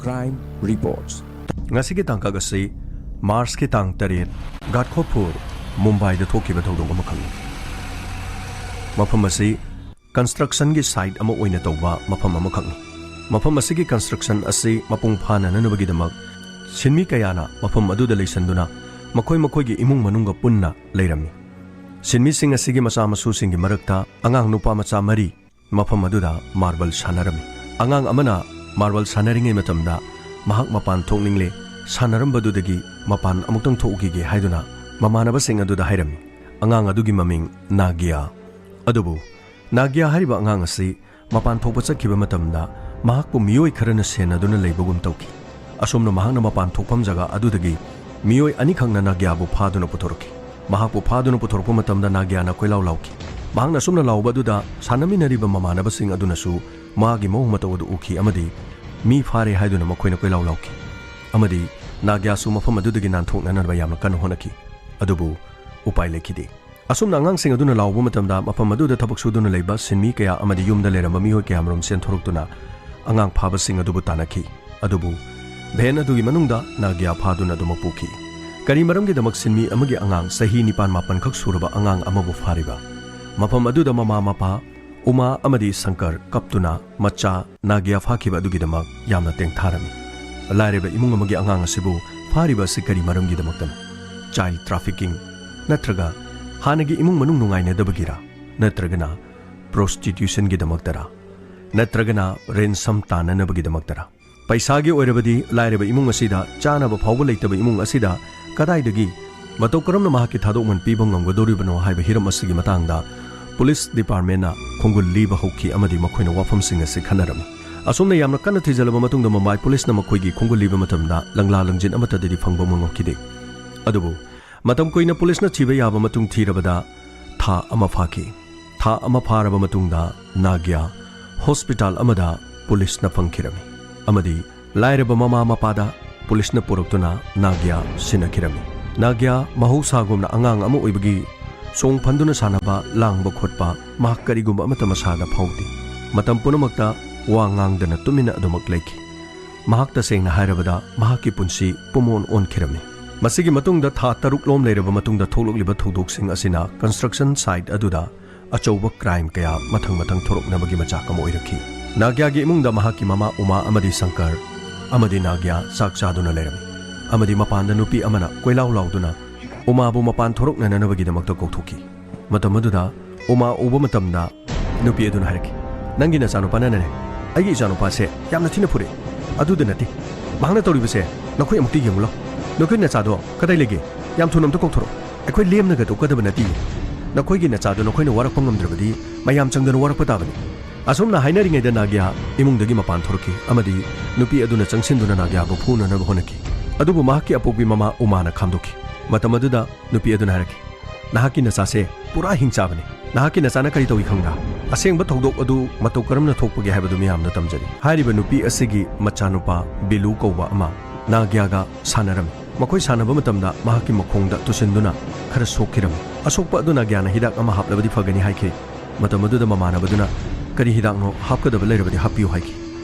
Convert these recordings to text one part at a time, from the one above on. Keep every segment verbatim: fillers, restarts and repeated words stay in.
Crime Reports. ꯉꯁꯤꯒꯤ ꯇꯥꯡꯀꯛ ꯑꯁꯤ ꯃꯥꯔꯆꯀꯤ ꯇꯥꯡ ꯇꯔꯦꯠ, ꯒꯥꯠꯈꯣꯄꯨꯔ, ꯃꯨꯝꯕꯥꯏꯗ ꯊꯣꯛꯈꯤꯕ ꯊꯧꯗꯣꯛ ꯑꯃꯈꯛꯅꯤ꯫ ꯃꯐꯝ ꯑꯁꯤ constructionꯒꯤ site ꯑꯃ ꯑꯣꯏꯅ ꯇꯧꯕ ꯃꯐꯝ ꯑꯃꯈꯛꯅꯤ꯫ ꯃꯐꯝ ꯑꯁꯤꯒꯤ construction ꯑꯁꯤ ꯃꯄꯨꯡ ꯐꯥꯅꯅꯕꯒꯤꯗꯃꯛ ꯁꯤꯟꯃꯤ ꯀꯌꯥꯅ ꯃꯐꯝ ꯑꯗꯨꯗ ꯂꯩꯁꯟꯗꯨꯅ ꯃꯈꯣꯏ ꯃꯈꯣꯏꯒꯤ ꯏꯃꯨꯡ ꯃꯅꯨꯡꯒ ꯄꯨꯟꯅ ꯂꯩꯔꯝꯃꯤ꯫ ꯁꯤꯟꯃꯤꯁꯤꯡ ꯑꯁꯤꯒꯤ ꯃꯆꯥ ꯃꯁꯨꯁꯤꯡꯒꯤ ꯃꯔꯛꯇ ꯑꯉꯥꯡ ꯅꯨꯄꯥ ꯃꯆꯥ ꯃꯔꯤ ꯃꯐꯝ ꯑꯗꯨꯗ marble ꯁꯥꯟꯅꯔꯝꯃꯤ꯫ ꯑꯉꯥꯡ ꯑꯃꯅ marble ꯁꯥꯟꯅꯔꯤꯉꯩ ꯃꯇꯝꯗ ꯃꯍꯥꯛ ꯃꯄꯥꯟ ꯊꯣꯛꯅꯤꯡꯂꯦ, ꯁꯥꯟꯅꯔꯝꯕꯗꯨꯗꯒꯤ ꯃꯄꯥꯟ ꯑꯃꯨꯛꯇꯪ ꯊꯣꯛꯎꯈꯤꯒꯦ ꯍꯥꯏꯗꯨꯅ ꯃꯃꯥꯟꯅꯕꯁꯤꯡ ꯑꯗꯨꯗ ꯍꯥꯏꯔꯝꯃꯤ꯫ ꯑꯉꯥꯡ ꯑꯗꯨꯒꯤ ꯃꯃꯤꯡ ꯅꯥꯒ꯭ꯌꯥ꯫ ꯑꯗꯨꯕꯨ ꯅꯥꯒ꯭ꯌꯥ ꯍꯥꯏꯔꯤꯕ ꯑꯉꯥꯡ ꯑꯁꯤ ꯃꯄꯥꯟ ꯊꯣꯛꯄ ꯆꯠꯈꯤꯕ ꯃꯇꯝꯗ ꯃꯍꯥꯛꯄꯨ ꯃꯤꯑꯣꯏ ꯈꯔꯅ ꯁꯦꯟꯅꯗꯨꯅ ꯂꯩꯕꯒꯨꯝ ꯇꯧꯈꯤ꯫ ꯑꯁꯨꯝꯅ ꯃꯍꯥꯛꯅ ꯃꯄꯥꯟ ꯊꯣꯛꯐꯝ ꯖꯒꯥ ꯑꯗꯨꯗꯒꯤ ꯃꯤꯑꯣꯏ ꯑꯅꯤꯈꯛꯅ ꯅꯥꯒ꯭ꯌꯥꯕꯨ ꯐꯥꯗꯨꯅ ꯄꯨꯊꯣꯔꯛꯈꯤ꯫ ꯃꯍꯥꯛꯄꯨ ꯐꯥꯗꯨꯅ ꯄꯨꯊꯣꯔꯛꯄ ꯃꯇꯝꯗ ꯅꯥꯒ꯭ꯌꯥꯅ ꯀꯣꯏꯂꯥꯎ ꯂꯥꯎꯈꯤ꯫ ꯃꯍꯥꯛꯅ ꯑꯁꯨꯝꯅ ꯂꯥꯎꯕ ꯑꯗꯨꯗ ꯁꯥꯟꯅꯃꯤꯟꯅꯔꯤꯕ ꯃꯃꯥꯟꯅꯕꯁꯤꯡ ꯑꯗꯨꯅꯁꯨ ꯃꯥꯒꯤ ꯃꯑꯣꯡ ꯃꯇꯧ ꯑꯗꯨ ꯎꯈꯤ ꯑꯃꯗꯤ ꯃꯤ ꯐꯥꯔꯦ ꯍꯥꯏꯗꯨꯅ ꯃꯈꯣꯏꯅ ꯀꯣꯏꯂꯥꯎ ꯂꯥꯎꯈꯤ꯫ ꯑꯃꯗꯤ ꯅꯥꯒ꯭ꯌꯥꯁꯨ ꯃꯐꯝ ꯑꯗꯨꯗꯒꯤ ꯅꯥꯟꯊꯣꯛꯅꯅꯕ ꯌꯥꯝꯅ ꯀꯟꯅ ꯍꯣꯠꯅꯈꯤ꯫ ꯑꯗꯨꯕꯨ ꯎꯄꯥꯏ ꯂꯩꯈꯤꯗꯦ꯫ ꯑꯁꯨꯝꯅ ꯑꯉꯥꯡꯁꯤꯡ ꯑꯗꯨꯅ ꯂꯥꯎꯕ ꯃꯇꯝꯗ ꯃꯐꯝ ꯑꯗꯨꯗ ꯊꯕꯛ ꯁꯨꯗꯨꯅ ꯂꯩꯕ ꯁꯤꯟꯃꯤ ꯀꯌꯥ ꯑꯃꯗꯤ ꯌꯨꯝꯗ ꯂꯩꯔꯝꯕ ꯃꯤꯑꯣꯏ ꯀꯌꯥꯃꯔꯨꯝ ꯆꯦꯟꯊꯣꯔꯛꯇꯨꯅ ꯑꯉꯥꯡ ꯐꯥꯕꯁꯤꯡ ꯑꯗꯨꯕꯨ ꯇꯥꯟꯅꯈꯤ꯫ ꯑꯗꯨꯕꯨ van ꯑꯗꯨꯒꯤ ꯃꯅꯨꯡꯗ ꯅꯥꯒ꯭ꯌꯥ ꯐꯥꯗꯨꯅ ꯑꯗꯨꯃꯛ ꯄꯨꯈꯤ꯫ ꯀꯔꯤ ꯃꯔꯝꯒꯤꯗꯃꯛ ꯁꯤꯟꯃꯤ ꯑꯃꯒꯤ ꯑꯉꯥꯡ ꯆꯍꯤ ꯅꯤꯄꯥꯟ ꯃꯥꯄꯟ ꯈꯛ ꯁꯨꯔꯕ ꯑꯉꯥꯡ ꯑꯃꯕꯨ ꯐꯥꯔꯤꯕ? ꯃꯐꯝ ꯑꯗꯨꯗ ꯃꯃꯥ ꯃꯄꯥ ꯎꯃꯥ ꯑꯃꯗꯤ ꯁꯪꯀꯔ ꯀꯞꯇꯨꯅ ꯃꯆꯥ ꯅꯥꯒ꯭ꯌꯥ ꯐꯥꯈꯤꯕ ꯑꯗꯨꯒꯤꯗꯃꯛ ꯌꯥꯝꯅ ꯇꯦꯡꯊꯥꯔꯝꯃꯤ꯫ ꯂꯥꯏꯔꯕ ꯏꯃꯨꯡ ꯑꯃꯒꯤ ꯑꯉꯥꯡ ꯑꯁꯤꯕꯨ ꯐꯥꯔꯤꯕ ꯑꯁꯤ ꯀꯔꯤ ꯃꯔꯝꯒꯤꯗꯃꯛꯇꯅꯣ? Child trafficking ꯅꯠꯇ꯭ꯔꯒ ꯍꯥꯟꯅꯒꯤ ꯏꯃꯨꯡ ꯃꯅꯨꯡ ꯅꯨꯡꯉꯥꯏꯅꯗꯕꯒꯤꯔꯥ? ꯅꯠꯇ꯭ꯔꯒꯅ prostitutionꯒꯤꯗꯃꯛꯇꯔꯥ? ꯅꯠꯇ꯭ꯔꯒꯅ ransom ꯇꯥꯟꯅꯅꯕꯒꯤꯗꯃꯛꯇꯔꯥ? ꯄꯩꯁꯥꯒꯤ ꯑꯣꯏꯔꯕꯗꯤ ꯂꯥꯏꯔꯕ ꯏꯃꯨꯡ ꯑꯁꯤꯗ ꯆꯥꯅꯕ ꯐꯥꯎꯕ ꯂꯩꯇꯕ ꯏꯃꯨꯡ ꯑꯁꯤꯗ ꯀꯗꯥꯏꯗꯒꯤ ꯃꯇꯧ ꯀꯔꯝꯅ ꯃꯍꯥꯛꯀꯤ ꯊꯥꯗꯣꯛꯃꯟ ꯄꯤꯕ ꯉꯝꯒꯗꯧꯔꯤꯕꯅꯣ ꯍꯥꯏꯕ ꯍꯤꯔꯝ ꯑꯁꯤꯒꯤ ꯃꯇꯥꯡꯗ police departmentꯅ ꯈꯣꯡꯒꯨꯜ ꯂꯤꯕ ꯍꯧꯈꯤ ꯑꯃꯗꯤ ꯃꯈꯣꯏꯅ ꯋꯥꯐꯝꯁꯤꯡ ꯑꯁꯤ ꯈꯟꯅꯔꯝꯃꯤ꯫ ꯑꯁꯨꯝꯅ ꯌꯥꯝꯅ ꯀꯟꯅ ꯊꯤꯖꯤꯜꯂꯕ ꯃꯇꯨꯡꯗ ꯃꯨꯝꯕꯥꯏ policeꯅ ꯃꯈꯣꯏꯒꯤ ꯈꯣꯡꯒꯨꯜ ꯂꯤꯕ ꯃꯇꯝꯗ ꯂꯪꯂꯥ ꯂꯪꯖꯤꯟ ꯑꯃꯠꯇꯗꯗꯤ ꯐꯪꯕ ꯉꯝꯈꯤꯗꯦ꯫ ꯑꯗꯨꯕꯨ ꯃꯇꯝ ꯀꯨꯏꯅ policeꯅ ꯊꯤꯕ ꯌꯥꯕ ꯃꯇꯨꯡ ꯊꯤꯔꯕꯗ ꯊꯥ ꯑꯃ ꯐꯥꯈꯤ꯫ ꯊꯥ ꯑꯃ ꯐꯥꯔꯕ ꯃꯇꯨꯡꯗ ꯅꯥꯒ꯭ꯌꯥ hospital ꯑꯃꯗ policeꯅ ꯐꯪꯈꯤꯔꯝꯃꯤ ꯑꯃꯗꯤ ꯂꯥꯏꯔꯕ ꯃꯃꯥ ꯃꯄꯥꯗ policeꯅ ꯄꯨꯔꯛꯇꯨꯅ ꯅꯥꯒ꯭ꯌꯥ ꯁꯤꯟꯅꯈꯤꯔꯝꯃꯤ꯫ ꯅꯥꯒ꯭ꯌꯥ ꯃꯍꯧꯁꯥꯒꯨꯝꯅ ꯑꯉꯥꯡ ꯑꯃ ꯑꯣꯏꯕꯒꯤ ꯆꯣꯡ ꯐꯟꯗꯨꯅ ꯁꯥꯟꯅꯕ, ꯂꯥꯡꯕ ꯈꯣꯠꯄ ꯃꯍꯥꯛ ꯀꯔꯤꯒꯨꯝꯕ ꯑꯃꯠꯇ ꯃꯁꯥꯗ ꯐꯥꯎꯗꯦ꯫ ꯃꯇꯝ ꯄꯨꯝꯅꯃꯛꯇ ꯋꯥ ꯉꯥꯡꯗꯅ ꯇꯨꯃꯤꯟꯅ ꯑꯗꯨꯃꯛ ꯂꯩꯈꯤ꯫ ꯃꯍꯥꯛ ꯇꯁꯦꯡꯅ ꯍꯥꯏꯔꯕꯗ ꯃꯍꯥꯛꯀꯤ ꯄꯨꯟꯁꯤ ꯄꯨꯝꯑꯣꯟ ꯑꯣꯟꯈꯤꯔꯝꯃꯤ꯫ ꯃꯁꯤꯒꯤ ꯃꯇꯨꯡꯗ ꯊꯥ ꯇꯔꯨꯛ ꯂꯣꯝ ꯂꯩꯔꯕ ꯃꯇꯨꯡꯗ ꯊꯣꯛꯂꯛꯂꯤꯕ ꯊꯧꯗꯣꯛꯁꯤꯡ ꯑꯁꯤꯅ construction site ꯑꯗꯨꯗ ꯑꯆꯧꯕ crime ꯀꯌꯥ ꯃꯊꯪ ꯃꯊꯪ ꯊꯣꯔꯛꯅꯕꯒꯤ ꯃꯆꯥꯛ ꯑꯃ ꯑꯣꯏꯔꯛꯈꯤ꯫ ꯅꯥꯒ꯭ꯌꯥꯒꯤ ꯏꯃꯨꯡꯗ ꯃꯍꯥꯛꯀꯤ ꯃꯃꯥ ꯎꯃꯥ ꯑꯃꯗꯤ ꯁꯪꯀꯔ ꯑꯃꯗꯤ ꯅꯥꯒ꯭ꯌꯥ ꯆꯥꯛ ꯆꯥꯗꯨꯅ ꯂꯩꯔꯝꯃꯤ꯫ ꯑꯃꯗꯤ ꯃꯄꯥꯟꯗ ꯅꯨꯄꯤ ꯑꯃꯅ ꯀꯣꯏꯂꯥꯎ ꯂꯥꯎꯗꯨꯅ ꯎꯃꯥꯕꯨ ꯃꯄꯥꯟ ꯊꯣꯔꯛꯅꯅꯕꯒꯤꯗꯃꯛꯇ ꯀꯧꯊꯣꯛꯈꯤ꯫ ꯃꯇꯝ ꯑꯗꯨꯗ ꯎꯃꯥ ꯎꯕ ꯃꯇꯝꯗ ꯅꯨꯄꯤ ꯑꯗꯨꯅ ꯍꯥꯏꯔꯛꯈꯤ, "ꯅꯪꯒꯤ ꯅꯆꯥꯅꯨꯄꯥꯅꯅꯦ, ꯑꯩꯒꯤ ꯏꯆꯥꯅꯨꯄꯥꯁꯦ ꯌꯥꯝꯅ ꯊꯤꯅ ꯐꯨꯔꯛꯏ꯫ ꯑꯗꯨꯗ ꯅꯠꯇꯦ, ꯃꯍꯥꯛꯅ ꯇꯧꯔꯤꯕꯁꯦ ꯅꯈꯣꯏ ꯑꯃꯨꯛꯇ ꯌꯦꯡꯉꯨ ꯂꯥꯎ꯫ ꯅꯈꯣꯏ ꯅꯆꯥꯗꯣ ꯀꯗꯥꯏ ꯂꯩꯒꯦ? ꯌꯥꯝ ꯊꯨꯅ ꯑꯝꯇ ꯀꯧꯊꯣꯔꯛꯑꯣ꯫ ꯑꯩꯈꯣꯏ ꯂꯦꯝꯅꯒ ꯇꯣꯛꯀꯗꯕ ꯅꯠꯇꯦ꯫ ꯅꯈꯣꯏꯒꯤ ꯅꯆꯥꯗꯣ ꯅꯈꯣꯏꯅ ꯋꯥꯔꯛꯄ ꯉꯝꯗ꯭ꯔꯕꯗꯤ ꯃꯌꯥꯝ ꯆꯪꯗꯅ ꯋꯥꯔꯛꯄ ꯇꯥꯕꯅꯤ"꯫ ꯑꯁꯨꯝꯅ ꯍꯥꯏꯅꯔꯤꯉꯩꯗ ꯅꯥꯒ꯭ꯌꯥ ꯏꯃꯨꯡꯗꯒꯤ ꯃꯄꯥꯟ ꯊꯣꯔꯛꯈꯤ ꯑꯃꯗꯤ ꯅꯨꯄꯤ ꯑꯗꯨꯅ ꯆꯪꯁꯤꯟꯗꯨꯅ ꯅꯥꯒ꯭ꯌꯥꯕꯨ ꯐꯨꯅꯅꯕ ꯍꯣꯠꯅꯈꯤ꯫ ꯑꯗꯨꯕꯨ ꯃꯍꯥꯛꯀꯤ ꯑꯄꯣꯛꯄꯤ ꯃꯃꯥ ꯎꯃꯥꯅ ꯈꯥꯝꯗꯣꯛꯈꯤ꯫ ꯃꯇꯝ ꯑꯗꯨꯗ ꯅꯨꯄꯤ ꯑꯗꯨꯅ ꯍꯥꯏꯔꯛꯈꯤ, "ꯅꯍꯥꯛꯀꯤ ꯅꯆꯥꯁꯦ ꯄꯨꯔꯥ ꯍꯤꯡꯆꯥꯕꯅꯤ꯫ ꯅꯍꯥꯛꯀꯤ ꯅꯆꯥꯅ ꯀꯔꯤ ꯇꯧꯏ ꯈꯪꯕ꯭ꯔꯥ? ꯑꯁꯦꯡꯕ ꯊꯧꯗꯣꯛ ꯑꯗꯨ ꯃꯇꯧ ꯀꯔꯝꯅ ꯊꯣꯛꯄꯒꯦ ꯍꯥꯏꯕꯗꯨ ꯃꯤꯌꯥꯝꯗ ꯇꯝꯖꯔꯤ"꯫ ꯍꯥꯏꯔꯤꯕ ꯅꯨꯄꯤ ꯑꯁꯤꯒꯤ ꯃꯆꯥꯅꯨꯄꯥ ꯕꯤꯂꯨ ꯀꯧꯕ ꯑꯃ ꯅꯥꯒ꯭ꯌꯥꯒ ꯁꯥꯟꯅꯔꯝꯃꯤ꯫ ꯃꯈꯣꯏ ꯁꯥꯟꯅꯕ ꯃꯇꯝꯗ ꯃꯍꯥꯛꯀꯤ ꯃꯈꯣꯡꯗ ꯇꯨꯁꯤꯟꯗꯨꯅ ꯈꯔ ꯁꯣꯛꯈꯤꯔꯝꯃꯤ꯫ ꯑꯁꯣꯛꯄ ꯑꯗꯨ ꯅꯥꯒ꯭ꯌꯥꯅ ꯍꯤꯗꯥꯛ ꯑꯃ ꯍꯥꯞꯂꯕꯗꯤ ꯐꯒꯅꯤ ꯍꯥꯏꯈꯤ꯫ ꯃꯇꯝ ꯑꯗꯨꯗ ꯃꯃꯥꯟꯅꯕꯗꯨꯅ, "ꯀꯔꯤ ꯍꯤꯗꯥꯛꯅꯣ? ꯍꯥꯞꯀꯗꯕ ꯂꯩꯔꯕꯗꯤ ꯍꯥꯞꯄꯤꯌꯨ" ꯍꯥꯏꯈꯤ꯫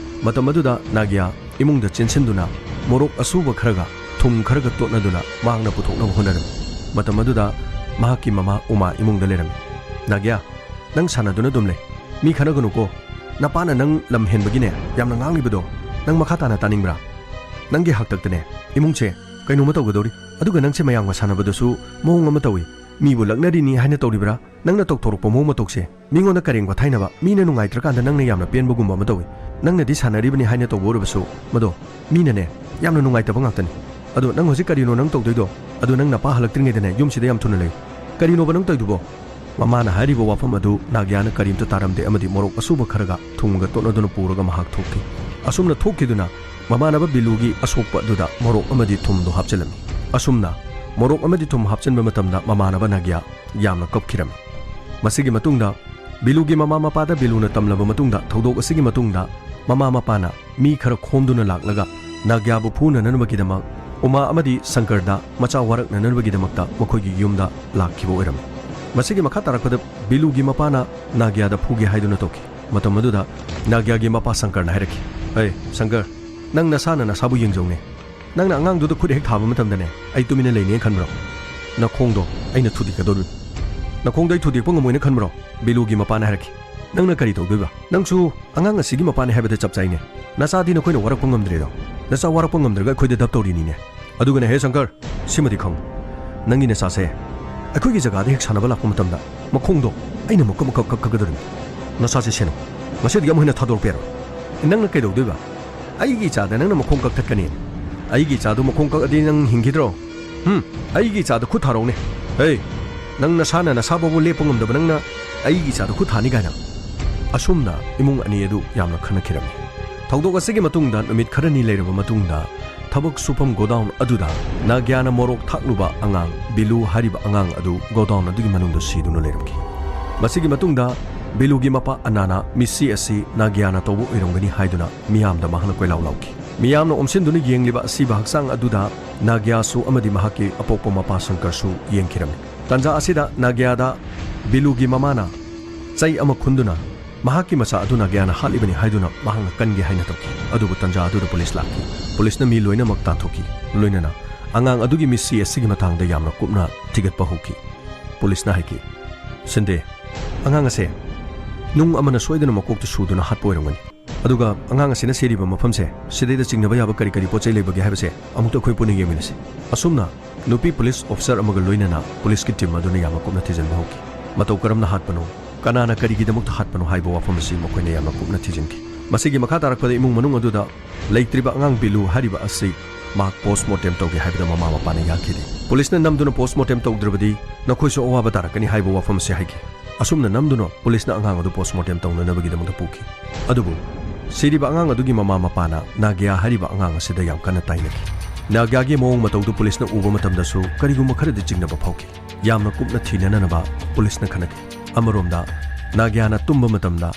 ꯃꯇꯝ ꯑꯗꯨꯗ ꯅꯥꯒ꯭ꯌꯥ ꯏꯃꯨꯡꯗ ꯆꯦꯟꯁꯤꯟꯗꯨꯅ ꯃꯣꯔꯣꯛ ꯑꯁꯨꯕ ꯈꯔꯒ ꯊꯨꯝ ꯈꯔꯒ ꯇꯣꯠꯅꯗꯨꯅ ꯃꯍꯥꯛꯅ ꯄꯨꯊꯣꯛꯅꯕ ꯍꯣꯠꯅꯔꯝꯃꯤ꯫ ꯃꯇꯝ ꯑꯗꯨꯗ ꯃꯍꯥꯛꯀꯤ ꯃꯃꯥ ꯎꯃꯥ ꯏꯃꯨꯡꯗ ꯂꯩꯔꯝꯃꯤ꯫ "ꯅꯥꯒ꯭ꯌꯥ, ꯅꯪ ꯁꯥꯟꯅꯗꯨꯅ ꯑꯗꯨꯝ ꯂꯩ꯫ ꯃꯤ ꯈꯠꯅꯒꯅꯨꯀꯣ꯫ ꯅꯄꯥꯅ ꯅꯪ ꯂꯝ ꯍꯦꯟꯕꯒꯤꯅꯦ ꯌꯥꯝꯅ ꯉꯥꯡꯂꯤꯕꯗꯣ ꯅꯪ ꯃꯈꯥ ꯇꯥꯅ ꯇꯥꯅꯤꯡꯕ꯭ꯔꯥ? ꯅꯪꯒꯤ ꯍꯥꯛꯇꯛꯇꯅꯦ ꯏꯃꯨꯡꯁꯦ ꯀꯩꯅꯣꯝꯃ ꯇꯧꯒꯗꯧꯔꯤ꯫ ꯑꯗꯨꯒ ꯅꯪꯁꯦ ꯃꯌꯥꯝꯒ ꯁꯥꯟꯅꯕꯗꯁꯨ ꯃꯑꯣꯡ ꯑꯃ ꯇꯧꯏ꯫ ꯃꯤꯕꯨ ꯂꯛꯅꯔꯤꯅꯤ ꯍꯥꯏꯅ ꯇꯧꯔꯤꯕ꯭ꯔꯥ? ꯅꯪꯅ ꯇꯧꯊꯣꯔꯛꯄ ꯃꯑꯣꯡ ꯃꯇꯧꯁꯦ ꯃꯤꯉꯣꯟꯗ ꯀꯔꯦꯝ ꯀꯊꯥꯏꯅꯕ, ꯃꯤꯅ ꯅꯨꯡꯉꯥꯏꯇ꯭ꯔꯀꯥꯟꯗ ꯅꯪꯅ ꯌꯥꯝꯅ ꯄꯦꯟꯕꯒꯨꯝꯕ ꯑꯃ ꯇꯧꯏ꯫ ꯅꯪꯅꯗꯤ ꯁꯥꯟꯅꯔꯤꯕꯅꯤ ꯍꯥꯏꯅ ꯇꯧꯕ ꯑꯣꯏꯔꯕꯁꯨ ꯃꯗꯣ ꯃꯤꯅꯅꯦ ꯌꯥꯝꯅ ꯅꯨꯡꯉꯥꯏꯇꯕ ꯉꯥꯛꯇꯅꯤ꯫ ꯑꯗꯣ ꯅꯪ ꯍꯧꯖꯤꯛ ꯀꯔꯤꯅꯣ ꯅꯪ ꯇꯧꯗꯣꯏꯗꯣ? ꯑꯗꯣ ꯅꯪ ꯅꯄꯥ ꯍꯜꯂꯛꯇ꯭ꯔꯤꯉꯩꯗꯅꯦ ꯌꯨꯝꯁꯤꯗ ꯌꯥꯝ ꯊꯨꯅ ꯂꯩꯌꯨ꯫ ꯀꯔꯤꯅꯣꯕ ꯅꯪ ꯇꯧꯏꯗꯨꯕꯣ?" ꯃꯃꯥꯅ ꯍꯥꯏꯔꯤꯕ ꯋꯥꯐꯝ ꯑꯗꯨ ꯅꯥꯒ꯭ꯌꯥꯅ ꯀꯔꯤꯝꯇ ꯇꯥꯔꯝꯗꯦ ꯑꯃꯗꯤ ꯃꯣꯔꯣꯛ ꯑꯁꯨꯕ ꯈꯔꯒ ꯊꯨꯝꯒ ꯇꯣꯠꯅꯗꯨꯅ ꯄꯨꯔꯒ ꯃꯍꯥꯛ ꯊꯣꯛꯈꯤ꯫ ꯑꯁꯨꯝꯅ ꯊꯣꯛꯈꯤꯗꯨꯅ ꯃꯃꯥꯟꯅꯕ ꯕꯤꯂꯨꯒꯤ ꯑꯁꯣꯛꯄ ꯑꯗꯨꯗ ꯃꯣꯔꯣꯛ ꯑꯃꯗꯤ ꯊꯨꯝꯗꯨ ꯍꯥꯞꯆꯤꯜꯂꯝꯃꯤ꯫ ꯑꯁꯨꯝꯅ ꯃꯣꯔꯣꯛ ꯑꯃꯗꯤ ꯊꯨꯝ ꯍꯥꯞꯆꯤꯟꯕ ꯃꯇꯝꯗ ꯃꯃꯥꯟꯅꯕ ꯅꯥꯒ꯭ꯌꯥ ꯌꯥꯝꯅ ꯀꯞꯈꯤꯔꯝꯃꯤ꯫ ꯃꯁꯤꯒꯤ ꯃꯇꯨꯡꯗ ꯕꯤꯂꯨꯒꯤ ꯃꯃꯥ ꯃꯄꯥꯗ ꯕꯤꯂꯨꯅ ꯇꯝꯂꯕ ꯃꯇꯨꯡꯗ, ꯊꯧꯗꯣꯛ ꯑꯁꯤꯒꯤ ꯃꯇꯨꯡꯗ ꯃꯃꯥ ꯃꯄꯥꯅ ꯃꯤ ꯈꯔ ꯈꯣꯝꯗꯨꯅ ꯂꯥꯛꯂꯒ ꯅꯥꯒ꯭ꯌꯥꯕꯨ ꯐꯨꯅꯅꯕꯒꯤꯗꯃꯛ ꯎꯃꯥ ꯑꯃꯗꯤ ꯁꯪꯀꯔꯗ ꯃꯆꯥ ꯋꯥꯔꯛꯅꯅꯕꯒꯤꯗꯃꯛꯇ ꯃꯈꯣꯏꯒꯤ ꯌꯨꯝꯗ ꯂꯥꯛꯈꯤꯕ ꯑꯣꯏꯔꯝꯃꯤ꯫ ꯃꯁꯤꯒꯤ ꯃꯈꯥ ꯇꯥꯔꯛꯄꯗ ꯕꯤꯂꯨꯒꯤ ꯃꯄꯥꯅ ꯅꯥꯒ꯭ꯌꯥꯗ ꯐꯨꯒꯦ ꯍꯥꯏꯗꯨꯅ ꯇꯧꯈꯤ꯫ ꯃꯇꯝ ꯑꯗꯨꯗ ꯅꯥꯒ꯭ꯌꯥꯒꯤ ꯃꯄꯥ ꯁꯪꯀꯔꯅ ꯍꯥꯏꯔꯛꯈꯤ, "ꯑꯦ ꯁꯪꯀꯔ, ꯅꯪ ꯅꯁꯥꯅ ꯅꯁꯥꯕꯨ ꯌꯦꯡꯖꯧꯅꯦ꯫ ꯅꯪꯅ ꯑꯉꯥꯡꯗꯨꯗ ꯈꯨꯠ ꯍꯦꯛ ꯊꯥꯕ ꯃꯇꯝꯗꯅꯦ, ꯑꯩ ꯇꯨꯃꯤꯟꯅ ꯂꯩꯅꯦꯅ ꯈꯟꯕ꯭ꯔꯣ? ꯅꯈꯣꯡꯗꯣ ꯑꯩꯅ ꯊꯨꯗꯦꯛꯀꯗꯧꯔꯤꯕꯅꯤ꯫ ꯅꯈꯣꯡꯗꯣ ꯑꯩ ꯊꯨꯗꯦꯛꯄ ꯉꯝꯃꯣꯏꯅ ꯈꯟꯕ꯭ꯔꯣ?" ꯕꯤꯂꯨꯒꯤ ꯃꯄꯥꯅ ꯍꯥꯏꯔꯛꯈꯤ꯫ "ꯅꯪꯅ ꯀꯔꯤ ꯇꯧꯗꯣꯏꯕ? ꯅꯪꯁꯨ ꯑꯉꯥꯡ ꯑꯁꯤꯒꯤ ꯃꯄꯥꯅꯦ ꯍꯥꯏꯕꯗ ꯆꯞ ꯆꯥꯏꯅꯦ꯫ ꯅꯆꯥꯗꯤ ꯅꯈꯣꯏꯅ ꯋꯥꯔꯛꯄ ꯉꯝꯗ꯭ꯔꯦꯗꯣ꯫ ꯅꯆꯥ ꯋꯥꯔꯛꯄ ꯉꯝꯗ꯭ꯔꯒ ꯑꯩꯈꯣꯏꯗ ꯙꯞ ꯇꯧꯔꯤꯅꯤꯅꯦ꯫ ꯑꯗꯨꯒꯅꯦ ꯍꯦ ꯁꯪꯀꯔ, ꯁꯤꯃꯗꯤ ꯈꯪꯉꯨ꯫ ꯅꯪꯒꯤ ꯅꯆꯥꯁꯦ ꯑꯩꯈꯣꯏꯒꯤ ꯖꯒꯥꯗ ꯍꯦꯛ ꯁꯥꯟꯅꯕ ꯂꯥꯛꯄ ꯃꯇꯝꯗ ꯃꯈꯣꯡꯗꯣ ꯑꯩꯅ ꯃꯀꯛ ꯃꯀꯛ ꯀꯛꯀꯗꯧꯔꯤꯅꯤ꯫ ꯅꯆꯥꯁꯦ ꯁꯦꯟꯅꯧ꯫ ꯉꯁꯤꯗꯒꯤ ꯑꯃꯨꯛ ꯍꯦꯟꯅ ꯊꯥꯗꯣꯔꯛꯄ ꯌꯥꯔꯣꯏ꯫ ꯅꯪꯅ ꯀꯩꯗꯧꯗꯣꯏꯕ? ꯑꯩꯒꯤ ꯏꯆꯥꯗ ꯅꯪꯅ ꯃꯈꯣꯡ ꯀꯛꯊꯠꯀꯅꯤ? ꯑꯩꯒꯤ ꯏꯆꯥꯗꯨ ꯃꯈꯣꯡ ꯀꯛꯑꯗꯤ ꯅꯪ ꯍꯤꯡꯈꯤꯗ꯭ꯔꯣ? ꯍꯨꯝ? ꯑꯩꯒꯤ ꯏꯆꯥꯗ ꯈꯨꯠ ꯊꯥꯔꯛꯎꯅꯦ꯫ ꯍꯦ, ꯅꯪ ꯅꯁꯥꯅ ꯅꯁꯥ ꯐꯥꯎꯕ ꯂꯦꯞꯄ ꯉꯝꯗꯕ ꯅꯪꯅ ꯑꯩꯒꯤ ꯏꯆꯥꯗ ꯈꯨꯠ ꯊꯥꯅꯤ ꯀꯥꯏꯅ?" ꯑꯁꯨꯝꯅ ꯏꯃꯨꯡ ꯑꯅꯤ ꯑꯗꯨ ꯌꯥꯝꯅ ꯈꯟꯅꯈꯤꯔꯝꯃꯤ꯫ ꯊꯧꯗꯣꯛ ꯑꯁꯤꯒꯤ ꯃꯇꯨꯡꯗ ꯅꯨꯃꯤꯠ ꯈꯔꯅꯤ ꯂꯩꯔꯕ ꯃꯇꯨꯡꯗ, ꯊꯕꯛ ꯁꯨꯐꯝ ꯒꯣꯗꯥꯎꯟ ꯑꯗꯨꯗ ꯅꯥꯒ꯭ꯌꯥꯅ ꯃꯣꯔꯣꯛ ꯊꯥꯛꯂꯨꯕ ꯑꯉꯥꯡ ꯕꯤꯂꯨ ꯍꯥꯏꯔꯤꯕ ꯑꯉꯥꯡ ꯑꯗꯨ ꯒꯣꯗꯥꯎꯟ ꯑꯗꯨꯒꯤ ꯃꯅꯨꯡꯗ ꯁꯤꯗꯨꯅ ꯂꯩꯔꯝꯈꯤ꯫ ꯃꯁꯤꯒꯤ ꯃꯇꯨꯡꯗ ꯕꯤꯂꯨꯒꯤ ꯃꯄꯥ ꯑꯅꯥꯅ ꯃꯤꯠꯁꯤ ꯑꯁꯤ ꯅꯥꯒ꯭ꯌꯥꯅ ꯇꯧꯕ ꯑꯣꯏꯔꯝꯒꯅꯤ ꯍꯥꯏꯗꯨꯅ ꯃꯤꯌꯥꯝꯗ ꯃꯍꯥꯛꯅ ꯀꯣꯏꯂꯥꯎ ꯂꯥꯎꯈꯤ꯫ ꯃꯤꯌꯥꯝꯅ ꯑꯣꯝꯁꯤꯟꯗꯨꯅ ꯌꯦꯡꯂꯤꯕ ꯑꯁꯤꯕ ꯍꯛꯆꯥꯡ ꯑꯗꯨꯗ ꯅꯥꯒ꯭ꯌꯥꯁꯨ ꯑꯃꯗꯤ ꯃꯍꯥꯛꯀꯤ ꯑꯄꯣꯛꯄ ꯃꯄꯥ ꯁꯪꯀꯔꯁꯨ ꯌꯦꯡꯈꯤꯔꯝꯃꯤ꯫ ꯇꯥꯟꯖꯥ ꯑꯁꯤꯗ ꯅꯥꯒ꯭ꯌꯥꯗ ꯕꯤꯂꯨꯒꯤ ꯃꯃꯥꯅ ꯆꯩ ꯑꯃ ꯈꯨꯟꯗꯨꯅ ꯃꯍꯥꯛꯀꯤ ꯃꯆꯥ ꯑꯗꯨ ꯅꯥꯒ꯭ꯌꯥꯅ ꯍꯥꯠꯂꯤꯕꯅꯤ ꯍꯥꯏꯗꯨꯅ ꯃꯍꯥꯛꯅ ꯀꯟꯒꯦ ꯍꯥꯏꯅ ꯇꯧꯈꯤ꯫ ꯑꯗꯨꯕꯨ ꯇꯥꯟꯖꯥ ꯑꯗꯨꯗ ꯄꯨꯂꯤꯁ ꯂꯥꯛꯈꯤ꯫ ꯄꯨꯂꯤꯁꯅ ꯃꯤ ꯂꯣꯏꯅꯃꯛ ꯇꯥꯟꯊꯣꯛꯈꯤ꯫ ꯂꯣꯏꯅꯅ ꯑꯉꯥꯡ ꯑꯗꯨꯒꯤ ꯃꯤꯠꯁꯤ ꯑꯁꯤꯒꯤ ꯃꯇꯥꯡꯗ ꯌꯥꯝꯅ ꯀꯨꯞꯅ ꯊꯤꯒꯠꯄ ꯍꯧꯈꯤ꯫ ꯄꯨꯂꯤꯁꯅ ꯍꯥꯏꯈꯤ, "ꯁꯤꯟꯗꯦ, ꯑꯉꯥꯡ ꯑꯁꯦ ꯅꯨꯡ ꯑꯃꯅ ꯁꯣꯏꯗꯅ ꯃꯀꯣꯛꯇ ꯁꯨꯗꯨꯅ ꯍꯥꯠꯄ ꯑꯣꯏꯔꯝꯒꯅꯤ꯫ ꯑꯗꯨꯒ ꯑꯉꯥꯡ ꯑꯁꯤꯅ ꯁꯤꯔꯤꯕ ꯃꯐꯝꯁꯦ ꯁꯤꯗꯩꯗ ꯆꯤꯡꯅꯕ ꯌꯥꯕ ꯀꯔꯤ ꯀꯔꯤ ꯄꯣꯠ ꯆꯩ ꯂꯩꯕꯒꯦ ꯍꯥꯏꯕꯁꯦ ꯑꯃꯨꯛꯇ ꯑꯩꯈꯣꯏ ꯄꯨꯟꯅ ꯌꯦꯡꯃꯤꯟꯅꯁꯤ꯫" ꯑꯁꯨꯝꯅ ꯅꯨꯄꯤ ꯄꯨꯂꯤꯁ ꯑꯣꯐꯤꯁꯔ ꯑꯃꯒ ꯂꯣꯏꯅꯅ ꯄꯨꯂꯤꯁꯀꯤ ꯇꯤꯝ ꯑꯗꯨꯅ ꯌꯥꯝꯅ ꯀꯨꯞꯅ ꯊꯤꯖꯤꯟꯕ ꯍꯧꯈꯤ꯫ ꯃꯇꯧ ꯀꯔꯝꯅ ꯍꯥꯠꯄꯅꯣ, ꯀꯅꯥꯅ ꯀꯔꯤꯒꯤꯗꯃꯛꯇ ꯍꯥꯠꯄꯅꯣ ꯍꯥꯏꯕ ꯋꯥꯐꯝ ꯑꯁꯤ ꯃꯈꯣꯏꯅ ꯌꯥꯝꯅ ꯀꯨꯞꯅ ꯊꯤꯖꯤꯟꯈꯤ꯫ ꯃꯁꯤꯒꯤ ꯃꯈꯥ ꯇꯥꯔꯛꯄꯗ ꯏꯃꯨꯡ ꯃꯅꯨꯡ ꯑꯗꯨꯗ ꯂꯩꯇ꯭ꯔꯤꯕ ꯑꯉꯥꯡ ꯕꯤꯂꯨ ꯍꯥꯏꯔꯤꯕ ꯑꯁꯤ ꯃꯍꯥꯛ ꯄꯣꯁꯃꯣꯔꯇꯦꯝ ꯇꯧꯒꯦ ꯍꯥꯏꯕꯗ ꯃꯃꯥ ꯃꯄꯥꯅ ꯌꯥꯈꯤꯗꯦ꯫ ꯄꯨꯂꯤꯁꯅ ꯅꯝꯗꯨꯅ ꯄꯣꯁꯃꯣꯔꯇꯦꯝ ꯇꯧꯗ꯭ꯔꯕꯗꯤ ꯅꯈꯣꯏꯁꯨ ꯑꯋꯥꯕ ꯇꯥꯔꯛꯀꯅꯤ ꯍꯥꯏꯕ ꯋꯥꯐꯝ ꯑꯁꯤ ꯍꯥꯏꯈꯤ꯫ ꯑꯁꯨꯝꯅ ꯅꯝꯗꯨꯅ ꯄꯨꯂꯤꯁꯅ ꯑꯉꯥꯡ ꯑꯗꯨ ꯄꯣꯁꯃꯣꯔꯇꯦꯝ ꯇꯧꯅꯅꯕꯒꯤꯗꯃꯛꯇ ꯄꯨꯈꯤ꯫ ꯑꯗꯨꯕꯨ ꯁꯤꯔꯤꯕ ꯑꯉꯥꯡ ꯑꯗꯨꯒꯤ ꯃꯃꯥ ꯃꯄꯥꯅ ꯅꯥꯒ꯭ꯌꯥ ꯍꯥꯏꯔꯤꯕ ꯑꯉꯥꯡ ꯑꯁꯤꯗ ꯌꯥꯝ ꯀꯟꯅ ꯇꯥꯏꯅꯈꯤ꯫ ꯅꯥꯒ꯭ꯌꯥꯒꯤ ꯃꯑꯣꯡ ꯃꯇꯧꯗꯨ ꯄꯨꯂꯤꯁꯅ ꯎꯕ ꯃꯇꯝꯗꯁꯨ ꯀꯔꯤꯒꯨꯝꯕ ꯈꯔꯗꯤ ꯆꯤꯡꯅꯕ ꯐꯥꯎꯈꯤ꯫ ꯌꯥꯝꯅ ꯀꯨꯞꯅ ꯊꯤꯅꯅꯅꯕ ꯄꯨꯂꯤꯁꯅ ꯈꯟꯅꯈꯤ꯫ ꯑꯃꯔꯣꯝꯗ ꯅꯥꯒ꯭ꯌꯥꯅ ꯇꯨꯝꯕ ꯃꯇꯝꯗ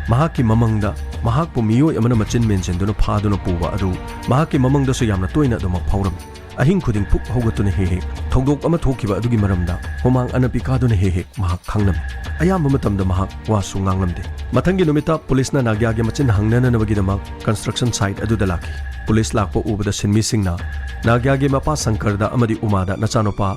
ꯃꯍꯥꯛꯀꯤ ꯃꯃꯪꯗ ꯃꯍꯥꯛꯄꯨ ꯃꯤꯑꯣꯏ ꯑꯃꯅ ꯃꯆꯤꯟ ꯃꯦꯟꯁꯤꯟꯗꯨꯅ ꯐꯥꯗꯨꯅ ꯄꯨꯕ ꯑꯗꯨ ꯃꯍꯥꯛꯀꯤ ꯃꯃꯪꯗꯁꯨ ꯌꯥꯝꯅ ꯇꯣꯏꯅ ꯑꯗꯨꯃꯛ ꯐꯥꯎꯔꯝꯃꯤ꯫ ꯑꯍꯤꯡ ꯈꯨꯗꯤꯡ ꯐꯨꯛ ꯍꯧꯒꯠꯇꯨꯅ ꯍꯦꯛ ꯍꯦꯛ ꯊꯧꯗꯣꯛ ꯑꯃ ꯊꯣꯛꯈꯤꯕ ꯑꯗꯨꯒꯤ ꯃꯔꯝꯗ ꯍꯨꯃꯥꯡ ꯑꯅꯞꯄꯤ ꯀꯥꯗꯨꯅ ꯍꯦꯛ ꯍꯦꯛ ꯃꯍꯥꯛ ꯈꯪꯂꯝꯃꯤ꯫ ꯑꯌꯥꯝꯕ ꯃꯇꯝꯗ ꯃꯍꯥꯛ ꯋꯥꯁꯨ ꯉꯥꯡꯂꯝꯗꯦ꯫ ꯃꯊꯪꯒꯤ ꯅꯨꯃꯤꯠꯇ ꯄꯨꯂꯤꯁꯅ ꯅꯥꯒ꯭ꯌꯥꯒꯤ ꯃꯆꯤꯟ ꯍꯪꯅꯅꯕꯒꯤꯗꯃꯛ construction site ꯑꯗꯨꯗ ꯂꯥꯛꯈꯤ꯫ ꯄꯨꯂꯤꯁ ꯂꯥꯛꯄ ꯎꯕꯗ ꯁꯤꯟꯃꯤꯁꯤꯡꯅ ꯅꯥꯒ꯭ꯌꯥꯒꯤ ꯃꯄꯥ ꯁꯪꯀꯔꯗ ꯑꯃꯗꯤ ꯎꯃꯥꯗ ꯅꯆꯥꯅꯨꯄꯥ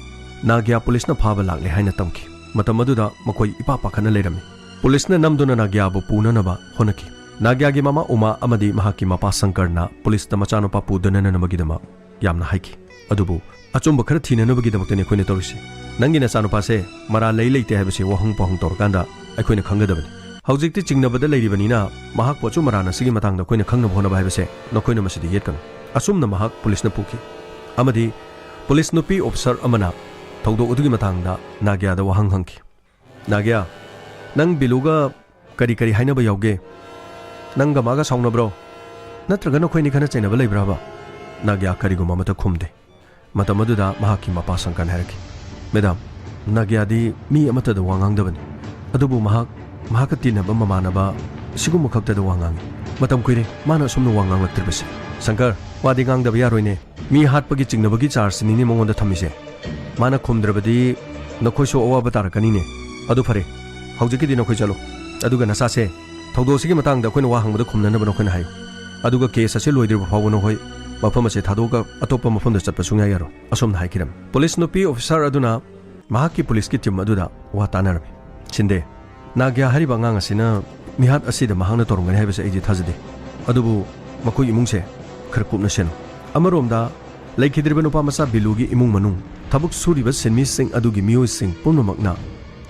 ꯅꯥꯒ꯭ꯌꯥ ꯄꯨꯂꯤꯁꯅ ꯐꯥꯕ ꯂꯥꯛꯂꯦ ꯍꯥꯏꯅ ꯇꯝꯈꯤ꯫ ꯃꯇꯝ ꯑꯗꯨꯗ ꯃꯈꯣꯏ ꯏꯄꯥ ꯄꯥꯈꯠꯅ ꯂꯩꯔꯝꯃꯤ꯫ ꯄꯨꯂꯤꯁꯅ ꯅꯝꯗꯨꯅ ꯅꯥꯒ꯭ꯌꯥꯕꯨ ꯄꯨꯅꯅꯕ ꯍꯣꯠꯅꯈꯤ꯫ ꯅꯥꯒ꯭ꯌꯥꯒꯤ ꯃꯃꯥ ꯎꯃꯥ ꯑꯃꯗꯤ ꯃꯍꯥꯛꯀꯤ ꯃꯄꯥ ꯁꯪꯀꯔꯅ ꯄꯨꯂꯤꯁꯇ ꯃꯆꯥꯅꯨꯄꯥ ꯄꯨꯗꯅꯅꯕꯒꯤꯗꯃꯛ ꯌꯥꯝꯅ ꯍꯥꯏꯈꯤ꯫ ꯑꯗꯨꯕꯨ ꯑꯆꯨꯝꯕ ꯈꯔ ꯊꯤꯅꯅꯕꯒꯤꯗꯃꯛꯇꯅꯤ ꯑꯩꯈꯣꯏꯅ ꯇꯧꯔꯤꯁꯤ꯫ ꯅꯪꯒꯤ ꯅꯆꯥꯅꯨꯄꯥꯁꯦ ꯃꯔꯥꯜ ꯂꯩ ꯂꯩꯇꯦ ꯍꯥꯏꯕꯁꯤ ꯋꯥꯍꯪ ꯄꯥꯎꯍꯪ ꯇꯧꯔꯀꯥꯟꯗ ꯑꯩꯈꯣꯏꯅ ꯈꯪꯒꯗꯕꯅꯤ꯫ ꯍꯧꯖꯤꯛꯇꯤ ꯆꯤꯡꯅꯕꯗ ꯂꯩꯔꯤꯕꯅꯤꯅ ꯃꯍꯥꯛꯄꯨ ꯑꯆꯨꯝ ꯑꯔꯥꯟ ꯑꯁꯤꯒꯤ ꯃꯇꯥꯡꯗ ꯑꯩꯈꯣꯏꯅ ꯈꯪꯅꯕ ꯍꯣꯠꯅꯕ ꯍꯥꯏꯕꯁꯦ ꯅꯈꯣꯏꯅ ꯃꯁꯤꯗ ꯌꯦꯠꯀꯅꯨ꯫ ꯑꯁꯨꯝꯅ ꯃꯍꯥꯛ ꯄꯨꯂꯤꯁꯅ ꯄꯨꯈꯤ꯫ ꯑꯃꯗꯤ ꯄꯨꯂꯤꯁ ꯅꯨꯄꯤ ꯑꯣꯐꯤꯁꯥꯔ ꯑꯃꯅ ꯊꯧꯗꯣꯛ ꯑꯗꯨꯒꯤ ꯃꯇꯥꯡꯗ ꯅꯥꯒ꯭ꯌꯥꯗ ꯋꯥꯍꯪ ꯍꯪꯈꯤ꯫ "ꯅꯥꯒ꯭ꯌꯥ, ꯅꯪ ꯕꯤꯂꯨꯒ ꯀꯔꯤ ꯀꯔꯤ ꯍꯥꯏꯅꯕ ꯌꯥꯎꯒꯦ? ꯅꯪꯒ ꯃꯥꯒ ꯁꯥꯎꯅꯕ꯭ꯔꯣ? ꯅꯠꯇ꯭ꯔꯒ ꯅꯈꯣꯏꯅꯤ ꯈꯠꯅ ꯆꯩꯅꯕ ꯂꯩꯕ꯭ꯔꯥꯕ?" ꯅꯥꯒ꯭ꯌꯥ ꯀꯔꯤꯒꯨꯝꯕ ꯑꯃꯠꯇ ꯈꯨꯝꯗꯦ꯫ ꯃꯇꯝ ꯑꯗꯨꯗ ꯃꯍꯥꯛꯀꯤ ꯃꯄꯥ ꯁꯪꯀꯔꯅ ꯍꯥꯏꯔꯛꯈꯤ, "ꯃꯦꯗꯥꯝ, ꯅꯥꯒ꯭ꯌꯥꯗꯤ ꯃꯤ ꯑꯃꯠꯇꯗ ꯋꯥ ꯉꯥꯡꯗꯕꯅꯤ꯫ ꯑꯗꯨꯕꯨ ꯃꯍꯥꯛ ꯃꯍꯥꯛꯀ ꯇꯤꯟꯅꯕ ꯃꯃꯥꯟꯅꯕ ꯁꯤꯒꯨꯝꯕ ꯈꯛꯇꯗ ꯋꯥ ꯉꯥꯡꯉꯤ꯫ ꯃꯇꯝ ꯀꯨꯏꯔꯦ ꯃꯥꯅ ꯑꯁꯨꯝꯅ ꯋꯥ ꯉꯥꯡꯂꯛꯇ꯭ꯔꯤꯕꯁꯦ꯫ ꯁꯪꯀꯔ, ꯋꯥꯗꯤ ꯉꯥꯡꯗꯕ ꯌꯥꯔꯣꯏꯅꯦ꯫ ꯃꯤ ꯍꯥꯠꯄꯒꯤ ꯆꯤꯡꯅꯕꯒꯤ ꯆꯥꯔꯖꯁꯤꯅꯤꯅꯦ ꯃꯉꯣꯟꯗ ꯊꯝꯃꯤꯁꯦ꯫ ꯃꯥꯅ ꯈꯨꯝꯗ꯭ꯔꯕꯗꯤ ꯅꯈꯣꯏꯁꯨ ꯑꯋꯥꯕ ꯇꯥꯔꯛꯀꯅꯤꯅꯦ꯫ ꯑꯗꯨ ꯐꯔꯦ, ꯍꯧꯖꯤꯛꯀꯤꯗꯤ ꯅꯈꯣꯏ ꯆꯠꯂꯣ꯫ ꯑꯗꯨꯒ ꯅꯆꯥꯁꯦ, ꯊꯧꯗꯣꯛ ꯑꯁꯤꯒꯤ ꯃꯇꯥꯡꯗ ꯑꯩꯈꯣꯏꯅ ꯋꯥ ꯍꯪꯕꯗ ꯈꯨꯝꯅꯅꯕ ꯅꯈꯣꯏꯅ ꯍꯥꯏꯌꯨ꯫ ꯑꯗꯨꯒ ꯀꯦꯁ ꯑꯁꯤ ꯂꯣꯏꯗ꯭ꯔꯤꯕ ꯐꯥꯎꯕ ꯅꯈꯣꯏ ꯃꯐꯝ ꯑꯁꯤ ꯊꯥꯗꯣꯛꯑꯒ ꯑꯇꯣꯞꯄ ꯃꯐꯝꯗ ꯆꯠꯄ ꯁꯨꯡꯌꯥ ꯌꯥꯔꯣꯏ", ꯑꯁꯨꯝꯅ ꯍꯥꯏꯈꯤꯔꯝꯃꯤ꯫ ꯄꯨꯂꯤꯁ ꯅꯨꯄꯤ ꯑꯣꯐꯤꯁꯥꯔ ꯑꯗꯨꯅ ꯃꯍꯥꯛꯀꯤ ꯄꯨꯂꯤꯁꯀꯤ ꯇꯤꯝ ꯑꯗꯨꯗ ꯋꯥ ꯇꯥꯅꯔꯝꯃꯤ꯫ "ꯁꯤꯟꯗꯦ, ꯅꯥꯒ꯭ꯌꯥ ꯍꯥꯏꯔꯤꯕ ꯑꯉꯥꯡ ꯑꯁꯤꯅ ꯃꯤꯍꯥꯠ ꯑꯁꯤꯗ ꯃꯍꯥꯛꯅ ꯇꯧꯔꯝꯒꯅꯤ ꯍꯥꯏꯕꯁꯦ ꯑꯩꯗꯤ ꯊꯥꯖꯗꯦ꯫ ꯑꯗꯨꯕꯨ ꯃꯈꯣꯏ ꯏꯃꯨꯡꯁꯦ ꯈꯔ ꯀꯨꯞꯅ ꯁꯦꯟꯅꯧ꯫" ꯑꯃꯔꯣꯝꯗ, ꯂꯩꯈꯤꯗ꯭ꯔꯤꯕ ꯅꯨꯄꯥ ꯃꯆꯥ ꯕꯤꯂꯨꯒꯤ ꯏꯃꯨꯡ ꯃꯅꯨꯡ, ꯊꯕꯛ ꯁꯨꯔꯤꯕ ꯁꯤꯟꯃꯤꯁꯤꯡ ꯑꯗꯨꯒꯤ ꯃꯤꯑꯣꯏꯁꯤꯡ ꯄꯨꯝꯅꯃꯛꯅ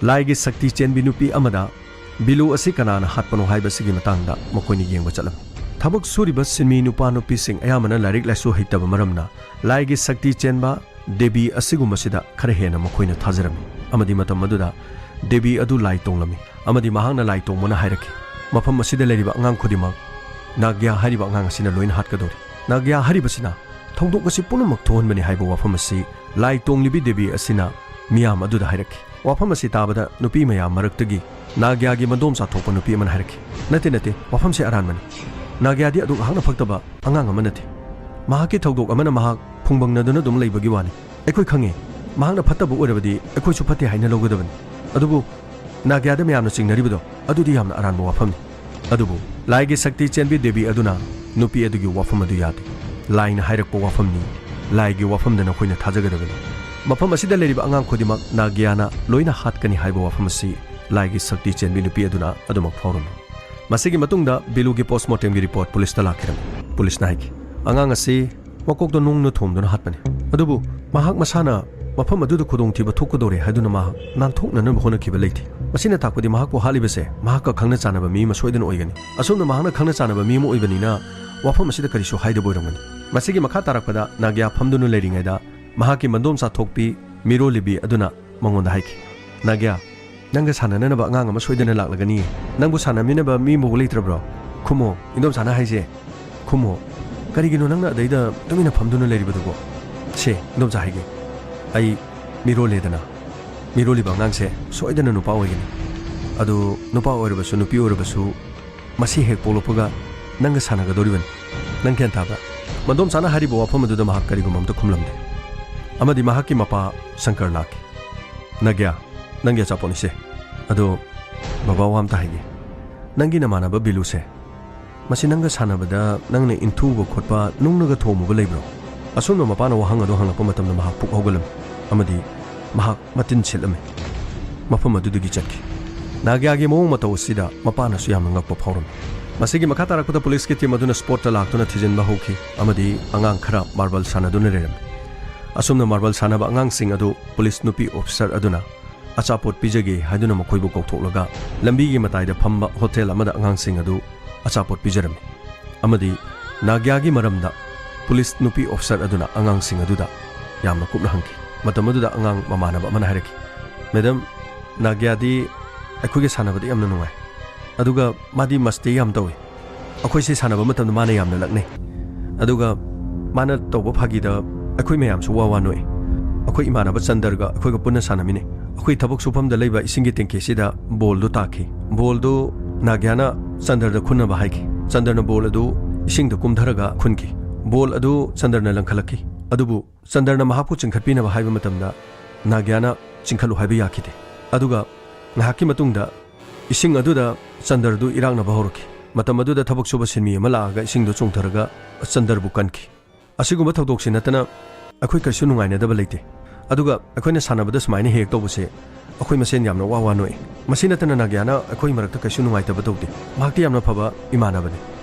ꯂꯥꯏꯒꯤ ꯁꯛꯇꯤ ꯆꯦꯟꯕꯤ ꯅꯨꯄꯤ ꯑꯃꯗ ꯕꯤꯂꯨ ꯑꯁꯤ ꯀꯅꯥꯅ ꯍꯥꯠꯄꯅꯣ ꯍꯥꯏꯕꯁꯤꯒꯤ ꯃꯇꯥꯡꯗ ꯃꯈꯣꯏꯅ ꯌꯦꯡꯕ ꯆꯠꯂꯝꯃꯤ꯫ ꯊꯕꯛ ꯁꯨꯔꯤꯕ ꯁꯤꯟꯃꯤ ꯅꯨꯄꯥ ꯅꯨꯄꯤꯁꯤꯡ ꯑꯌꯥꯝꯕꯅ ꯂꯥꯏꯔꯤꯛ ꯂꯥꯏꯁꯨ ꯍꯩꯇꯕ ꯃꯔꯝꯅ ꯂꯥꯏꯒꯤ ꯁꯛꯇꯤ ꯆꯦꯟꯕ ꯗꯦꯕꯤ ꯑꯁꯤꯒꯨꯝꯕꯁꯤꯗ ꯈꯔ ꯍꯦꯟꯅ ꯃꯈꯣꯏꯅ ꯊꯥꯖꯔꯝꯃꯤ꯫ ꯑꯃꯗꯤ ꯃꯇꯝ ꯑꯗꯨꯗ ꯗꯦꯕꯤ ꯑꯗꯨ ꯂꯥꯏ ꯇꯣꯡꯂꯝꯃꯤ꯫ ꯑꯃꯗꯤ ꯃꯍꯥꯛꯅ ꯂꯥꯏ ꯇꯣꯡꯕꯅ ꯍꯥꯏꯔꯛꯈꯤ, "ꯃꯐꯝ ꯑꯁꯤꯗ ꯂꯩꯔꯤꯕ ꯑꯉꯥꯡ ꯈꯨꯗꯤꯡꯃꯛ ꯅꯥꯒ꯭ꯌꯥ ꯍꯥꯏꯔꯤꯕ ꯑꯉꯥꯡ ꯑꯁꯤꯅ ꯂꯣꯏꯅ ꯍꯥꯠꯀꯗꯧꯔꯤ꯫" ꯅꯥꯒ꯭ꯌꯥ ꯍꯥꯏꯔꯤꯕꯁꯤꯅ ꯊꯧꯗꯣꯛ ꯑꯁꯤ ꯄꯨꯝꯅꯃꯛ ꯊꯣꯛꯍꯟꯕꯅꯤ ꯍꯥꯏꯕ ꯋꯥꯐꯝ ꯑꯁꯤ ꯂꯥꯏ ꯇꯣꯡꯂꯤꯕꯤ ꯗꯦꯕꯤ ꯑꯁꯤꯅ ꯃꯤꯌꯥꯝ ꯑꯗꯨꯗ ꯍꯥꯏꯔꯛꯈꯤ꯫ ꯋꯥꯐꯝ ꯑꯁꯤ ꯇꯥꯕꯗ ꯅꯨꯄꯤ ꯃꯌꯥꯝ ꯃꯔꯛꯇꯒꯤ ꯅꯥꯒ꯭ꯌꯥꯒꯤ ꯃꯗꯣꯝꯆꯥ ꯊꯣꯛꯄ ꯅꯨꯄꯤ ꯑꯃꯅ ꯍꯥꯏꯔꯛꯈꯤ, "ꯅꯠꯇꯦ, ꯅꯠꯇꯦ, ꯋꯥꯐꯝꯁꯦ ꯑꯔꯥꯟꯕꯅꯤ꯫ ꯅꯥꯒ꯭ꯌꯥꯗꯤ ꯑꯗꯨꯛ ꯍꯥꯛꯅ ꯐꯠꯇꯕ ꯑꯉꯥꯡ ꯑꯃ ꯅꯠꯇꯦ꯫ ꯃꯍꯥꯛꯀꯤ ꯊꯧꯗꯣꯛ ꯑꯃꯅ ꯃꯍꯥꯛ ꯐꯨꯡꯕꯪꯅꯗꯨꯅ ꯑꯗꯨꯝ ꯂꯩꯕꯒꯤ ꯋꯥꯅꯤ꯫ ꯑꯩꯈꯣꯏ ꯈꯪꯉꯦ, ꯃꯍꯥꯛꯅ ꯐꯠꯇꯕ ꯑꯣꯏꯔꯕꯗꯤ ꯑꯩꯈꯣꯏꯁꯨ ꯐꯠꯇꯦ ꯍꯥꯏꯅ ꯂꯧꯒꯗꯕꯅꯤ꯫ ꯑꯗꯨꯕꯨ ꯅꯥꯒ꯭ꯌꯥꯗ ꯃꯌꯥꯝꯅ ꯆꯤꯡꯅꯔꯤꯕꯗꯣ, ꯑꯗꯨꯗꯤ ꯌꯥꯝꯅ ꯑꯔꯥꯟꯕ ꯋꯥꯐꯝꯅꯤ꯫ ꯑꯗꯨꯕꯨ ꯂꯥꯏꯒꯤ ꯁꯛꯇꯤ ꯆꯦꯟꯕꯤ ꯗꯦꯕꯤ ꯑꯗꯨꯅ ꯅꯨꯄꯤ ꯑꯗꯨꯒꯤ ꯋꯥꯐꯝ ꯑꯗꯨ ꯌꯥꯗꯦ꯫ ꯂꯥꯏꯅ ꯍꯥꯏꯔꯛꯄ ꯋꯥꯐꯝꯅꯤ꯫ ꯂꯥꯏꯒꯤ ꯋꯥꯐꯝꯗ ꯅꯈꯣꯏꯅ ꯊꯥꯖꯒꯗꯕꯅꯤ꯫ ꯃꯐꯝ ꯑꯁꯤꯗ ꯂꯩꯔꯤꯕ ꯑꯉꯥꯡ ꯈꯨꯗꯤꯡꯃꯛ ꯅꯥꯒ꯭ꯌꯥꯅ ꯂꯣꯏꯅ ꯍꯥꯠꯀꯅꯤ ꯍꯥꯏꯕ ꯋꯥꯐꯝ ꯑꯁꯤ ꯂꯥꯏꯒꯤ ꯁꯛꯇꯤ ꯆꯦꯟꯕꯤ ꯅꯨꯄꯤ ꯑꯗꯨꯅ ꯑꯗꯨꯃꯛ ꯐꯥꯎꯔꯝꯃꯤ꯫ ꯃꯁꯤꯒꯤ ꯃꯇꯨꯡꯗ ꯕꯤꯂꯨꯒꯤ ꯄꯣꯁꯃꯣꯔꯇꯦꯝꯒꯤ ꯔꯤꯄꯣꯔꯠ ꯄꯨꯂꯤꯁꯇ ꯂꯥꯛꯈꯤꯔꯝꯃꯤ꯫ ꯄꯨꯂꯤꯁꯅ ꯍꯥꯏꯈꯤ, "ꯑꯉꯥꯡ ꯑꯁꯤ ꯃꯀꯣꯛꯇ ꯅꯨꯡꯅ ꯊꯣꯝꯗꯨꯅ ꯍꯥꯠꯄꯅꯤ꯫ ꯑꯗꯨꯕꯨ ꯃꯍꯥꯛ ꯃꯁꯥꯅ ꯃꯐꯝ ꯑꯗꯨꯗ ꯈꯨꯗꯣꯡꯊꯤꯕ ꯊꯣꯛꯀꯗꯧꯔꯦ ꯍꯥꯏꯗꯨꯅ ꯃꯍꯥꯛ ꯅꯥꯟꯊꯣꯛꯅꯅꯕ ꯍꯣꯠꯅꯈꯤꯕ ꯂꯩꯇꯦ꯫ ꯃꯁꯤꯅ ꯇꯥꯛꯄꯗꯤ ꯃꯍꯥꯛꯄꯨ ꯍꯥꯠꯂꯤꯕꯁꯦ ꯃꯍꯥꯛꯀ ꯈꯪꯅ ꯆꯥꯟꯅꯕ ꯃꯤ ꯑꯃ ꯁꯣꯏꯗꯅ ꯑꯣꯏꯒꯅꯤ꯫ ꯑꯁꯣꯝꯅ ꯃꯍꯥꯛꯅ ꯈꯪꯅ ꯆꯥꯟꯅꯕ ꯃꯤ ꯑꯃ ꯑꯣꯏꯕꯅꯤꯅ ꯋꯥꯐꯝ ꯑꯁꯤꯗ ꯀꯔꯤꯁꯨ ꯍꯥꯏꯗꯕ ꯑꯣꯏꯔꯝꯒꯅꯤ"꯫ ꯃꯁꯤꯒꯤ ꯃꯈꯥ ꯇꯥꯔꯛꯄꯗ ꯅꯥꯒ꯭ꯌꯥ ꯐꯝꯗꯨꯅ ꯂꯩꯔꯤꯉꯩꯗ ꯃꯍꯥꯛꯀꯤ ꯃꯟꯗꯣꯝꯆꯥ ꯊꯣꯛꯄꯤ ꯃꯤꯔꯣꯂꯤꯕꯤ ꯑꯗꯨꯅ ꯃꯉꯣꯟꯗ ꯍꯥꯏꯈꯤ, "ꯅꯥꯒ꯭ꯌꯥ, ꯅꯪꯒ ꯁꯥꯟꯅꯅꯅꯕ ꯑꯉꯥꯡ ꯑꯃ ꯁꯣꯏꯗꯅ ꯂꯥꯛꯂꯒꯅꯤ꯫ ꯅꯪꯕꯨ ꯁꯥꯟꯅꯃꯤꯟꯅꯕ ꯃꯤꯃꯨꯛ ꯂꯩꯇ꯭ꯔꯕ꯭ꯔꯣ? ꯈꯨꯝꯃꯣ, ꯏꯟꯗꯣꯝꯆꯥꯅ ꯍꯥꯏꯁꯦ꯫ ꯈꯨꯝꯃꯣ꯫ ꯀꯔꯤꯒꯤꯅꯣ ꯅꯪꯅ ꯑꯗꯩꯗ ꯇꯨꯃꯤꯟꯅ ꯐꯝꯗꯨꯅ ꯂꯩꯔꯤꯕꯗꯨꯕꯣ? ꯁꯦ, ꯏꯟꯗꯣꯝꯆꯥ ꯍꯥꯏꯒꯦ꯫ ꯑꯩ ꯃꯤꯔꯣꯜꯂꯦꯗꯅ꯫ ꯃꯤꯔꯣꯜꯂꯤꯕ ꯑꯉꯥꯡꯁꯦ ꯁꯣꯏꯗꯅ ꯅꯨꯄꯥ ꯑꯣꯏꯒꯅꯤ꯫ ꯑꯗꯨ ꯅꯨꯄꯥ ꯑꯣꯏꯔꯕꯁꯨ ꯅꯨꯄꯤ ꯑꯣꯏꯔꯕꯁꯨ ꯃꯁꯤ ꯍꯦꯛ ꯄꯣꯛꯂꯛꯄꯒ ꯅꯪꯒ ꯁꯥꯟꯅꯒꯗꯧꯔꯤꯕꯅꯤ꯫ ꯅꯪ ꯒ꯭ꯌꯥꯟ ꯇꯥꯕ꯭ꯔꯥ?" ꯃꯟꯗꯣꯝꯆꯥꯅ ꯍꯥꯏꯔꯤꯕ ꯋꯥꯐꯝ ꯑꯗꯨꯗ ꯃꯍꯥꯛ ꯀꯔꯤꯒꯨꯝꯕ ꯑꯝꯇ ꯈꯨꯝꯂꯝꯗꯦ꯫ ꯑꯃꯗꯤ ꯃꯍꯥꯛꯀꯤ ꯃꯄꯥ ꯁꯪꯀꯔ ꯂꯥꯛꯈꯤ꯫ "ꯅꯥꯒ꯭ꯌꯥ, ꯅꯪꯒꯤ ꯑꯆꯥꯄꯣꯠꯅꯤꯁꯦ꯫ ꯑꯗꯣ ꯕꯕꯥ, ꯋꯥ ꯑꯝꯇ ꯍꯥꯏꯒꯦ꯫ ꯅꯪꯒꯤ ꯅꯃꯥꯟꯅꯕ ꯕꯤꯂꯨꯁꯦ, ꯃꯁꯤ ꯅꯪꯒ ꯁꯥꯟꯅꯕꯗ ꯅꯪꯅ ꯏꯟꯊꯨꯕ ꯈꯣꯠꯄ, ꯅꯨꯡꯅꯒ ꯊꯣꯝꯃꯨꯕ ꯂꯩꯕ꯭ꯔꯣ?" ꯑꯁꯣꯝꯅ ꯃꯄꯥꯅ ꯋꯥꯍꯪ ꯑꯗꯨ ꯍꯪꯂꯛꯄ ꯃꯇꯝꯗ ꯃꯍꯥꯛ ꯄꯨꯛ ꯍꯧꯒꯠꯂꯝꯃꯤ ꯑꯃꯗꯤ ꯃꯍꯥꯛ ꯃꯇꯤꯟ ꯁꯤꯠꯂꯝꯃꯤ꯫ ꯃꯐꯝ ꯑꯗꯨꯗꯒꯤ ꯆꯠꯈꯤ꯫ ꯅꯥꯒ꯭ꯌꯥꯒꯤ ꯃꯑꯣꯡ ꯃꯇꯧ ꯑꯁꯤꯗ ꯃꯄꯥꯅꯁꯨ ꯌꯥꯝꯅ ꯉꯛꯄ ꯐꯥꯎꯔꯝꯃꯤ꯫ ꯃꯁꯤꯒꯤ ꯃꯈꯥ ꯇꯥꯔꯛꯄꯗ ꯄꯨꯂꯤꯁꯀꯤ ꯇꯤꯝ ꯑꯗꯨꯅ ꯁ꯭ꯄꯣꯠꯇ ꯂꯥꯛꯇꯨꯅ ꯊꯤꯖꯤꯟꯕ ꯍꯧꯈꯤ ꯑꯃꯗꯤ ꯑꯉꯥꯡ ꯈꯔ ꯃꯥꯔꯕꯜ ꯁꯥꯟꯅꯗꯨꯅ ꯂꯩꯔꯝꯃꯤ꯫ ꯑꯁꯨꯝꯅ ꯃꯥꯔꯕꯜ ꯁꯥꯟꯅꯕ ꯑꯉꯥꯡꯁꯤꯡ ꯑꯗꯨ ꯄꯨꯂꯤꯁ ꯅꯨꯄꯤ ꯑꯣꯐꯤꯁꯔ ꯑꯗꯨꯅ ꯑꯆꯥꯄꯣꯠ ꯄꯤꯖꯒꯦ ꯍꯥꯏꯗꯨꯅ ꯃꯈꯣꯏꯕꯨ ꯀꯧꯊꯣꯛꯂꯒ ꯂꯝꯕꯤꯒꯤ ꯃꯇꯥꯏꯗ ꯐꯝꯕ ꯍꯣꯇꯦꯜ ꯑꯃꯗ ꯑꯉꯥꯡꯁꯤꯡ ꯑꯗꯨ ꯑꯆꯥꯄꯣꯠ ꯄꯤꯖꯔꯝꯃꯤ꯫ ꯑꯃꯗꯤ ꯅꯥꯒ꯭ꯌꯥꯒꯤ ꯃꯔꯝꯗ ꯄꯨꯂꯤꯁ ꯅꯨꯄꯤ ꯑꯣꯐꯤꯁꯔ ꯑꯗꯨꯅ ꯑꯉꯥꯡꯁꯤꯡ ꯑꯗꯨꯗ ꯌꯥꯝꯅ ꯀꯨꯞꯅ ꯍꯪꯈꯤ꯫ ꯃꯇꯝ ꯑꯗꯨꯗ ꯑꯉꯥꯡ ꯃꯃꯥꯟꯅꯕ ꯑꯃꯅ ꯍꯥꯏꯔꯛꯈꯤ, "ꯃꯦꯗꯝ, ꯅꯥꯒ꯭ꯌꯥꯗꯤ ꯑꯩꯈꯣꯏꯒ ꯁꯥꯟꯅꯕꯗ ꯌꯥꯝꯅ ꯅꯨꯡꯉꯥꯏ, ꯑꯗꯨꯒ ꯃꯥꯗꯤ ꯃꯁꯇꯤ ꯌꯥꯝ ꯇꯧꯏ꯫ ꯑꯩꯈꯣꯏꯁꯦ ꯁꯥꯟꯅꯕ ꯃꯇꯝꯗ ꯃꯥꯅ ꯌꯥꯝꯅ ꯂꯛꯅꯩ꯫ ꯑꯗꯨꯒ ꯃꯥꯅ ꯇꯧꯕ ꯐꯥꯒꯤꯗ ꯑꯩꯈꯣꯏ ꯃꯌꯥꯝꯁꯨ ꯋꯥ ꯋꯥ ꯅꯣꯛꯏ꯫ ꯑꯩꯈꯣꯏ ꯏꯃꯥꯟꯅꯕ ꯆꯟꯗꯔꯒ ꯑꯩꯈꯣꯏꯒ ꯄꯨꯟꯅ ꯁꯥꯟꯅꯃꯤꯟꯅꯩ꯫ ꯑꯩꯈꯣꯏ ꯊꯕꯛ ꯁꯨꯐꯝꯗ ꯂꯩꯕ ꯏꯁꯤꯡꯒꯤ ꯇꯦꯡꯀꯤꯁꯤꯗ ꯕꯣꯜꯗꯨ ꯇꯥꯈꯤ꯫ ꯕꯣꯜꯗꯨ ꯅꯥꯒ꯭ꯌꯥꯅ ꯆꯟꯗꯔꯗ ꯈꯨꯟꯅꯕ ꯍꯥꯏꯈꯤ꯫ ꯆꯟꯗꯔꯅ ꯕꯣꯜ ꯑꯗꯨ ꯏꯁꯤꯡꯗ ꯀꯨꯝꯊꯔꯒ ꯈꯨꯟꯈꯤ꯫ ꯕꯣꯜ ꯑꯗꯨ ꯆꯟꯗꯔꯅ ꯂꯪꯈꯠꯂꯛꯈꯤ꯫ ꯑꯗꯨꯕꯨ ꯆꯟꯗꯔꯅ ꯃꯍꯥꯛꯄꯨ ꯆꯤꯡꯈꯠꯄꯤꯅꯕ ꯍꯥꯏꯕ ꯃꯇꯝꯗ ꯅꯥꯒ꯭ꯌꯥꯅ ꯆꯤꯡꯈꯠꯂꯨ ꯍꯥꯏꯕ ꯌꯥꯈꯤꯗꯦ꯫ ꯑꯗꯨꯒ ꯉꯥꯏꯍꯥꯛꯀꯤ ꯃꯇꯨꯡꯗ ꯏꯁꯤꯡ ꯑꯗꯨꯗ ꯆꯟꯗꯔꯗꯨ ꯏꯔꯥꯛꯅꯕ ꯍꯧꯔꯛꯈꯤ꯫ ꯃꯇꯝ ꯑꯗꯨꯗ ꯊꯕꯛ ꯁꯨꯕ ꯁꯤꯟꯃꯤ ꯑꯃ ꯂꯥꯛꯑꯒ ꯏꯁꯤꯡꯗꯣ ꯆꯣꯡꯊꯔꯒ ꯆꯟꯗꯔꯕꯨ ꯀꯟꯈꯤ꯫ ꯑꯁꯤꯒꯨꯝꯕ ꯊꯧꯗꯣꯛꯁꯤ ꯅꯠꯇꯅ ꯑꯩꯈꯣꯏ ꯀꯩꯁꯨ ꯅꯨꯡꯉꯥꯏꯅꯗꯕ ꯂꯩꯇꯦ꯫ ꯑꯗꯨꯒ ꯑꯩꯈꯣꯏꯅ ꯁꯥꯟꯅꯕꯗ ꯁꯨꯃꯥꯏꯅ ꯍꯦꯛ ꯍꯦꯛ ꯇꯧꯕꯁꯦ ꯑꯩꯈꯣꯏ ꯃꯁꯦꯟ ꯌꯥꯝꯅ ꯋꯥ ꯋꯥ ꯅꯣꯛꯏ꯫ ꯃꯁꯤ ꯅꯠꯇꯅ ꯅꯥꯒ꯭ꯌꯥꯅ ꯑꯩꯈꯣꯏ ꯃꯔꯛꯇ ꯀꯩꯁꯨ ꯅꯨꯡꯉꯥꯏꯇꯕ ꯇꯧꯗꯦ꯫ ꯃꯍꯥꯛꯇꯤ ꯌꯥꯝꯅ ꯐꯕ ꯏꯃꯥꯟꯅꯕꯅꯤ꯫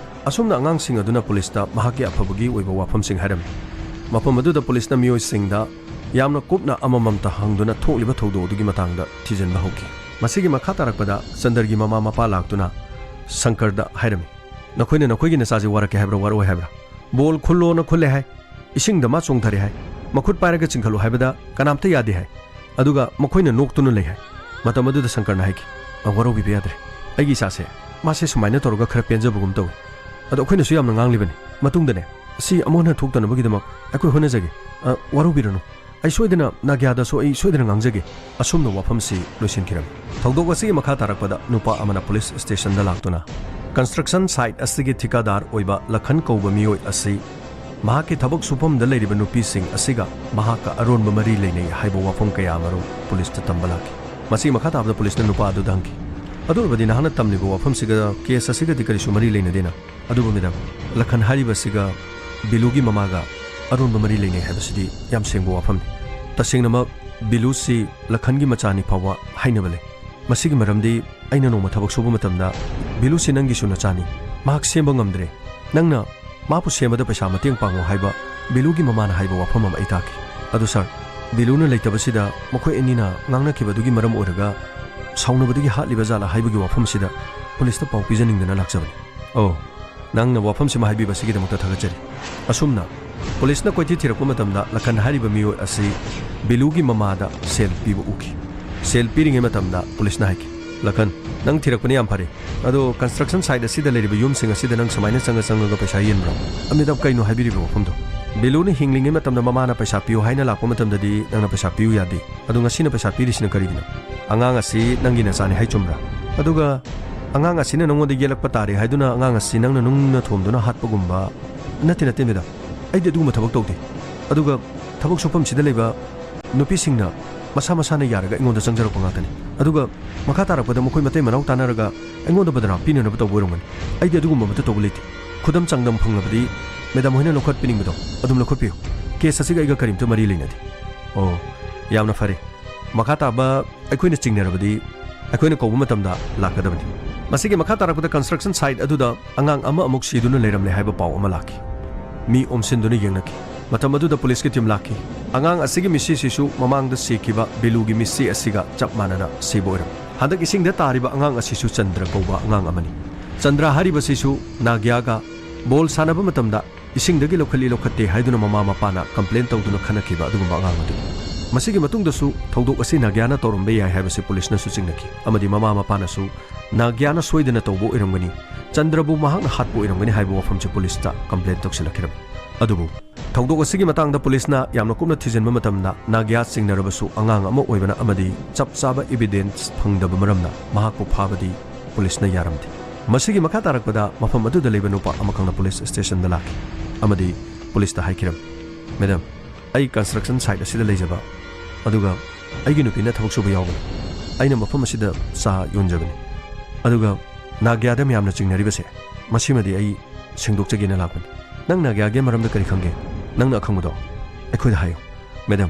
ꯑꯁꯨꯝꯅ ꯑꯉꯥꯡꯁꯤꯡ ꯑꯗꯨꯅ ꯄꯨꯂꯤꯁꯇ ꯃꯍꯥꯛꯀꯤ ꯑꯐꯕꯒꯤ ꯑꯣꯏꯕ ꯋꯥꯐꯝꯁꯤꯡ ꯍꯥꯏꯔꯝꯃꯤ꯫ ꯃꯐꯝ ꯑꯗꯨꯗ ꯄꯨꯂꯤꯁꯅ ꯃꯤꯑꯣꯏꯁꯤꯡꯗ ꯌꯥꯝꯅ ꯀꯨꯞꯅ ꯑꯃꯃꯝꯇ ꯍꯪꯗꯨꯅ ꯊꯣꯛꯂꯤꯕ ꯊꯧꯗꯣꯛ ꯑꯗꯨꯒꯤ ꯃꯇꯥꯡꯗ ꯊꯤꯖꯤꯟꯕ ꯍꯧꯈꯤ꯫ ꯃꯁꯤꯒꯤ ꯃꯈꯥ ꯇꯥꯔꯛꯄꯗ ꯆꯟꯗꯔꯒꯤ ꯃꯃꯥ ꯃꯄꯥ ꯂꯥꯛꯇꯨꯅ ꯁꯪꯀꯔꯗ ꯍꯥꯏꯔꯝꯃꯤ, "ꯅꯈꯣꯏꯅ ꯅꯈꯣꯏꯒꯤ ꯅꯆꯥꯁꯦ ꯋꯥꯔꯛꯀꯦ ꯍꯥꯏꯕ꯭ꯔꯥ, ꯋꯥꯔꯛꯑꯣꯏ ꯍꯥꯏꯕ꯭ꯔꯥ? ꯕꯣꯜ ꯈꯨꯜꯂꯣꯅ ꯈꯨꯜꯂꯦ ꯍꯥꯏ, ꯏꯁꯤꯡꯗ ꯃꯥ ꯆꯣꯡꯊꯔꯦ ꯍꯥꯏ, ꯃꯈꯨꯠ ꯄꯥꯏꯔꯒ ꯆꯤꯡꯈꯠꯂꯨ ꯍꯥꯏꯕꯗ ꯀꯅꯥꯝꯇ ꯌꯥꯗꯦ ꯍꯥꯏ, ꯑꯗꯨꯒ ꯃꯈꯣꯏꯅ ꯅꯣꯛꯇꯨꯅ ꯂꯩ ꯍꯥꯏ"꯫ ꯃꯇꯝ ꯑꯗꯨꯗ ꯁꯪꯀꯔꯅ ꯍꯥꯏꯈꯤ, "ꯑ, ꯋꯥꯔꯧꯕꯤꯕ ꯌꯥꯗ꯭ꯔꯦ꯫ ꯑꯩꯒꯤ ꯏꯆꯥꯁꯦ, ꯃꯥꯁꯦ ꯁꯨꯃꯥꯏꯅ ꯇꯧꯔꯒ ꯈꯔ ꯄꯦꯟꯖꯕꯒꯨꯝ ꯇꯧꯏ꯫ ꯑꯗꯣ ꯑꯩꯈꯣꯏꯅꯁꯨ ꯌꯥꯝꯅ ꯉꯥꯡꯂꯤꯕꯅꯤ꯫ ꯃꯇꯨꯡꯗꯅꯦ, ꯁꯤ ꯑꯃꯨꯛ ꯍꯟꯅ ꯊꯣꯛꯇꯅꯕꯒꯤꯗꯃꯛ ꯑꯩꯈꯣꯏ ꯍꯣꯠꯅꯖꯒꯦ꯫ ꯑ, ꯋꯥꯔꯧꯕꯤꯔꯅꯨ꯫ ꯑꯩ ꯁꯣꯏꯗꯅ, ꯅꯥꯒ꯭ꯌꯥꯗꯁꯨ ꯑꯩ ꯁꯣꯏꯗꯅ ꯉꯥꯡꯖꯒꯦ"꯫ ꯑꯁꯨꯝꯅ ꯋꯥꯐꯝꯁꯤ ꯂꯣꯏꯁꯤꯟꯈꯤꯔꯝꯃꯤ꯫ ꯊꯧꯗꯣꯛ ꯑꯁꯤꯒꯤ ꯃꯈꯥ ꯇꯥꯔꯛꯄꯗ ꯅꯨꯄꯥ ꯑꯃꯅ ꯄꯨꯂꯤꯁ ꯁ꯭ꯇꯦꯁꯟꯗ ꯂꯥꯛꯇꯨꯅ ꯀꯟꯁꯇ꯭ꯔꯛꯁꯟ ꯁꯥꯏꯠ ꯑꯁꯤꯒꯤ ꯊꯤꯀꯥꯗꯥꯔ ꯑꯣꯏꯕ ꯂꯈꯟ ꯀꯧꯕ ꯃꯤꯑꯣꯏ ꯑꯁꯤ ꯃꯍꯥꯛꯀꯤ ꯊꯕꯛ ꯁꯨꯐꯝꯗ ꯂꯩꯔꯤꯕ ꯅꯨꯄꯤꯁꯤꯡ ꯑꯁꯤꯒ ꯃꯍꯥꯛꯀ ꯑꯔꯣꯟꯕ ꯃꯔꯤ ꯂꯩꯅꯩ ꯍꯥꯏꯕ ꯋꯥꯐꯝ ꯀꯌꯥ ꯑꯃꯔꯣꯝ ꯄꯨꯂꯤꯁꯇ ꯇꯝꯕ ꯂꯥꯛꯈꯤ꯫ ꯃꯁꯤꯒꯤ ꯃꯈꯥ ꯇꯥꯕꯗ ꯄꯨꯂꯤꯁꯅ ꯅꯨꯄꯥ ꯑꯗꯨꯗ ꯍꯪꯈꯤ, "ꯑꯗꯨ ꯑꯣꯏꯔꯕꯗꯤ ꯅꯍꯥꯛꯅ ꯇꯝꯂꯤꯕ ꯋꯥꯐꯝꯁꯤꯒ ꯀꯦꯁ ꯑꯁꯤꯒꯗꯤ ꯀꯔꯤꯁꯨ ꯃꯔꯤ ꯂꯩꯅꯗꯦꯅ?" "ꯑꯗꯨꯕꯨ ꯃꯦꯗꯥꯝ, ꯂꯈꯟ ꯍꯥꯏꯔꯤꯕꯁꯤꯒ ꯕꯤꯂꯨꯒꯤ ꯃꯃꯥꯒ ꯑꯔꯣꯟꯕ ꯃꯔꯤ ꯂꯩꯅꯩ ꯍꯥꯏꯕꯁꯤꯗꯤ ꯌꯥꯝ ꯁꯦꯡꯕ ꯋꯥꯐꯝꯅꯤ꯫ ꯇꯁꯦꯡꯅꯃꯛ ꯕꯤꯂꯨꯁꯤ ꯂꯈꯟꯒꯤ ꯃꯆꯥꯅꯤ ꯐꯥꯎꯕ ꯍꯥꯏꯅꯕ ꯂꯩ꯫ ꯃꯁꯤꯒꯤ ꯃꯔꯝꯗꯤ ꯑꯩꯅ ꯅꯣꯡꯃ ꯊꯕꯛ ꯁꯨꯕ ꯃꯇꯝꯗ ꯕꯤꯂꯨꯁꯤ ꯅꯪꯒꯤꯁꯨ ꯅꯆꯥꯅꯤ, ꯃꯍꯥꯛ ꯁꯦꯝꯕ ꯉꯝꯗ꯭ꯔꯦ, ꯅꯪꯅ ꯃꯥꯕꯨ ꯁꯦꯝꯕꯗ ꯄꯩꯁꯥ ꯃꯇꯦꯡ ꯄꯥꯡꯉꯨ ꯍꯥꯏꯕ ꯕꯤꯂꯨꯒꯤ ꯃꯃꯥꯅ ꯍꯥꯏꯕ ꯋꯥꯐꯝ ꯑꯃ ꯑꯩ ꯇꯥꯈꯤ꯫ ꯑꯗꯨ ꯁꯥꯔ, ꯕꯤꯂꯨꯅ ꯂꯩꯇꯕꯁꯤꯗ ꯃꯈꯣꯏ ꯑꯅꯤꯅ ꯉꯥꯡꯅꯈꯤꯕꯗꯨꯒꯤ ꯃꯔꯝ ꯑꯣꯏꯔꯒ ꯁꯥꯎꯅꯕꯗꯒꯤ ꯍꯥꯠꯂꯤꯕ ꯖꯥꯠꯂ ꯍꯥꯏꯕꯒꯤ ꯋꯥꯐꯝꯁꯤꯗ ꯄꯨꯂꯤꯁꯇ ꯄꯥꯎ ꯄꯤꯖꯅꯤꯡꯗꯨꯅ ꯂꯥꯛꯆꯕꯅꯤ"꯫ "ꯑꯣ, ꯅꯪꯅ ꯋꯥꯐꯝꯁꯤꯃ ꯍꯥꯏꯕꯤꯕꯁꯤꯒꯤꯗꯃꯛꯇ ꯊꯥꯒꯠꯆꯔꯤ"꯫ ꯑꯁꯨꯝꯅ ꯄꯨꯂꯤꯁꯅ ꯀꯣꯏꯊꯤ ꯊꯤꯔꯛꯄ ꯃꯇꯝꯗ ꯂꯈꯟ ꯍꯥꯏꯔꯤꯕ ꯃꯤꯑꯣꯏ ꯑꯁꯤ ꯕꯤꯂꯨꯒꯤ ꯃꯃꯥꯗ ꯁꯦꯜ ꯄꯤꯕ ꯎꯈꯤ꯫ ꯁꯦꯜ ꯄꯤꯔꯤꯉꯩ ꯃꯇꯝꯗ ꯄꯨꯂꯤꯁꯅ ꯍꯥꯏꯈꯤ, "ꯂꯈꯟ, ꯅꯪ ꯊꯤꯔꯛꯄꯅ ꯌꯥꯝ ꯐꯔꯦ꯫ ꯑꯗꯣ ꯀꯟꯁꯇ꯭ꯔꯛꯁꯟ ꯁꯥꯏꯠ ꯑꯁꯤꯗ ꯂꯩꯔꯤꯕ ꯌꯨꯝꯁꯤꯡ ꯑꯁꯤꯗ ꯅꯪ ꯁꯨꯃꯥꯏꯅ ꯆꯪꯉ ꯆꯪꯉꯒ ꯄꯩꯁꯥ ꯌꯦꯟꯕ꯭ꯔꯣ?" "ꯑꯃꯤꯇꯥꯚ, ꯀꯩꯅꯣ ꯍꯥꯏꯕꯤꯔꯤꯕ ꯋꯥꯐꯝꯗꯣ? ꯕꯤꯂꯨꯅ ꯍꯤꯡꯂꯤꯉꯩ ꯃꯇꯝꯗ ꯃꯃꯥꯅ ꯄꯩꯁꯥ ꯄꯤꯌꯨ ꯍꯥꯏꯅ ꯂꯥꯛꯄ ꯃꯇꯝꯗꯗꯤ ꯅꯪꯅ ꯄꯩꯁꯥ ꯄꯤꯌꯨ ꯌꯥꯗꯦ꯫ ꯑꯗꯣ ꯉꯁꯤꯅ ꯄꯩꯁꯥ ꯄꯤꯔꯤꯁꯤꯅ ꯀꯔꯤꯒꯤꯅꯣ?" "ꯑꯉꯥꯡ ꯑꯁꯤ ꯅꯪꯒꯤ ꯅꯆꯥꯅꯤ ꯍꯥꯏ ꯆꯨꯝꯕ꯭ꯔꯥ? ꯑꯗꯨꯒ ꯑꯉꯥꯡ ꯑꯁꯤꯅ ꯅꯪꯉꯣꯟꯗ ꯌꯦꯜꯂꯛꯄ ꯇꯥꯔꯦ ꯍꯥꯏꯗꯨꯅ ꯑꯉꯥꯡ ꯑꯁꯤ ꯅꯪꯅ ꯅꯨꯡꯅ ꯊꯣꯝꯗꯨꯅ ꯍꯥꯠꯄꯒꯨꯝꯕ?" "ꯅꯠꯇꯦ, ꯅꯠꯇꯦ, ꯃꯦꯗꯥꯝ, ꯑꯩꯗꯤ ꯑꯗꯨꯒꯨꯝꯕ ꯊꯕꯛ ꯇꯧꯗꯦ"꯫ ꯑꯗꯨꯒ ꯊꯕꯛ ꯁꯨꯐꯝꯁꯤꯗ ꯂꯩꯕ ꯅꯨꯄꯤꯁꯤꯡꯅ ꯃꯁꯥ ꯃꯁꯥꯅ ꯌꯥꯔꯒ ꯑꯩꯉꯣꯟꯗ ꯆꯪꯖꯔꯛꯄ ꯉꯥꯛꯇꯅꯤ꯫ ꯑꯗꯨꯒ ꯃꯈꯥ ꯇꯥꯔꯛꯄꯗ ꯃꯈꯣꯏ ꯃꯇꯩ ꯃꯅꯥꯎ ꯇꯥꯟꯅꯔꯒ ꯑꯩꯉꯣꯟꯗ ꯕꯗꯅꯥꯝ ꯄꯤꯅꯅꯕ ꯇꯧꯕ ꯑꯣꯏꯔꯝꯒꯅꯤ꯫ ꯑꯩꯗꯤ ꯑꯗꯨꯒꯨꯝꯕ ꯑꯃꯠꯇ ꯇꯧꯕ ꯂꯩꯇꯦ꯫ ꯈꯨꯗꯝ ꯆꯥꯡꯗꯝ ꯐꯪꯂꯕꯗꯤ ꯃꯦꯗꯥꯝ ꯍꯣꯏꯅ ꯂꯧꯈꯠꯄꯤꯅꯤꯡꯕꯗꯣ ꯑꯗꯨꯝ ꯂꯧꯈꯠꯄꯤꯌꯨ꯫ ꯀꯦꯁ ꯑꯁꯤꯒ ꯑꯩꯒ ꯀꯔꯤꯝꯇ ꯃꯔꯤ ꯂꯩꯅꯗꯦ꯫ ꯑꯣ, ꯌꯥꯝꯅ ꯐꯔꯦ꯫ ꯃꯈꯥ ꯇꯥꯕ ꯑꯩꯈꯣꯏꯅ ꯆꯤꯡꯅꯔꯕꯗꯤ ꯑꯩꯈꯣꯏꯅ ꯀꯧꯕ ꯃꯇꯝꯗ ꯂꯥꯛꯀꯗꯕꯅꯤ꯫ ꯃꯁꯤꯒꯤ ꯃꯈꯥ ꯇꯥꯔꯛꯄꯗ construction site ꯑꯗꯨꯗ ꯑꯉꯥꯡ ꯑꯃ ꯑꯃꯨꯛ ꯁꯤꯗꯨꯅ ꯂꯩꯔꯝꯂꯦ ꯍꯥꯏꯕ ꯄꯥꯎ ꯑꯃ ꯂꯥꯛꯈꯤ꯫ ꯃꯤ ꯑꯣꯝꯁꯤꯟꯗꯨꯅ ꯌꯦꯡꯅꯈꯤ꯫ ꯃꯇꯝ ꯑꯗꯨꯗ ꯄꯨꯂꯤꯁꯀꯤ ꯇꯤꯝ ꯂꯥꯛꯈꯤ꯫ ꯑꯉꯥꯡ ꯑꯁꯤꯒꯤ ꯃꯤꯁꯤꯁꯤꯁꯨ ꯃꯃꯥꯡꯗ ꯁꯤꯈꯤꯕ ꯕꯤꯂꯨꯒꯤ ꯃꯤꯁꯤ ꯑꯁꯤꯒ ꯆꯞ ꯃꯥꯟꯅꯅ ꯁꯤꯕ ꯑꯣꯏꯔꯝꯃꯤ꯫ ꯍꯟꯗꯛ ꯏꯁꯤꯡꯗ ꯇꯥꯔꯤꯕ ꯑꯉꯥꯡ ꯑꯁꯤꯁꯨ ꯆꯟꯗ꯭ꯔ ꯀꯧꯕ ꯑꯉꯥꯡ ꯑꯃꯅꯤ꯫ ꯆꯟꯗ꯭ꯔ ꯍꯥꯏꯔꯤꯕꯁꯤꯁꯨ ꯅꯥꯒ꯭ꯌꯥꯒ ꯕꯣꯜ ꯁꯥꯟꯅꯕ ꯃꯇꯝꯗ ꯏꯁꯤꯡꯗꯒꯤ ꯂꯧꯈꯠꯂꯤ ꯂꯧꯈꯠꯇꯦ ꯍꯥꯏꯗꯨꯅ ꯃꯃꯥ ꯃꯄꯥꯅ ꯀꯝꯄ꯭ꯂꯦꯟ ꯇꯧꯗꯨꯅ ꯈꯠꯅꯈꯤꯕ ꯑꯗꯨꯒꯨꯝꯕ ꯑꯉꯥꯡ ꯑꯗꯨꯅꯤ꯫ ꯃꯁꯤꯒꯤ ꯃꯇꯨꯡꯗꯁꯨ ꯊꯧꯗꯣꯛ ꯑꯁꯤ ꯅꯥꯒ꯭ꯌꯥꯅ ꯇꯧꯔꯝꯕ ꯌꯥꯏ ꯍꯥꯏꯕꯁꯤ ꯄꯨꯂꯤꯁꯅꯁꯨ ꯆꯤꯡꯅꯈꯤ ꯑꯃꯗꯤ ꯃꯃꯥ ꯃꯄꯥꯅꯁꯨ ꯅꯥꯒ꯭ꯌꯥꯅ ꯁꯣꯏꯗꯅ ꯇꯧꯕ ꯑꯣꯏꯔꯝꯒꯅꯤ, ꯆꯟꯗ꯭ꯔꯕꯨ ꯃꯍꯥꯛꯅ ꯍꯥꯠꯄ ꯑꯣꯏꯔꯝꯒꯅꯤ ꯍꯥꯏꯕ ꯋꯥꯐꯝꯁꯤ ꯄꯨꯂꯤꯁꯇ ꯀꯝꯄ꯭ꯂꯦꯟ ꯇꯧꯁꯤꯜꯂꯛꯈꯤꯔꯝꯃꯤ꯫ ꯑꯗꯨꯕꯨ ꯊꯧꯗꯣꯛ ꯑꯁꯤꯒꯤ ꯃꯇꯥꯡꯗ ꯄꯨꯂꯤꯁꯅ ꯌꯥꯝꯅ ꯀꯨꯞꯅ ꯊꯤꯖꯤꯟꯕ ꯃꯇꯝꯗ ꯅꯥꯒ꯭ꯌꯥ ꯆꯤꯡꯅꯔꯕꯁꯨ ꯑꯉꯥꯡ ꯑꯃ ꯑꯣꯏꯕꯅ ꯑꯃꯗꯤ ꯆꯞ ꯆꯥꯕ ꯏꯕꯤꯗꯦꯟꯁ ꯐꯪꯗꯕ ꯃꯔꯝꯅ ꯃꯍꯥꯛꯄꯨ ꯐꯥꯕꯗꯤ ꯄꯨꯂꯤꯁꯅ ꯌꯥꯔꯝꯗꯦ꯫ ꯃꯁꯤꯒꯤ ꯃꯈꯥ ꯇꯥꯔꯛꯄꯗ ꯃꯐꯝ ꯑꯗꯨꯗ ꯂꯩꯕ ꯅꯨꯄꯥ ꯑꯃꯈꯛꯅ ꯄꯨꯂꯤꯁ ꯁ꯭ꯇꯦꯁꯟꯗ ꯂꯥꯛꯈꯤ ꯑꯃꯗꯤ ꯄꯨꯂꯤꯁꯇ ꯍꯥꯏꯈꯤꯔꯝꯃꯤ, "ꯃꯦꯗꯥꯝ, ꯑꯩ construction site ꯑꯁꯤꯗ ꯂꯩꯖꯕ, ꯑꯗꯨꯒ ꯑꯩꯒꯤ ꯅꯨꯄꯤꯅ ꯊꯕꯛ ꯁꯨꯕ ꯌꯥꯎꯕꯅꯤ꯫ ꯑꯩꯅ ꯃꯐꯝ ꯑꯁꯤꯗ ꯆꯥ ꯌꯣꯟꯖꯕꯅꯤ꯫ ꯑꯗꯨꯒ ꯅꯥꯒ꯭ꯌꯥꯗ ꯃꯌꯥꯝꯅ ꯆꯤꯡꯅꯔꯤꯕꯁꯦ, ꯃꯁꯤꯃꯗꯤ ꯑꯩ ꯁꯦꯡꯗꯣꯛꯆꯒꯦꯅ ꯂꯥꯛꯄꯅꯤ꯫ ꯅꯪ ꯅꯥꯒ꯭ꯌꯥꯒꯤ ꯃꯔꯝꯗ ꯀꯔꯤ ꯈꯪꯒꯦ? ꯅꯪꯅ ꯑꯈꯪꯕꯗꯣ ꯑꯩꯈꯣꯏꯗ ꯍꯥꯏꯌꯨ꯫" "ꯃꯦꯗꯥꯝ,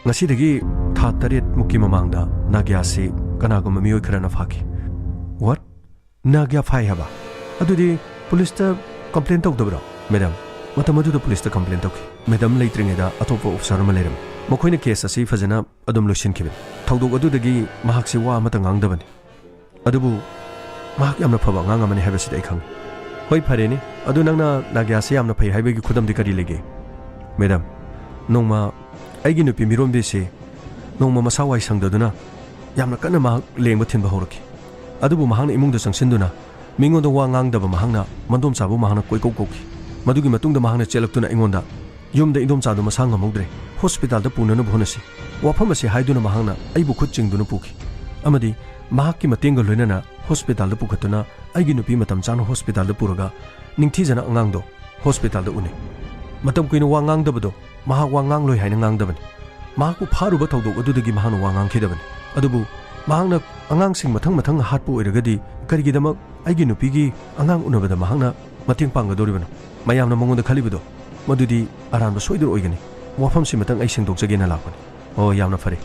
ꯉꯁꯤꯗꯒꯤ ꯊꯥ ꯇꯔꯦꯠ ꯃꯨꯛꯀꯤ ꯃꯃꯥꯡꯗ ꯅꯥꯒ꯭ꯌꯥꯁꯤ ꯀꯅꯥꯒꯨꯝꯕ ꯃꯤꯑꯣꯏ ꯈꯔꯅ ꯐꯥꯈꯤ꯫" "What? ꯅꯥꯒ꯭ꯌꯥ ꯐꯥꯏ ꯍꯥꯏꯕ? ꯑꯗꯨꯗꯤ ꯄꯨꯂꯤꯁꯇ ꯀꯝꯄ꯭ꯂꯦꯟ ꯇꯧꯗꯕ꯭ꯔꯣ?" "ꯃꯦꯗꯥꯝ, ꯃꯇꯝ ꯑꯗꯨꯗ ꯄꯨꯂꯤꯁꯇ ꯀꯝꯄ꯭ꯂꯦꯟ ꯇꯧꯈꯤ꯫ ꯃꯦꯗꯥꯝ ꯂꯩꯇ꯭ꯔꯤꯉꯩꯗ ꯑꯇꯣꯞꯄ ꯑꯣꯐꯤꯁꯥꯔ ꯑꯃ ꯂꯩꯔꯝꯃꯤ꯫ ꯃꯈꯣꯏꯅ ꯀꯦꯁ ꯑꯁꯤ ꯐꯖꯅ ꯑꯗꯨꯝ ꯂꯣꯏꯁꯤꯟꯈꯤꯕꯅꯤ꯫ ꯊꯧꯗꯣꯛ ꯑꯗꯨꯗꯒꯤ ꯃꯍꯥꯛꯁꯤ ꯋꯥ ꯑꯃꯠꯇ ꯉꯥꯡꯗꯕꯅꯤ꯫ ꯑꯗꯨꯕꯨ ꯃꯍꯥꯛ ꯌꯥꯝꯅ ꯐꯕ ꯑꯉꯥꯡ ꯑꯃꯅꯤ ꯍꯥꯏꯕꯁꯤꯗꯤ ꯑꯩ ꯈꯪꯏ꯫" "ꯍꯣꯏ, ꯐꯔꯦꯅꯦ꯫ ꯑꯗꯨ ꯅꯪꯅ ꯅꯥꯒ꯭ꯌꯥꯁꯤ ꯌꯥꯝꯅ ꯐꯩ ꯍꯥꯏꯕꯒꯤ ꯈꯨꯗꯝꯗꯤ ꯀꯔꯤ ꯂꯩꯒꯦ?" "ꯃꯦꯗꯥꯝ, ꯅꯣꯡꯃ ꯑꯩꯒꯤ ꯅꯨꯄꯤ ꯃꯤꯔꯣꯟꯕꯤꯁꯤ ꯅꯣꯡꯃ ꯃꯁꯥ ꯋꯥꯏ ꯁꯪꯗꯗꯨꯅ ꯌꯥꯝꯅ ꯀꯟꯅ ꯃꯍꯥꯛ ꯂꯦꯡꯕ ꯊꯤꯟꯕ ꯍꯧꯔꯛꯈꯤ꯫ ꯑꯗꯨꯕꯨ ꯃꯍꯥꯛꯅ ꯏꯃꯨꯡꯗ ꯆꯪꯁꯤꯟꯗꯨꯅ ꯃꯤꯉꯣꯟꯗ ꯋꯥ ꯉꯥꯡꯗꯕ ꯃꯍꯥꯛꯅ ꯃꯗꯣꯝꯆꯥꯕꯨ ꯃꯍꯥꯛꯅ ꯀꯣꯏꯀꯧ ꯀꯧꯈꯤ꯫ ꯃꯗꯨꯒꯤ ꯃꯇꯨꯡꯗ ꯃꯍꯥꯛꯅ ꯆꯦꯜꯂꯛꯇꯨꯅ ꯑꯩꯉꯣꯟꯗ, 'ꯌꯨꯝꯗ ꯏꯗꯣꯝꯆꯥꯗꯨ ꯃꯁꯥ ꯉꯝꯍꯧꯗ꯭ꯔꯦ, ꯍꯣꯁꯄꯤꯇꯥꯜꯗ ꯄꯨꯅꯅꯕ ꯍꯣꯠꯅꯁꯤ꯫ ꯋꯥꯐꯝ ꯑꯁꯤ ꯍꯥꯏꯗꯨꯅ ꯃꯍꯥꯛꯅ ꯑꯩꯕꯨ ꯈꯨꯠ ꯆꯤꯡꯗꯨꯅ ꯄꯨꯈꯤ ꯑꯃꯗꯤ ꯃꯍꯥꯛꯀꯤ ꯃꯇꯦꯡꯒ ꯂꯣꯏꯅꯅ ꯍꯣꯁꯄꯤꯇꯥꯜꯗ ꯄꯨꯈꯠꯇꯨꯅ ꯑꯩꯒꯤ ꯅꯨꯄꯤ ꯃꯇꯝ ꯆꯥꯅ ꯍꯣꯁꯄꯤꯇꯥꯜꯗ ꯄꯨꯔꯒ ꯅꯤꯡꯊꯤꯖꯅ ꯑꯉꯥꯡꯗꯣ ꯍꯣꯁꯄꯤꯇꯥꯜꯗ ꯎꯅꯩ꯫ ꯃꯇꯝ ꯀꯨꯏꯅ ꯋꯥ ꯉꯥꯡꯗꯕꯗꯣ ꯃꯍꯥꯛ ꯋꯥ ꯉꯥꯡꯂꯣꯏ ꯍꯥꯏꯅ ꯉꯥꯡꯗꯕꯅꯤ꯫ ꯃꯍꯥꯛꯄꯨ ꯐꯥꯔꯨꯕ ꯊꯧꯗꯣꯛ ꯑꯗꯨꯗꯒꯤ ꯃꯍꯥꯛꯅ ꯋꯥ ꯉꯥꯡꯈꯤꯗꯕꯅꯤ꯫ ꯑꯗꯨꯕꯨ ꯃꯍꯥꯛꯅ ꯑꯉꯥꯡꯁꯤꯡ ꯃꯊꯪ ꯃꯊꯪ ꯍꯥꯠꯄ ꯑꯣꯏꯔꯒꯗꯤ ꯀꯔꯤꯒꯤꯗꯃꯛ ꯑꯩꯒꯤ ꯅꯨꯄꯤꯒꯤ ꯑꯉꯥꯡ ꯎꯅꯕꯗ ꯃꯍꯥꯛꯅ ꯃꯇꯦꯡ ꯄꯥꯡꯒꯗꯧꯔꯤꯕꯅꯣ? ꯃꯌꯥꯝꯅ ꯃꯉꯣꯟꯗ ꯈꯜꯂꯤꯕꯗꯣ ꯃꯗꯨꯗꯤ ꯑꯔꯥꯟꯕ ꯁꯣꯏꯗꯅ ꯑꯣꯏꯒꯅꯤ꯫ ꯋꯥꯐꯝꯁꯤꯃꯇꯪ ꯑꯩ ꯁꯦꯡꯗꯣꯛꯆꯒꯦꯅ ꯂꯥꯛꯄꯅꯤ꯫ ꯑꯣ, ꯌꯥꯝꯅ ꯐꯔꯦ꯫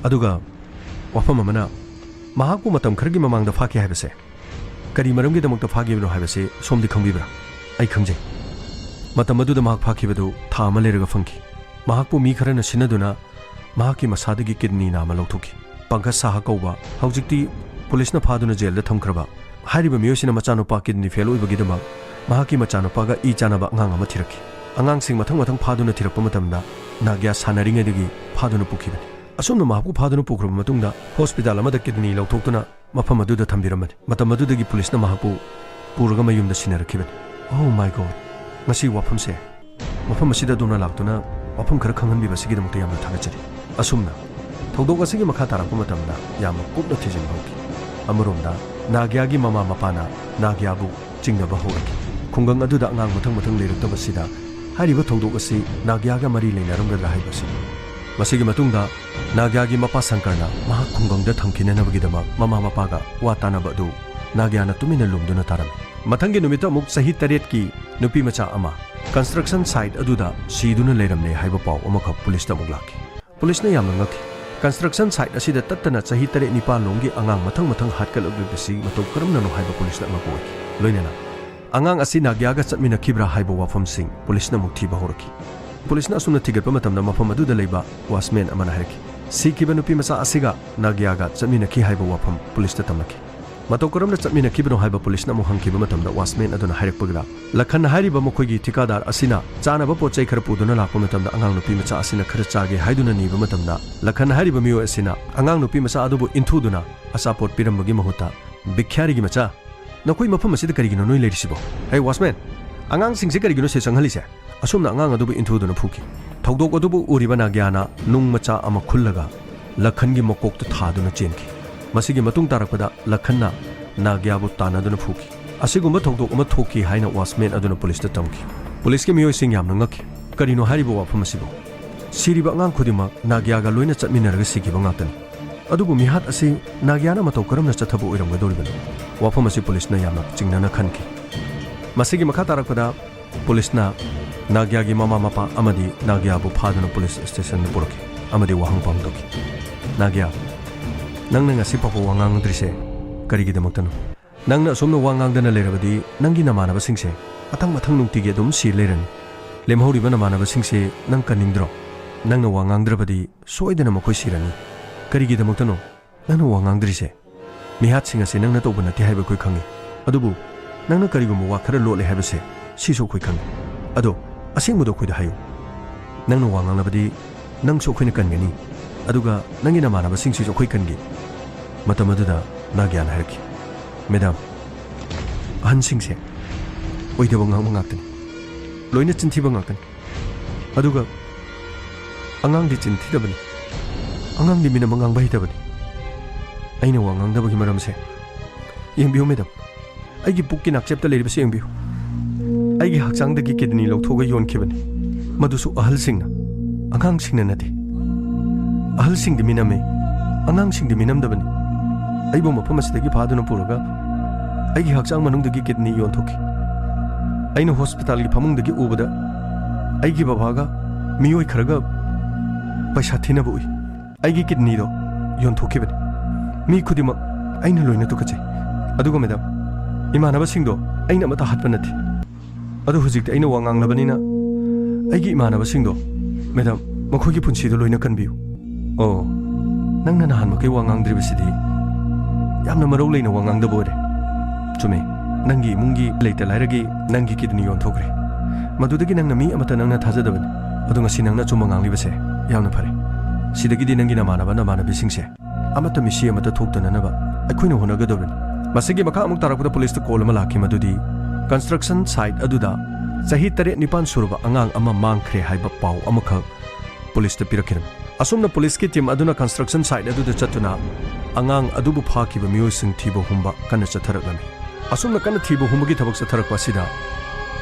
ꯑꯗꯨꯒ ꯋꯥꯐꯝ ꯑꯃꯅ, ꯃꯍꯥꯛꯄꯨ ꯃꯇꯝ ꯈꯔꯒꯤ ꯃꯃꯥꯡꯗ ꯐꯥꯈꯤ ꯍꯥꯏꯕꯁꯦ ꯀꯔꯤ ꯃꯔꯝꯒꯤꯗꯃꯛꯇ ꯐꯥꯈꯤꯕꯅꯣ ꯍꯥꯏꯕꯁꯤ ꯁꯣꯝꯗꯤ ꯈꯪꯕꯤꯕ꯭ꯔꯥ? ꯑꯩ ꯈꯪꯖꯩ꯫ ꯃꯇꯝ ꯑꯗꯨꯗ ꯃꯍꯥꯛ ꯐꯥꯈꯤꯕꯗꯨ ꯊꯥ ꯑꯃ ꯂꯩꯔꯒ ꯐꯪꯈꯤ꯫ ꯃꯍꯥꯛꯄꯨ ꯃꯤ ꯈꯔꯅ ꯁꯤꯟꯅꯗꯨꯅ ꯃꯍꯥꯛꯀꯤ ꯃꯁꯥꯗꯒꯤ ꯀꯤꯗꯅꯤ ꯅꯥꯝꯃ ꯂꯧꯊꯣꯛꯈꯤ꯫ ꯄꯪꯀꯖ ꯁꯥꯍ ꯀꯧꯕ, ꯍꯧꯖꯤꯛꯇꯤ ꯄꯨꯂꯤꯁꯅ ꯐꯥꯗꯨꯅ ꯖꯦꯜꯗ ꯊꯝꯈ꯭ꯔꯕ ꯍꯥꯏꯔꯤꯕ ꯃꯤꯑꯣꯏꯁꯤꯅ ꯃꯆꯥꯅꯨꯄꯥ ꯀꯤꯗꯅꯤ ꯐꯦꯜ ꯑꯣꯏꯕꯒꯤꯗꯃꯛ ꯃꯍꯥꯛꯀꯤ ꯃꯆꯥꯅꯨꯄꯥꯒ ꯏ ꯆꯥꯟꯅꯕ ꯑꯉꯥꯡ ꯑꯃ ꯊꯤꯔꯛꯈꯤ꯫ ꯑꯉꯥꯡꯁꯤꯡ ꯃꯊꯪ ꯃꯊꯪ ꯐꯥꯗꯨꯅ ꯊꯤꯔꯛꯄ ꯃꯇꯝꯗ ꯅꯥꯒ꯭ꯌꯥ ꯁꯥꯟꯅꯔꯤꯉꯩꯗꯒꯤ ꯐꯥꯗꯨꯅ ꯄꯨꯈꯤꯕꯅꯤ꯫ ꯑꯁꯨꯝꯅ ꯃꯍꯥꯛꯄꯨ ꯐꯥꯗꯨꯅ ꯄꯨꯈ꯭ꯔꯕ ꯃꯇꯨꯡꯗ ꯍꯣꯁꯄꯤꯇꯥꯜ ꯑꯃꯗ ꯀꯤꯗꯅꯤ ꯂꯧꯊꯣꯛꯇꯨꯅ ꯃꯐꯝ ꯑꯗꯨꯗ ꯊꯝꯕꯤꯔꯝꯕꯅꯤ꯫ ꯃꯇꯝ ꯑꯗꯨꯗꯒꯤ ꯄꯨꯂꯤꯁꯅ ꯃꯍꯥꯛꯄꯨ ꯄꯨꯔꯒ ꯃꯌꯨꯝꯗ ꯁꯤꯟꯅꯔꯛꯈꯤꯕꯅꯤ꯫ Oh my God! ꯉꯁꯤ ꯋꯥꯐꯝꯁꯦ ꯃꯐꯝ ꯑꯁꯤꯗ ꯑꯗꯣꯝꯅ ꯂꯥꯛꯇꯨꯅ ꯋꯥꯐꯝ ꯈꯔ ꯈꯪꯍꯟꯕꯤꯕ ꯑꯁꯤꯒꯤꯗꯃꯛꯇ ꯌꯥꯝꯅ ꯊꯥꯒꯠꯆꯔꯤ꯫ ꯑꯁꯨꯝꯅ ꯊꯧꯗꯣꯛ ꯑꯁꯤꯒꯤ ꯃꯈꯥ ꯇꯥꯔꯛꯄ ꯃꯇꯝꯗ ꯌꯥꯝꯅ ꯀꯨꯞꯅ ꯊꯤꯖꯤꯟꯕ ꯍꯧꯈꯤ꯫ ꯑꯃꯔꯣꯝꯗ ꯅꯥꯒ꯭ꯌꯥꯒꯤ ꯃꯃꯥ ꯃꯄꯥꯅ ꯅꯥꯒ꯭ꯌꯥꯕꯨ ꯆꯤꯡꯅꯕ ꯍꯧꯔꯛꯈꯤ꯫ ꯈꯨꯡꯒꯪ ꯑꯗꯨꯗ ꯑꯉꯥꯡ ꯃꯊꯪ ꯃꯊꯪ ꯂꯩꯔꯛꯇꯕꯁꯤꯗ ꯍꯥꯏꯔꯤꯕ ꯊꯧꯗꯣꯛ ꯑꯁꯤ ꯅꯥꯒ꯭ꯌꯥꯒ ꯃꯔꯤ ꯂꯩꯅꯔꯝꯒꯗ꯭ꯔꯥ ꯍꯥꯏꯕ ꯑꯁꯤꯅꯤ꯫ ꯃꯁꯤꯒꯤ ꯃꯇꯨꯡꯗ ꯅꯥꯒ꯭ꯌꯥꯒꯤ ꯃꯄꯥ ꯁꯪꯀꯔꯅ ꯃꯍꯥꯛ ꯈꯨꯡꯒꯪꯗ ꯊꯝꯈꯤꯅꯅꯕꯒꯤꯗꯃꯛ ꯃꯃꯥ ꯃꯄꯥꯒ ꯋꯥ ꯇꯥꯅꯕ ꯑꯗꯨ ꯅꯥꯒ꯭ꯌꯥꯅ ꯇꯨꯃꯤꯟꯅ ꯂꯨꯝꯗꯨꯅ ꯇꯥꯔꯝꯃꯤ꯫ ꯃꯊꯪꯒꯤ ꯅꯨꯃꯤꯠꯇ ꯑꯃꯨꯛ ꯆꯍꯤ ꯇꯔꯦꯠꯀꯤ ꯅꯨꯄꯤ ꯃꯆꯥ ꯑꯃ construction site ꯑꯗꯨꯗ ꯁꯤꯗꯨꯅ ꯂꯩꯔꯝꯂꯦ ꯍꯥꯏꯕ ꯄꯥꯎ ꯑꯃꯈꯛ ꯄꯨꯂꯤꯁꯇ ꯑꯃꯨꯛ ꯂꯥꯛꯈꯤ꯫ ꯄꯨꯂꯤꯁꯅ ꯌꯥꯝꯅ ꯉꯛꯈꯤ꯫ Construction site ꯑꯁꯤꯗ ꯇꯠꯇꯅ ꯆꯍꯤ ꯇꯔꯦꯠ ꯅꯤꯄꯥꯜ ꯂꯣꯝꯒꯤ ꯑꯉꯥꯡ ꯃꯊꯪ ꯃꯊꯪ ꯍꯥꯠꯀꯠꯂꯛꯂꯤꯕꯁꯤ ꯃꯇꯧ ꯀꯔꯝꯅꯅꯣ ꯍꯥꯏꯕ ꯄꯨꯂꯤꯁꯅ ꯑꯉꯛꯄ ꯑꯣꯏꯈꯤ꯫ ꯂꯣꯏꯅꯅ ꯑꯉꯥꯡ ꯑꯁꯤ ꯅꯥꯒ꯭ꯌꯥꯒ ꯆꯠꯃꯤꯟꯅꯈꯤꯕ꯭ꯔꯥ ꯍꯥꯏꯕ ꯋꯥꯐꯝꯁꯤꯡ ꯄꯨꯂꯤꯁꯅ ꯑꯃꯨꯛ ꯊꯤꯕ ꯍꯧꯔꯛꯈꯤ꯫ ꯄꯨꯂꯤꯁꯅ ꯑꯁꯨꯝꯅ ꯊꯤꯒꯠꯄ ꯃꯇꯝꯗ ꯃꯐꯝ ꯑꯗꯨꯗ ꯂꯩꯕ watchman ꯑꯃꯅ ꯍꯥꯏꯔꯛꯈꯤ, "ꯁꯤꯈꯤꯕ ꯅꯨꯄꯤ ꯃꯆꯥ ꯑꯁꯤꯒ ꯅꯥꯒ꯭ꯌꯥꯒ ꯆꯠꯃꯤꯟꯅꯈꯤ ꯍꯥꯏꯕ ꯋꯥꯐꯝ ꯄꯨꯂꯤꯁꯇ ꯇꯝꯂꯛꯈꯤ"꯫ ꯃꯇꯧ ꯀꯔꯝꯅ ꯆꯠꯃꯤꯟꯅꯈꯤꯕꯅꯣ ꯍꯥꯏꯕ ꯄꯨꯂꯤꯁꯅ ꯑꯃꯨꯛ ꯍꯪꯈꯤꯕ ꯃꯇꯝꯗ watchman ꯑꯗꯨꯅ ꯍꯥꯏꯔꯛꯄꯗ, ꯂꯈꯟ ꯍꯥꯏꯔꯤꯕ ꯃꯈꯣꯏꯒꯤ ꯊꯤꯀꯥꯗꯥꯔ ꯑꯁꯤꯅ ꯆꯥꯅꯕ ꯄꯣꯠ ꯆꯩ ꯈꯔ ꯄꯨꯗꯨꯅ ꯂꯥꯛꯄ ꯃꯇꯝꯗ ꯑꯉꯥꯡ ꯅꯨꯄꯤ ꯃꯆꯥ ꯑꯁꯤꯅ ꯈꯔ ꯆꯥꯒꯦ ꯍꯥꯏꯗꯨꯅ ꯅꯤꯕ ꯃꯇꯝꯗ ꯂꯈꯟ ꯍꯥꯏꯔꯤꯕ ꯃꯤꯑꯣꯏ ꯑꯁꯤꯅ ꯑꯉꯥꯡ ꯅꯨꯄꯤ ꯃꯆꯥ ꯑꯗꯨꯕꯨ ꯏꯟꯊꯨꯗꯨꯅ ꯑꯆꯥꯄꯣꯠ ꯄꯤꯔꯝꯕꯒꯤ ꯃꯍꯨꯠꯇ, "ꯚꯤꯈ꯭ꯌꯥꯔꯤꯒꯤ ꯃꯆꯥ, ꯅꯈꯣꯏ ꯃꯐꯝ ꯑꯁꯤꯗ ꯀꯔꯤꯒꯤꯅꯣ ꯅꯣꯏ ꯂꯩꯔꯤꯁꯤꯕꯣ? ꯍꯦ watchman, ꯑꯉꯥꯡꯁꯤꯡꯁꯦ ꯀꯔꯤꯒꯤꯅꯣ ꯁꯤ ꯆꯪꯍꯜꯂꯤꯁꯦ?" ꯑꯁꯨꯝꯅ ꯑꯉꯥꯡ ꯑꯗꯨꯕꯨ ꯏꯟꯊꯨꯗꯨꯅ ꯐꯨꯈꯤ꯫ ꯊꯧꯗꯣꯛ ꯑꯗꯨꯕꯨ ꯎꯔꯤꯕ ꯅꯥꯒ꯭ꯌꯥꯅ ꯅꯨꯡ ꯃꯆꯥ ꯑꯃ ꯈꯨꯜꯂꯒ ꯂꯈꯟꯒꯤ ꯃꯀꯣꯛꯇ ꯊꯥꯗꯨꯅ ꯆꯦꯟꯈꯤ꯫ ꯃꯁꯤꯒꯤ ꯃꯇꯨꯡ ꯇꯥꯔꯛꯄꯗ ꯂꯈꯟꯅ ꯅꯥꯒ꯭ꯌꯥꯕꯨ ꯇꯥꯟꯅꯗꯨꯅ ꯐꯨꯈꯤ꯫ ꯑꯁꯤꯒꯨꯝꯕ ꯊꯧꯗꯣꯛ ꯑꯃ ꯊꯣꯛꯈꯤ ꯍꯥꯏꯅ watchman ꯑꯗꯨꯅ ꯄꯨꯂꯤꯁꯇ ꯇꯝꯈꯤ꯫ ꯄꯨꯂꯤꯁꯀꯤ ꯃꯤꯑꯣꯏꯁꯤꯡ ꯌꯥꯝꯅ ꯉꯛꯈꯤ꯫ "ꯀꯔꯤꯅꯣ ꯍꯥꯏꯔꯤꯕ ꯋꯥꯐꯝ ꯑꯁꯤꯕꯨ? ꯁꯤꯔꯤꯕ ꯑꯉꯥꯡ ꯈꯨꯗꯤꯡꯃꯛ ꯅꯥꯒ꯭ꯌꯥꯒ ꯂꯣꯏꯅ ꯆꯠꯃꯤꯟꯅꯔꯒ ꯁꯤꯈꯤꯕ ꯉꯥꯛꯇꯅꯤ꯫ ꯑꯗꯨꯕꯨ ꯃꯤꯍꯥꯠ ꯑꯁꯤ ꯅꯥꯒ꯭ꯌꯥꯅ ꯃꯇꯧ ꯀꯔꯝꯅ ꯆꯠꯊꯕ ꯑꯣꯏꯔꯝꯒꯗꯧꯔꯤꯕꯅꯣ?" ꯋꯥꯐꯝ ꯑꯁꯤ ꯄꯨꯂꯤꯁꯅ ꯌꯥꯝꯅ ꯆꯤꯡꯅꯅ ꯈꯟꯈꯤ꯫ ꯃꯁꯤꯒꯤ ꯃꯈꯥ ꯇꯥꯔꯛꯄꯗ ꯄꯨꯂꯤꯁꯅ ꯅꯥꯒ꯭ꯌꯥꯒꯤ ꯃꯃꯥ ꯃꯄꯥ ꯑꯃꯗꯤ ꯅꯥꯒ꯭ꯌꯥꯕꯨ ꯐꯥꯗꯨꯅ ꯄꯨꯂꯤꯁ ꯁ꯭ꯇꯦꯁꯟꯗ ꯄꯨꯔꯛꯈꯤ ꯑꯃꯗꯤ ꯋꯥꯍꯪ ꯄꯥꯎꯍꯪ ꯇꯧꯈꯤ꯫ "ꯅꯥꯒ꯭ꯌꯥ, ꯅꯪꯅ ꯉꯁꯤ ꯐꯥꯎꯕ ꯋꯥ ꯉꯥꯡꯗ꯭ꯔꯤꯁꯦ ꯀꯔꯤꯒꯤꯗꯃꯛꯇꯅꯣ? ꯅꯪꯅ ꯑꯁꯨꯝꯅ ꯋꯥ ꯉꯥꯡꯗꯅ ꯂꯩꯔꯕꯗꯤ ꯅꯪꯒꯤ ꯅꯃꯥꯟꯅꯕꯁꯤꯡꯁꯦ ꯃꯊꯪ ꯃꯊꯪ ꯅꯨꯡꯇꯤꯒꯤ ꯑꯗꯨꯝ ꯁꯤ ꯂꯩꯔꯅꯤ꯫ ꯂꯦꯝꯍꯧꯔꯤꯕ ꯅꯃꯥꯟꯅꯕꯁꯤꯡꯁꯦ ꯅꯪ ꯀꯟꯅꯤꯡꯗ꯭ꯔꯣ? ꯅꯪꯅ ꯋꯥ ꯉꯥꯡꯗ꯭ꯔꯕꯗꯤ ꯁꯣꯏꯗꯅ ꯃꯈꯣꯏ ꯁꯤꯔꯅꯤ꯫ ꯀꯔꯤꯒꯤꯗꯃꯛꯇꯅꯣ ꯅꯪꯅ ꯋꯥ ꯉꯥꯡꯗ꯭ꯔꯤꯁꯦ? ꯃꯤꯍꯥꯠꯁꯤꯡ ꯑꯁꯤ ꯅꯪꯅ ꯇꯧꯕ ꯅꯠꯇꯦ ꯍꯥꯏꯕ ꯑꯩꯈꯣꯏ ꯈꯪꯉꯤ꯫ ꯑꯗꯨꯕꯨ ꯅꯪꯅ ꯀꯔꯤꯒꯨꯝꯕ ꯋꯥ ꯈꯔ ꯂꯣꯠꯂꯦ ꯍꯥꯏꯕꯁꯦ ꯁꯤꯁꯨ ꯑꯩꯈꯣꯏ ꯈꯪꯉꯤ꯫ ꯑꯗꯣ ꯑꯁꯦꯡꯕꯗꯣ ꯑꯩꯈꯣꯏꯗ ꯍꯥꯏꯌꯨ꯫ ꯅꯪꯅ ꯋꯥ ꯉꯥꯡꯂꯕꯗꯤ ꯅꯪꯁꯨ ꯑꯩꯈꯣꯏꯅ ꯀꯟꯒꯅꯤ, ꯑꯗꯨꯒ ꯅꯪꯒꯤ ꯅꯃꯥꯟꯅꯕꯁꯤꯡꯁꯤꯁꯨ ꯑꯩꯈꯣꯏ ꯀꯟꯒꯦ꯫" ꯃꯇꯝ ꯑꯗꯨꯗ ꯅꯥꯒ꯭ꯌꯥꯅ ꯍꯥꯏꯔꯛꯈꯤ, "ꯃꯦꯗꯥꯝ, ꯑꯍꯟꯁꯤꯡꯁꯦ ꯑꯣꯏꯗꯕ ꯉꯥꯡꯕ ꯉꯥꯛꯇꯅꯤ, ꯂꯣꯏꯅ ꯆꯤꯟꯊꯤꯕ ꯉꯥꯛꯇꯅꯤ꯫ ꯑꯗꯨꯒ ꯑꯉꯥꯡꯗꯤ ꯆꯤꯟꯊꯤꯗꯕꯅꯤ, ꯑꯉꯥꯡꯗꯤ ꯃꯤꯅꯝ ꯉꯥꯡꯕ ꯍꯩꯇꯕꯅꯤ꯫ ꯑꯩꯅ ꯋꯥ ꯉꯥꯡꯗꯕꯒꯤ ꯃꯔꯝꯁꯦ ꯌꯦꯡꯕꯤꯌꯨ ꯃꯦꯗꯥꯝ, ꯑꯩꯒꯤ ꯄꯨꯛꯀꯤ ꯅꯥꯛꯆꯦꯞꯇ ꯂꯩꯔꯤꯕꯁꯤ ꯌꯦꯡꯕꯤꯌꯨ꯫ ꯑꯩꯒꯤ ꯍꯛꯆꯥꯡꯗꯒꯤ ꯀꯤꯗꯅꯤ ꯂꯧꯊꯣꯛꯑꯒ ꯌꯣꯟꯈꯤꯕꯅꯤ, ꯃꯗꯨꯁꯨ ꯑꯍꯜꯁꯤꯡꯅ, ꯑꯉꯥꯡꯁꯤꯡꯅ ꯅꯠꯇꯦ꯫ ꯑꯍꯜꯁꯤꯡꯗꯤ ꯃꯤꯅꯝꯃꯤ, ꯑꯉꯥꯡꯁꯤꯡꯗꯤ ꯃꯤꯅꯝꯗꯕꯅꯤ꯫ ꯑꯩꯕꯨ ꯃꯐꯝ ꯑꯁꯤꯗꯒꯤ ꯐꯥꯗꯨꯅ ꯄꯨꯔꯒ ꯑꯩꯒꯤ ꯍꯛꯆꯥꯡ ꯃꯅꯨꯡꯗꯒꯤ ꯀꯤꯗꯅꯤ ꯌꯣꯟꯊꯣꯛꯈꯤ꯫ ꯑꯩꯅ ꯍꯣꯁꯄꯤꯇꯥꯜꯒꯤ ꯐꯃꯨꯡꯗꯒꯤ ꯎꯕꯗ ꯑꯩꯒꯤ ꯕꯕꯥꯒ ꯃꯤꯑꯣꯏ ꯈꯔꯒ ꯄꯩꯁꯥ ꯊꯤꯅꯕ ꯎꯏ꯫ ꯑꯩꯒꯤ ꯀꯤꯗꯅꯤꯗꯣ ꯌꯣꯟꯊꯣꯛꯈꯤꯕꯅꯤ꯫ ꯃꯤ ꯈꯨꯗꯤꯡꯃꯛ ꯑꯩꯅ ꯂꯣꯏꯅ ꯇꯨꯀꯠꯆꯩ꯫ ꯑꯗꯨꯒ ꯃꯦꯗꯥꯝ, ꯏꯃꯥꯟꯅꯕꯁꯤꯡꯗꯣ ꯑꯩꯅ ꯑꯃꯠꯇ ꯍꯥꯠꯄ ꯅꯠꯇꯦ꯫ ꯑꯗꯣ ꯍꯧꯖꯤꯛꯇꯤ ꯑꯩꯅ ꯋꯥ ꯉꯥꯡꯂꯕꯅꯤꯅ ꯑꯩꯒꯤ ꯏꯃꯥꯟꯅꯕꯁꯤꯡꯗꯣ, ꯃꯦꯗꯥꯝ, ꯃꯈꯣꯏꯒꯤ ꯄꯨꯟꯁꯤꯗꯣ ꯂꯣꯏꯅ ꯀꯟꯕꯤꯌꯨ꯫" "ꯑꯣ, ꯅꯪꯅ ꯅꯍꯥꯟꯃꯈꯩ ꯋꯥ ꯉꯥꯡꯗ꯭ꯔꯤꯕꯁꯤꯗꯤ ꯌꯥꯝꯅ ꯃꯔꯧ ꯂꯩꯅ ꯋꯥ ꯉꯥꯡꯗꯕ ꯑꯣꯏꯔꯦ꯫ ꯆꯨꯝꯃꯦ, ꯅꯪꯒꯤ ꯏꯃꯨꯡꯒꯤ ꯂꯩꯇ ꯂꯥꯏꯔꯒꯤ ꯅꯪꯒꯤ ꯀꯤꯗꯅꯤ ꯌꯣꯟꯊꯣꯛꯈ꯭ꯔꯦ꯫ ꯃꯗꯨꯗꯒꯤ ꯅꯪꯅ ꯃꯤ ꯑꯃꯠꯇ ꯅꯪꯅ ꯊꯥꯖꯗꯕꯅꯤ꯫ ꯑꯗꯣ ꯉꯁꯤ ꯅꯪꯅ ꯑꯆꯨꯝꯕ ꯉꯥꯡꯂꯤꯕꯁꯦ ꯌꯥꯝꯅ ꯐꯔꯦ꯫ ꯁꯤꯗꯒꯤꯗꯤ ꯅꯪꯒꯤ ꯅꯃꯥꯟꯅꯕ ꯅꯃꯥꯟꯅꯕꯤꯁꯤꯡꯁꯦ ꯑꯃꯠꯇ ꯃꯤꯁꯤ ꯑꯃꯠꯇ ꯊꯣꯛꯇꯅꯅꯕ ꯑꯩꯈꯣꯏꯅ ꯍꯣꯠꯅꯒꯗꯧꯔꯤꯅꯤ꯫" ꯃꯁꯤꯒꯤ ꯃꯈꯥ ꯑꯃꯨꯛ ꯇꯥꯔꯛꯄꯗ ꯄꯨꯂꯤꯁꯇ ꯀꯣꯜ ꯑꯃ ꯂꯥꯛꯈꯤ, ꯃꯗꯨꯗꯤ construction site ꯑꯗꯨꯗ ꯆꯍꯤ ꯇꯔꯦꯠ ꯅꯤꯄꯥꯟ ꯁꯨꯔꯕ ꯑꯉꯥꯡ ꯑꯃ ꯃꯥꯡꯈ꯭ꯔꯦ ꯍꯥꯏꯕ ꯄꯥꯎ ꯑꯃꯈꯛ ꯄꯨꯂꯤꯁꯇ ꯄꯤꯔꯛꯈꯤꯔꯝꯃꯤ꯫ ꯑꯁꯨꯝꯅ ꯄꯨꯂꯤꯁꯀꯤ ꯇꯤꯝ ꯑꯗꯨꯅ construction site ꯑꯗꯨꯗ ꯆꯠꯇꯨꯅ ꯑꯉꯥꯡ ꯑꯗꯨꯕꯨ ꯐꯥꯈꯤꯕ ꯃꯤꯑꯣꯏꯁꯤꯡ ꯊꯤꯕ ꯍꯨꯝꯕ ꯀꯟꯅ ꯆꯠꯊꯔꯛꯂꯝꯃꯤ꯫ ꯑꯁꯨꯝꯅ ꯀꯟꯅ ꯊꯤꯕ ꯍꯨꯝꯕꯒꯤ ꯊꯕꯛ ꯆꯠꯊꯔꯛꯄ ꯑꯁꯤꯗ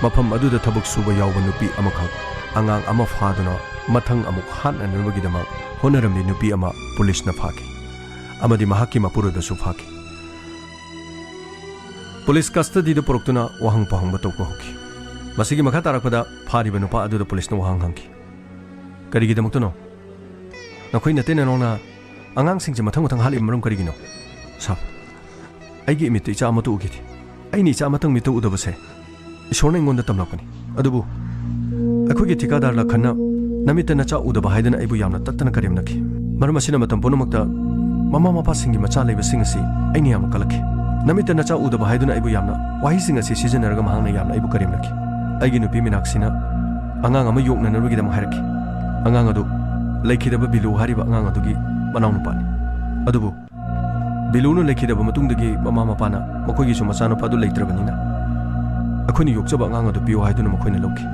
ꯃꯐꯝ ꯑꯗꯨꯗ ꯊꯕꯛ ꯁꯨꯕ ꯌꯥꯎꯕ ꯅꯨꯄꯤ ꯑꯃꯈꯛ ꯑꯉꯥꯡ ꯑꯃ ꯐꯥꯗꯨꯅ ꯃꯊꯪ ꯑꯃꯨꯛ ꯍꯥꯠꯅꯅꯕꯒꯤꯗꯃꯛ ꯍꯣꯠꯅꯔꯝꯃꯤ ꯅꯨꯄꯤ ꯑꯃ ꯄꯨꯂꯤꯁꯅ ꯐꯥꯈꯤ ꯑꯃꯗꯤ ꯃꯍꯥꯛꯀꯤ ꯃꯄꯨꯔꯣꯏꯕꯁꯨ ꯐꯥꯈꯤ꯫ ꯄꯨꯂꯤꯁ ꯀꯁꯇꯗꯤꯗ ꯄꯨꯔꯛꯇꯨꯅ ꯋꯥꯍꯪ ꯄꯥꯎꯍꯪꯕ ꯇꯧꯕ ꯍꯧꯈꯤ꯫ ꯃꯁꯤꯒꯤ ꯃꯈꯥ ꯇꯥꯔꯛꯄꯗ ꯐꯥꯔꯤꯕ ꯅꯨꯄꯥ ꯑꯗꯨꯗ ꯄꯨꯂꯤꯁꯅ ꯋꯥꯍꯪ ꯍꯪꯈꯤ꯫ "ꯀꯔꯤꯒꯤꯗꯃꯛꯇꯅꯣ? ꯅꯈꯣꯏ ꯅꯇꯩ ꯅꯅꯥꯎꯅ ꯑꯉꯥꯡꯁꯤꯡꯁꯦ ꯃꯊꯪ ꯃꯊꯪ ꯍꯥꯠꯂꯤꯕ ꯃꯔꯝ ꯀꯔꯤꯒꯤꯅꯣ?" "ꯁꯥꯔ, ꯑꯩꯒꯤ ꯏꯃꯤꯠꯇ ꯏꯆꯥ ꯑꯃꯠꯇ ꯎꯈꯤꯗꯦ꯫ ꯑꯩꯅ ꯏꯆꯥ ꯑꯃꯇꯪ ꯃꯤꯠꯇ ꯎꯗꯕꯁꯦ ꯏꯁꯣꯔꯅ ꯑꯩꯉꯣꯟꯗ ꯇꯝꯂꯛꯄꯅꯤ꯫ ꯑꯗꯨꯕꯨ ꯑꯩꯈꯣꯏꯒꯤ ꯊꯤꯀꯥꯗꯥꯔ ꯂꯈꯟꯅ ꯅꯃꯤꯠꯇ ꯅꯆꯥ ꯎꯗꯕ ꯍꯥꯏꯗꯨꯅ ꯑꯩꯕꯨ ꯌꯥꯝꯅ ꯇꯠꯇꯅ ꯀꯔꯦꯝꯅꯈꯤ꯫ ꯃꯔꯝ ꯑꯁꯤꯅ ꯃꯇꯝ ꯄꯨꯝꯅꯃꯛꯇ ꯃꯃꯥ ꯃꯄꯥꯁꯤꯡꯒꯤ ꯃꯆꯥ ꯂꯩꯕꯁꯤꯡ ꯑꯁꯤ ꯑꯩꯅ ꯌꯥꯝꯅ ꯀꯜꯂꯛꯈꯤ꯫ ꯅꯃꯤꯠꯇ ꯅꯆꯥ ꯎꯗꯕ ꯍꯥꯏꯗꯨꯅ ꯑꯩꯕꯨ ꯌꯥꯝꯅ, ꯋꯥꯍꯩꯁꯤꯡ ꯑꯁꯤ ꯁꯤꯖꯤꯟꯅꯔꯒ ꯃꯍꯥꯛꯅ ꯌꯥꯝꯅ ꯑꯩꯕꯨ ꯀꯔꯦꯝꯅꯈꯤ꯫ ꯑꯩꯒꯤ ꯅꯨꯄꯤ ꯃꯤꯅꯥꯛꯁꯤꯅ ꯑꯉꯥꯡ ꯑꯃ ꯌꯣꯛꯅꯅꯕꯒꯤꯗꯃꯛ ꯍꯥꯏꯔꯛꯈꯤ꯫ ꯑꯉꯥꯡ ꯑꯗꯨ ꯂꯩꯈꯤꯗꯕ ꯕꯤꯂꯨ ꯍꯥꯏꯔꯤꯕ ꯑꯉꯥꯡ ꯑꯗꯨꯒꯤ ꯃꯅꯥꯎꯅꯨꯄꯥꯅꯤ꯫ ꯑꯗꯨꯕꯨ ꯕꯤꯂꯨꯅ ꯂꯩꯈꯤꯗꯕ ꯃꯇꯨꯡꯗꯒꯤ ꯃꯃꯥ ꯃꯄꯥꯅ ꯃꯈꯣꯏꯒꯤꯁꯨ ꯃꯆꯥꯅꯨꯄꯥꯗꯨ ꯂꯩꯇ꯭ꯔꯕꯅꯤꯅ ꯑꯩꯈꯣꯏꯅ ꯌꯣꯛꯆꯕ ꯑꯉꯥꯡ ꯑꯗꯨ ꯄꯤꯌꯨ ꯍꯥꯏꯗꯨꯅ ꯃꯈꯣꯏꯅ ꯂꯧꯈꯤ꯫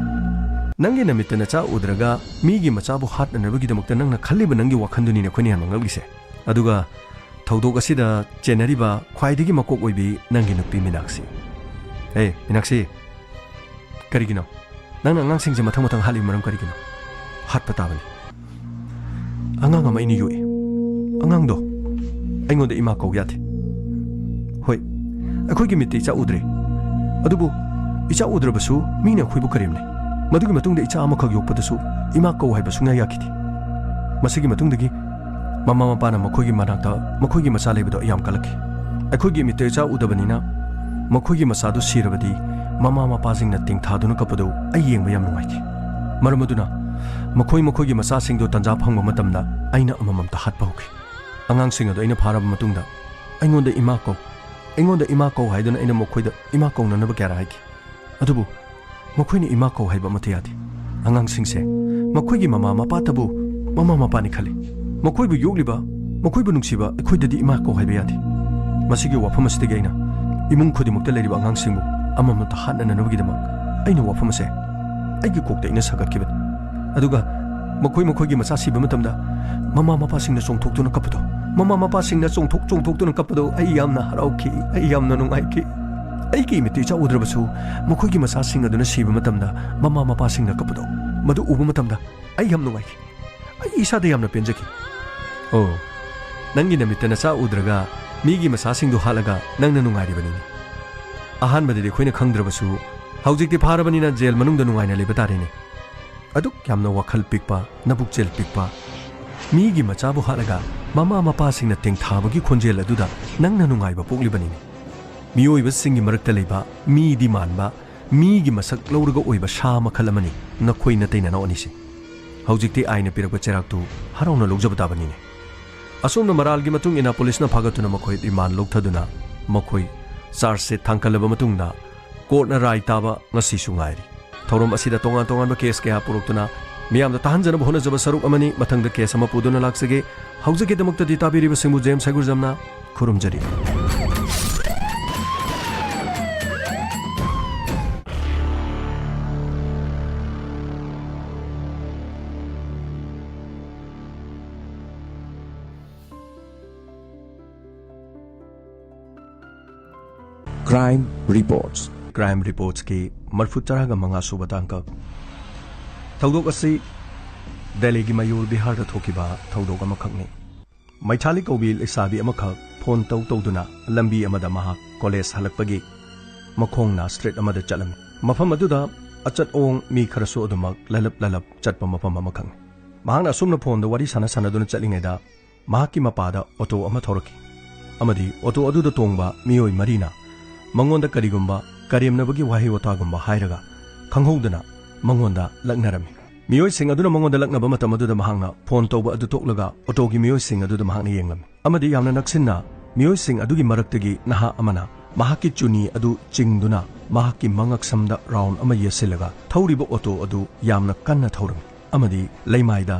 ꯅꯪꯒꯤ ꯅꯃꯤꯠꯇ ꯅꯆꯥ ꯎꯗ꯭ꯔꯒ ꯃꯤꯒꯤ ꯃꯆꯥꯕꯨ ꯍꯥꯠꯅꯅꯕꯒꯤꯗꯃꯛꯇ ꯅꯪꯅ ꯈꯜꯂꯤꯕ ꯅꯪꯒꯤ ꯋꯥꯈꯜꯗꯨꯅꯤꯅꯦ ꯑꯩꯈꯣꯏꯅ ꯌꯥꯝꯅ ꯉꯛꯂꯤꯁꯦ꯫ ꯑꯗꯨꯒ ꯊꯧꯗꯣꯛ ꯑꯁꯤꯗ ꯆꯦꯟꯅꯔꯤꯕ ꯈ꯭ꯋꯥꯏꯗꯒꯤ ꯃꯀꯣꯛ ꯑꯣꯏꯕꯤ ꯅꯪꯒꯤ ꯅꯨꯄꯤ ꯃꯤꯅꯥꯛꯁꯤ꯫ ꯑꯦ, ꯃꯤꯅꯥꯛꯁꯤ, ꯀꯔꯤꯒꯤꯅꯣ? ꯅꯪꯅ ꯑꯉꯥꯡꯁꯤꯡꯁꯦ ꯃꯊꯪ ꯃꯊꯪ ꯍꯥꯠꯂꯤꯕ ꯃꯔꯝ ꯀꯔꯤꯒꯤꯅꯣ? ꯍꯥꯠꯄ ꯇꯥꯕꯅꯤ꯫ ꯑꯉꯥꯡ ꯑꯃ ꯑꯩꯅ ꯌꯣꯛꯏ꯫ ꯑꯉꯥꯡꯗꯣ ꯑꯩꯉꯣꯟꯗ ꯏꯃꯥ ꯀꯧ ꯌꯥꯗꯦ꯫ ꯍꯣꯏ, ꯑꯩꯈꯣꯏꯒꯤ ꯃꯤꯠꯇ ꯏꯆꯥ ꯎꯗ꯭ꯔꯦ, ꯑꯗꯨꯕꯨ ꯏꯆꯥ ꯎꯗ꯭ꯔꯕꯁꯨ ꯃꯤꯅ ꯑꯩꯈꯣꯏꯕꯨ ꯀꯔꯦꯝꯅꯩ꯫ ꯃꯗꯨꯒꯤ ꯃꯇꯨꯡꯗ ꯏꯆꯥ ꯑꯃꯈꯛ ꯌꯣꯛꯄꯗꯁꯨ ꯏꯃꯥ ꯀꯧ ꯍꯥꯏꯕ ꯁꯨꯡꯌꯥ ꯌꯥꯈꯤꯗꯦ꯫ ꯃꯁꯤꯒꯤ ꯃꯇꯨꯡꯗꯒꯤ ꯃꯃꯥ ꯃꯄꯥꯅ ꯃꯈꯣꯏꯒꯤ ꯃꯅꯥꯛꯇ ꯃꯈꯣꯏꯒꯤ ꯃꯆꯥ ꯂꯩꯕꯗꯣ ꯑꯩ ꯌꯥꯝ ꯀꯜꯂꯛꯈꯤ꯫ ꯑꯩꯈꯣꯏꯒꯤ ꯃꯤꯠꯇ ꯏꯆꯥ ꯎꯗꯕꯅꯤꯅ ꯃꯈꯣꯏꯒꯤ ꯃꯆꯥꯗꯨ ꯁꯤꯔꯕꯗꯤ ꯃꯃꯥ ꯃꯄꯥꯁꯤꯡꯅ ꯇꯦꯡꯊꯥꯗꯨꯅ ꯀꯞꯄꯗꯨ ꯑꯩ ꯌꯦꯡꯕ ꯌꯥꯝ ꯅꯨꯡꯉꯥꯏꯈꯤ꯫ ꯃꯔꯝ ꯑꯗꯨꯅ ꯃꯈꯣꯏ ꯃꯈꯣꯏꯒꯤ ꯃꯆꯥꯁꯤꯡꯗꯣ ꯇꯟꯖꯥ ꯐꯪꯕ ꯃꯇꯝꯗ ꯑꯩꯅ ꯑꯃꯃꯝꯇ ꯍꯥꯠꯄ ꯍꯧꯈꯤ꯫ ꯑꯉꯥꯡꯁꯤꯡ ꯑꯗꯨ ꯑꯩꯅ ꯐꯥꯔꯕ ꯃꯇꯨꯡꯗ ꯑꯩꯉꯣꯟꯗ ꯏꯃꯥ ꯀꯧ, ꯑꯩꯉꯣꯟꯗ ꯏꯃꯥ ꯀꯧ ꯍꯥꯏꯗꯨꯅ ꯑꯩꯅ ꯃꯈꯣꯏꯗ ꯏꯃꯥ ꯀꯧꯅꯅꯕ ꯀꯌꯥꯔꯛ ꯍꯥꯏꯈꯤ꯫ ꯑꯗꯨꯕꯨ ꯃꯈꯣꯏꯅ ꯏꯃꯥ ꯀꯧ ꯍꯥꯏꯕ ꯑꯃꯠꯇ ꯌꯥꯗꯦ꯫ ꯑꯉꯥꯡꯁꯤꯡꯁꯦ ꯃꯈꯣꯏꯒꯤ ꯃꯃꯥ ꯃꯄꯥꯇꯕꯨ ꯃꯃꯥ ꯃꯄꯥꯅꯤ ꯈꯜꯂꯤ꯫ ꯃꯈꯣꯏꯕꯨ ꯌꯣꯛꯂꯤꯕ, ꯃꯈꯣꯏꯕꯨ ꯅꯨꯡꯁꯤꯕ ꯑꯩꯈꯣꯏꯗꯗꯤ ꯏꯃꯥ ꯀꯧ ꯍꯥꯏꯕ ꯌꯥꯗꯦ꯫ ꯃꯁꯤꯒꯤ ꯋꯥꯐꯝ ꯑꯁꯤꯗꯒꯤ ꯑꯩꯅ ꯏꯃꯨꯡ ꯈꯨꯗꯤꯡꯃꯛꯇ ꯂꯩꯔꯤꯕ ꯑꯉꯥꯡꯁꯤꯡꯕꯨ ꯑꯃꯃꯝꯇ ꯍꯥꯠꯅꯅꯕꯒꯤꯗꯃꯛ ꯑꯩꯅ ꯋꯥꯐꯝ ꯑꯁꯦ ꯑꯩꯒꯤ ꯀꯣꯛꯇ ꯑꯩꯅ ꯁꯥꯒꯠꯈꯤꯕꯅꯤ꯫ ꯑꯗꯨꯒ ꯃꯈꯣꯏ ꯃꯈꯣꯏꯒꯤ ꯃꯆꯥ ꯁꯤꯕ ꯃꯇꯝꯗ ꯃꯃꯥ ꯃꯄꯥꯁꯤꯡꯅ ꯆꯣꯡꯊꯣꯛꯇꯨꯅ ꯀꯞꯄꯗꯣ, ꯃꯃꯥ ꯃꯄꯥꯁꯤꯡꯅ ꯆꯣꯡꯊꯣꯛ ꯆꯣꯡꯊꯣꯛꯇꯨꯅ ꯀꯞꯄꯗꯣ ꯑꯩ ꯌꯥꯝꯅ ꯍꯔꯥꯎꯈꯤ, ꯑꯩ ꯌꯥꯝꯅ ꯅꯨꯡꯉꯥꯏꯈꯤ꯫ ꯑꯩꯒꯤ ꯏꯃꯤꯠꯇ ꯏꯆꯥ ꯎꯗ꯭ꯔꯕꯁꯨ, ꯃꯈꯣꯏꯒꯤ ꯃꯆꯥꯁꯤꯡ ꯑꯗꯨꯅ ꯁꯤꯕ ꯃꯇꯝꯗ ꯃꯃꯥ ꯃꯄꯥꯁꯤꯡꯅ ꯀꯞꯄꯗꯣ, ꯃꯗꯨ ꯎꯕ ꯃꯇꯝꯗ ꯑꯩ ꯌꯥꯝ ꯅꯨꯡꯉꯥꯏꯈꯤ꯫ ꯑꯩ ꯏꯁꯥꯗ ꯌꯥꯝꯅ ꯄꯦꯟꯖꯈꯤ꯫ ꯑꯣ, ꯅꯪꯒꯤ ꯅꯃꯤꯠꯇ ꯅꯆꯥ ꯎꯗ꯭ꯔꯒ ꯃꯤꯒꯤ ꯃꯆꯥꯁꯤꯡꯗꯨ ꯍꯥꯠꯂꯒ ꯅꯪꯅ ꯅꯨꯡꯉꯥꯏꯔꯤꯕꯅꯤꯅꯦ꯫ ꯑꯍꯥꯟꯕꯗꯗꯤ ꯑꯩꯈꯣꯏꯅ ꯈꯪꯗ꯭ꯔꯕꯁꯨ, ꯍꯧꯖꯤꯛꯇꯤ ꯐꯥꯔꯕꯅꯤꯅ ꯖꯦꯜ ꯃꯅꯨꯡꯗ ꯅꯨꯡꯉꯥꯏꯅ ꯂꯩꯕ ꯇꯥꯔꯦꯅꯦ꯫ ꯑꯗꯨꯛ ꯌꯥꯝꯅ ꯋꯥꯈꯜ ꯄꯤꯛꯄ, ꯅꯕꯨꯛꯆꯦꯜ ꯄꯤꯛꯄ, ꯃꯤꯒꯤ ꯃꯆꯥꯕꯨ ꯍꯥꯠꯂꯒ ꯃꯃꯥ ꯃꯄꯥꯁꯤꯡꯅ ꯇꯦꯡꯊꯥꯕꯒꯤ ꯈꯣꯟꯖꯦꯜ ꯑꯗꯨꯗ ꯅꯪꯅ ꯅꯨꯡꯉꯥꯏꯕ ꯄꯣꯛꯂꯤꯕꯅꯤꯅꯦ꯫ ꯃꯤꯑꯣꯏꯕꯁꯤꯡꯒꯤ ꯃꯔꯛꯇ ꯂꯩꯕ ꯃꯤꯗꯤ ꯃꯥꯟꯕ, ꯃꯤꯒꯤ ꯃꯁꯛ ꯂꯧꯔꯒ ꯑꯣꯏꯕ ꯁꯥ ꯃꯈꯜ ꯑꯃꯅꯤ ꯅꯈꯣꯏ ꯅꯇꯩ ꯅꯅꯥꯎ ꯑꯅꯤꯁꯦ꯫ ꯍꯧꯖꯤꯛꯇꯤ ꯑꯥꯏꯟꯅ ꯄꯤꯔꯛꯄ ꯆꯩꯔꯥꯛꯇꯨ ꯍꯔꯥꯎꯅ ꯂꯧꯖꯕ ꯇꯥꯕꯅꯤꯅꯦ꯫ ꯑꯁꯣꯝꯅ ꯃꯔꯥꯜꯒꯤ ꯃꯇꯨꯡ ꯏꯟꯅ ꯄꯨꯂꯤꯁꯅ ꯐꯥꯒꯠꯇꯨꯅ ꯃꯈꯣꯏ ꯔꯤꯃꯥꯟ ꯂꯧꯊꯗꯨꯅ ꯃꯈꯣꯏ ꯆꯥꯔꯖ ꯁꯤꯠ ꯊꯥꯡꯒꯠꯂꯕ ꯃꯇꯨꯡꯗ ꯀꯣꯔꯠꯅ ꯔꯥꯏ ꯇꯥꯕ ꯉꯁꯤꯁꯨ ꯉꯥꯏꯔꯤ꯫ ꯊꯧꯔꯝ ꯑꯁꯤꯗ ꯇꯣꯉꯥꯟ ꯇꯣꯉꯥꯟꯕ ꯀꯦꯁ ꯀꯌꯥ ꯄꯨꯔꯛꯇꯨꯅ ꯃꯤꯌꯥꯝꯗ ꯇꯥꯍꯟꯖꯅꯕ ꯍꯣꯠꯅꯖꯕ ꯁꯔꯨꯛ ꯑꯃꯅꯤ꯫ ꯃꯊꯪꯗ ꯀꯦꯁ ꯑꯃ ꯄꯨꯗꯨꯅ ꯂꯥꯛꯆꯒꯦ꯫ ꯍꯧꯖꯤꯛꯀꯤꯗꯃꯛꯇꯗꯤ ꯇꯥꯕꯤꯔꯤꯕꯁꯤꯡꯕꯨ ꯖꯦꯝꯁ ꯍꯩꯒꯨꯔꯖꯝꯅ ꯈꯨꯔꯨꯝꯖꯔꯤ꯫ Crime Reports꯫ Crime Reportsꯀꯤ ꯃꯔꯐꯨ ꯇꯔꯥꯒ ꯃꯉꯥ ꯁꯨꯕ ꯇꯥꯡꯀꯛ꯫ ꯊꯧꯗꯣꯛ ꯑꯁꯤ ꯗꯦꯜꯂꯤꯒꯤ ꯃꯌꯨꯔ ꯕꯤꯍꯥꯔꯗ ꯊꯣꯛꯈꯤꯕ ꯊꯧꯗꯣꯛ ꯑꯃꯈꯛꯅꯤ꯫ ꯃꯩꯊꯥꯂꯤ ꯀꯧꯕꯤ ꯂꯩꯁꯥꯕꯤ ꯑꯃꯈꯛ ꯐꯣꯟ ꯇꯧ ꯇꯧꯗꯨꯅ ꯂꯝꯕꯤ ꯑꯃꯗ ꯃꯍꯥꯛ ꯀꯣꯂꯦꯖ ꯍꯜꯂꯛꯄꯒꯤ ꯃꯈꯣꯡꯅ ꯁ꯭ꯇ꯭ꯔꯤꯠ ꯑꯃꯗ ꯆꯠꯂꯝꯃꯤ꯫ ꯃꯐꯝ ꯑꯗꯨꯗ ꯑꯆꯠ ꯑꯣꯡ ꯃꯤ ꯈꯔꯁꯨ ꯑꯗꯨꯃꯛ ꯂꯜꯂꯞ ꯂꯜꯂꯞ ꯆꯠꯄ ꯃꯐꯝ ꯑꯃꯈꯛꯅꯤ꯫ ꯃꯍꯥꯛꯅ ꯑꯁꯨꯝꯅ ꯐꯣꯟꯗ ꯋꯥꯔꯤ ꯁꯥꯟꯅ ꯁꯥꯟꯅꯗꯨꯅ ꯆꯠꯂꯤꯉꯩꯗ ꯃꯍꯥꯛꯀꯤ ꯃꯄꯥꯗ ꯑꯣꯇꯣ ꯑꯃ ꯊꯧꯔꯛꯈꯤ ꯑꯃꯗꯤ ꯑꯣꯇꯣ ꯑꯗꯨꯗ ꯇꯣꯡꯕ ꯃꯤꯑꯣꯏ ꯃꯔꯤꯅ ꯃꯉꯣꯟꯗ ꯀꯔꯤꯒꯨꯝꯕ ꯀꯔꯦꯝꯅꯕꯒꯤ ꯋꯥꯍꯩ ꯋꯥꯇꯥꯒꯨꯝꯕ ꯍꯥꯏꯔꯒ ꯈꯪꯍꯧꯗꯅ ꯃꯉꯣꯟꯗ ꯂꯛꯅꯔꯝꯃꯤ꯫ ꯃꯤꯑꯣꯏꯁꯤꯡ ꯑꯗꯨꯅ ꯃꯉꯣꯟꯗ ꯂꯛꯅꯕ ꯃꯇꯝ ꯑꯗꯨꯗ ꯃꯍꯥꯛꯅ ꯐꯣꯟ ꯇꯧꯕ ꯑꯗꯨ ꯇꯣꯛꯂꯒ ꯑꯣꯇꯣꯒꯤ ꯃꯤꯑꯣꯏꯁꯤꯡ ꯑꯗꯨꯗ ꯃꯍꯥꯛꯅ ꯌꯦꯡꯂꯝꯃꯤ ꯑꯃꯗꯤ ꯌꯥꯝꯅ ꯅꯛꯁꯤꯟꯅ ꯃꯤꯑꯣꯏꯁꯤꯡ ꯑꯗꯨꯒꯤ ꯃꯔꯛꯇꯒꯤ ꯅꯍꯥ ꯑꯃꯅ ꯃꯍꯥꯛꯀꯤ ꯆꯨꯅꯤ ꯑꯗꯨ ꯆꯤꯡꯗꯨꯅ ꯃꯍꯥꯛꯀꯤ ꯃꯉꯛꯁꯝꯗ ꯔꯥꯎꯟ ꯑꯃ ꯌꯦꯠꯁꯤꯜꯂꯒ ꯊꯧꯔꯤꯕ ꯑꯣꯇꯣ ꯑꯗꯨ ꯌꯥꯝꯅ ꯀꯟꯅ ꯊꯧꯔꯝꯃꯤ ꯑꯃꯗꯤ ꯂꯩꯃꯥꯏꯗ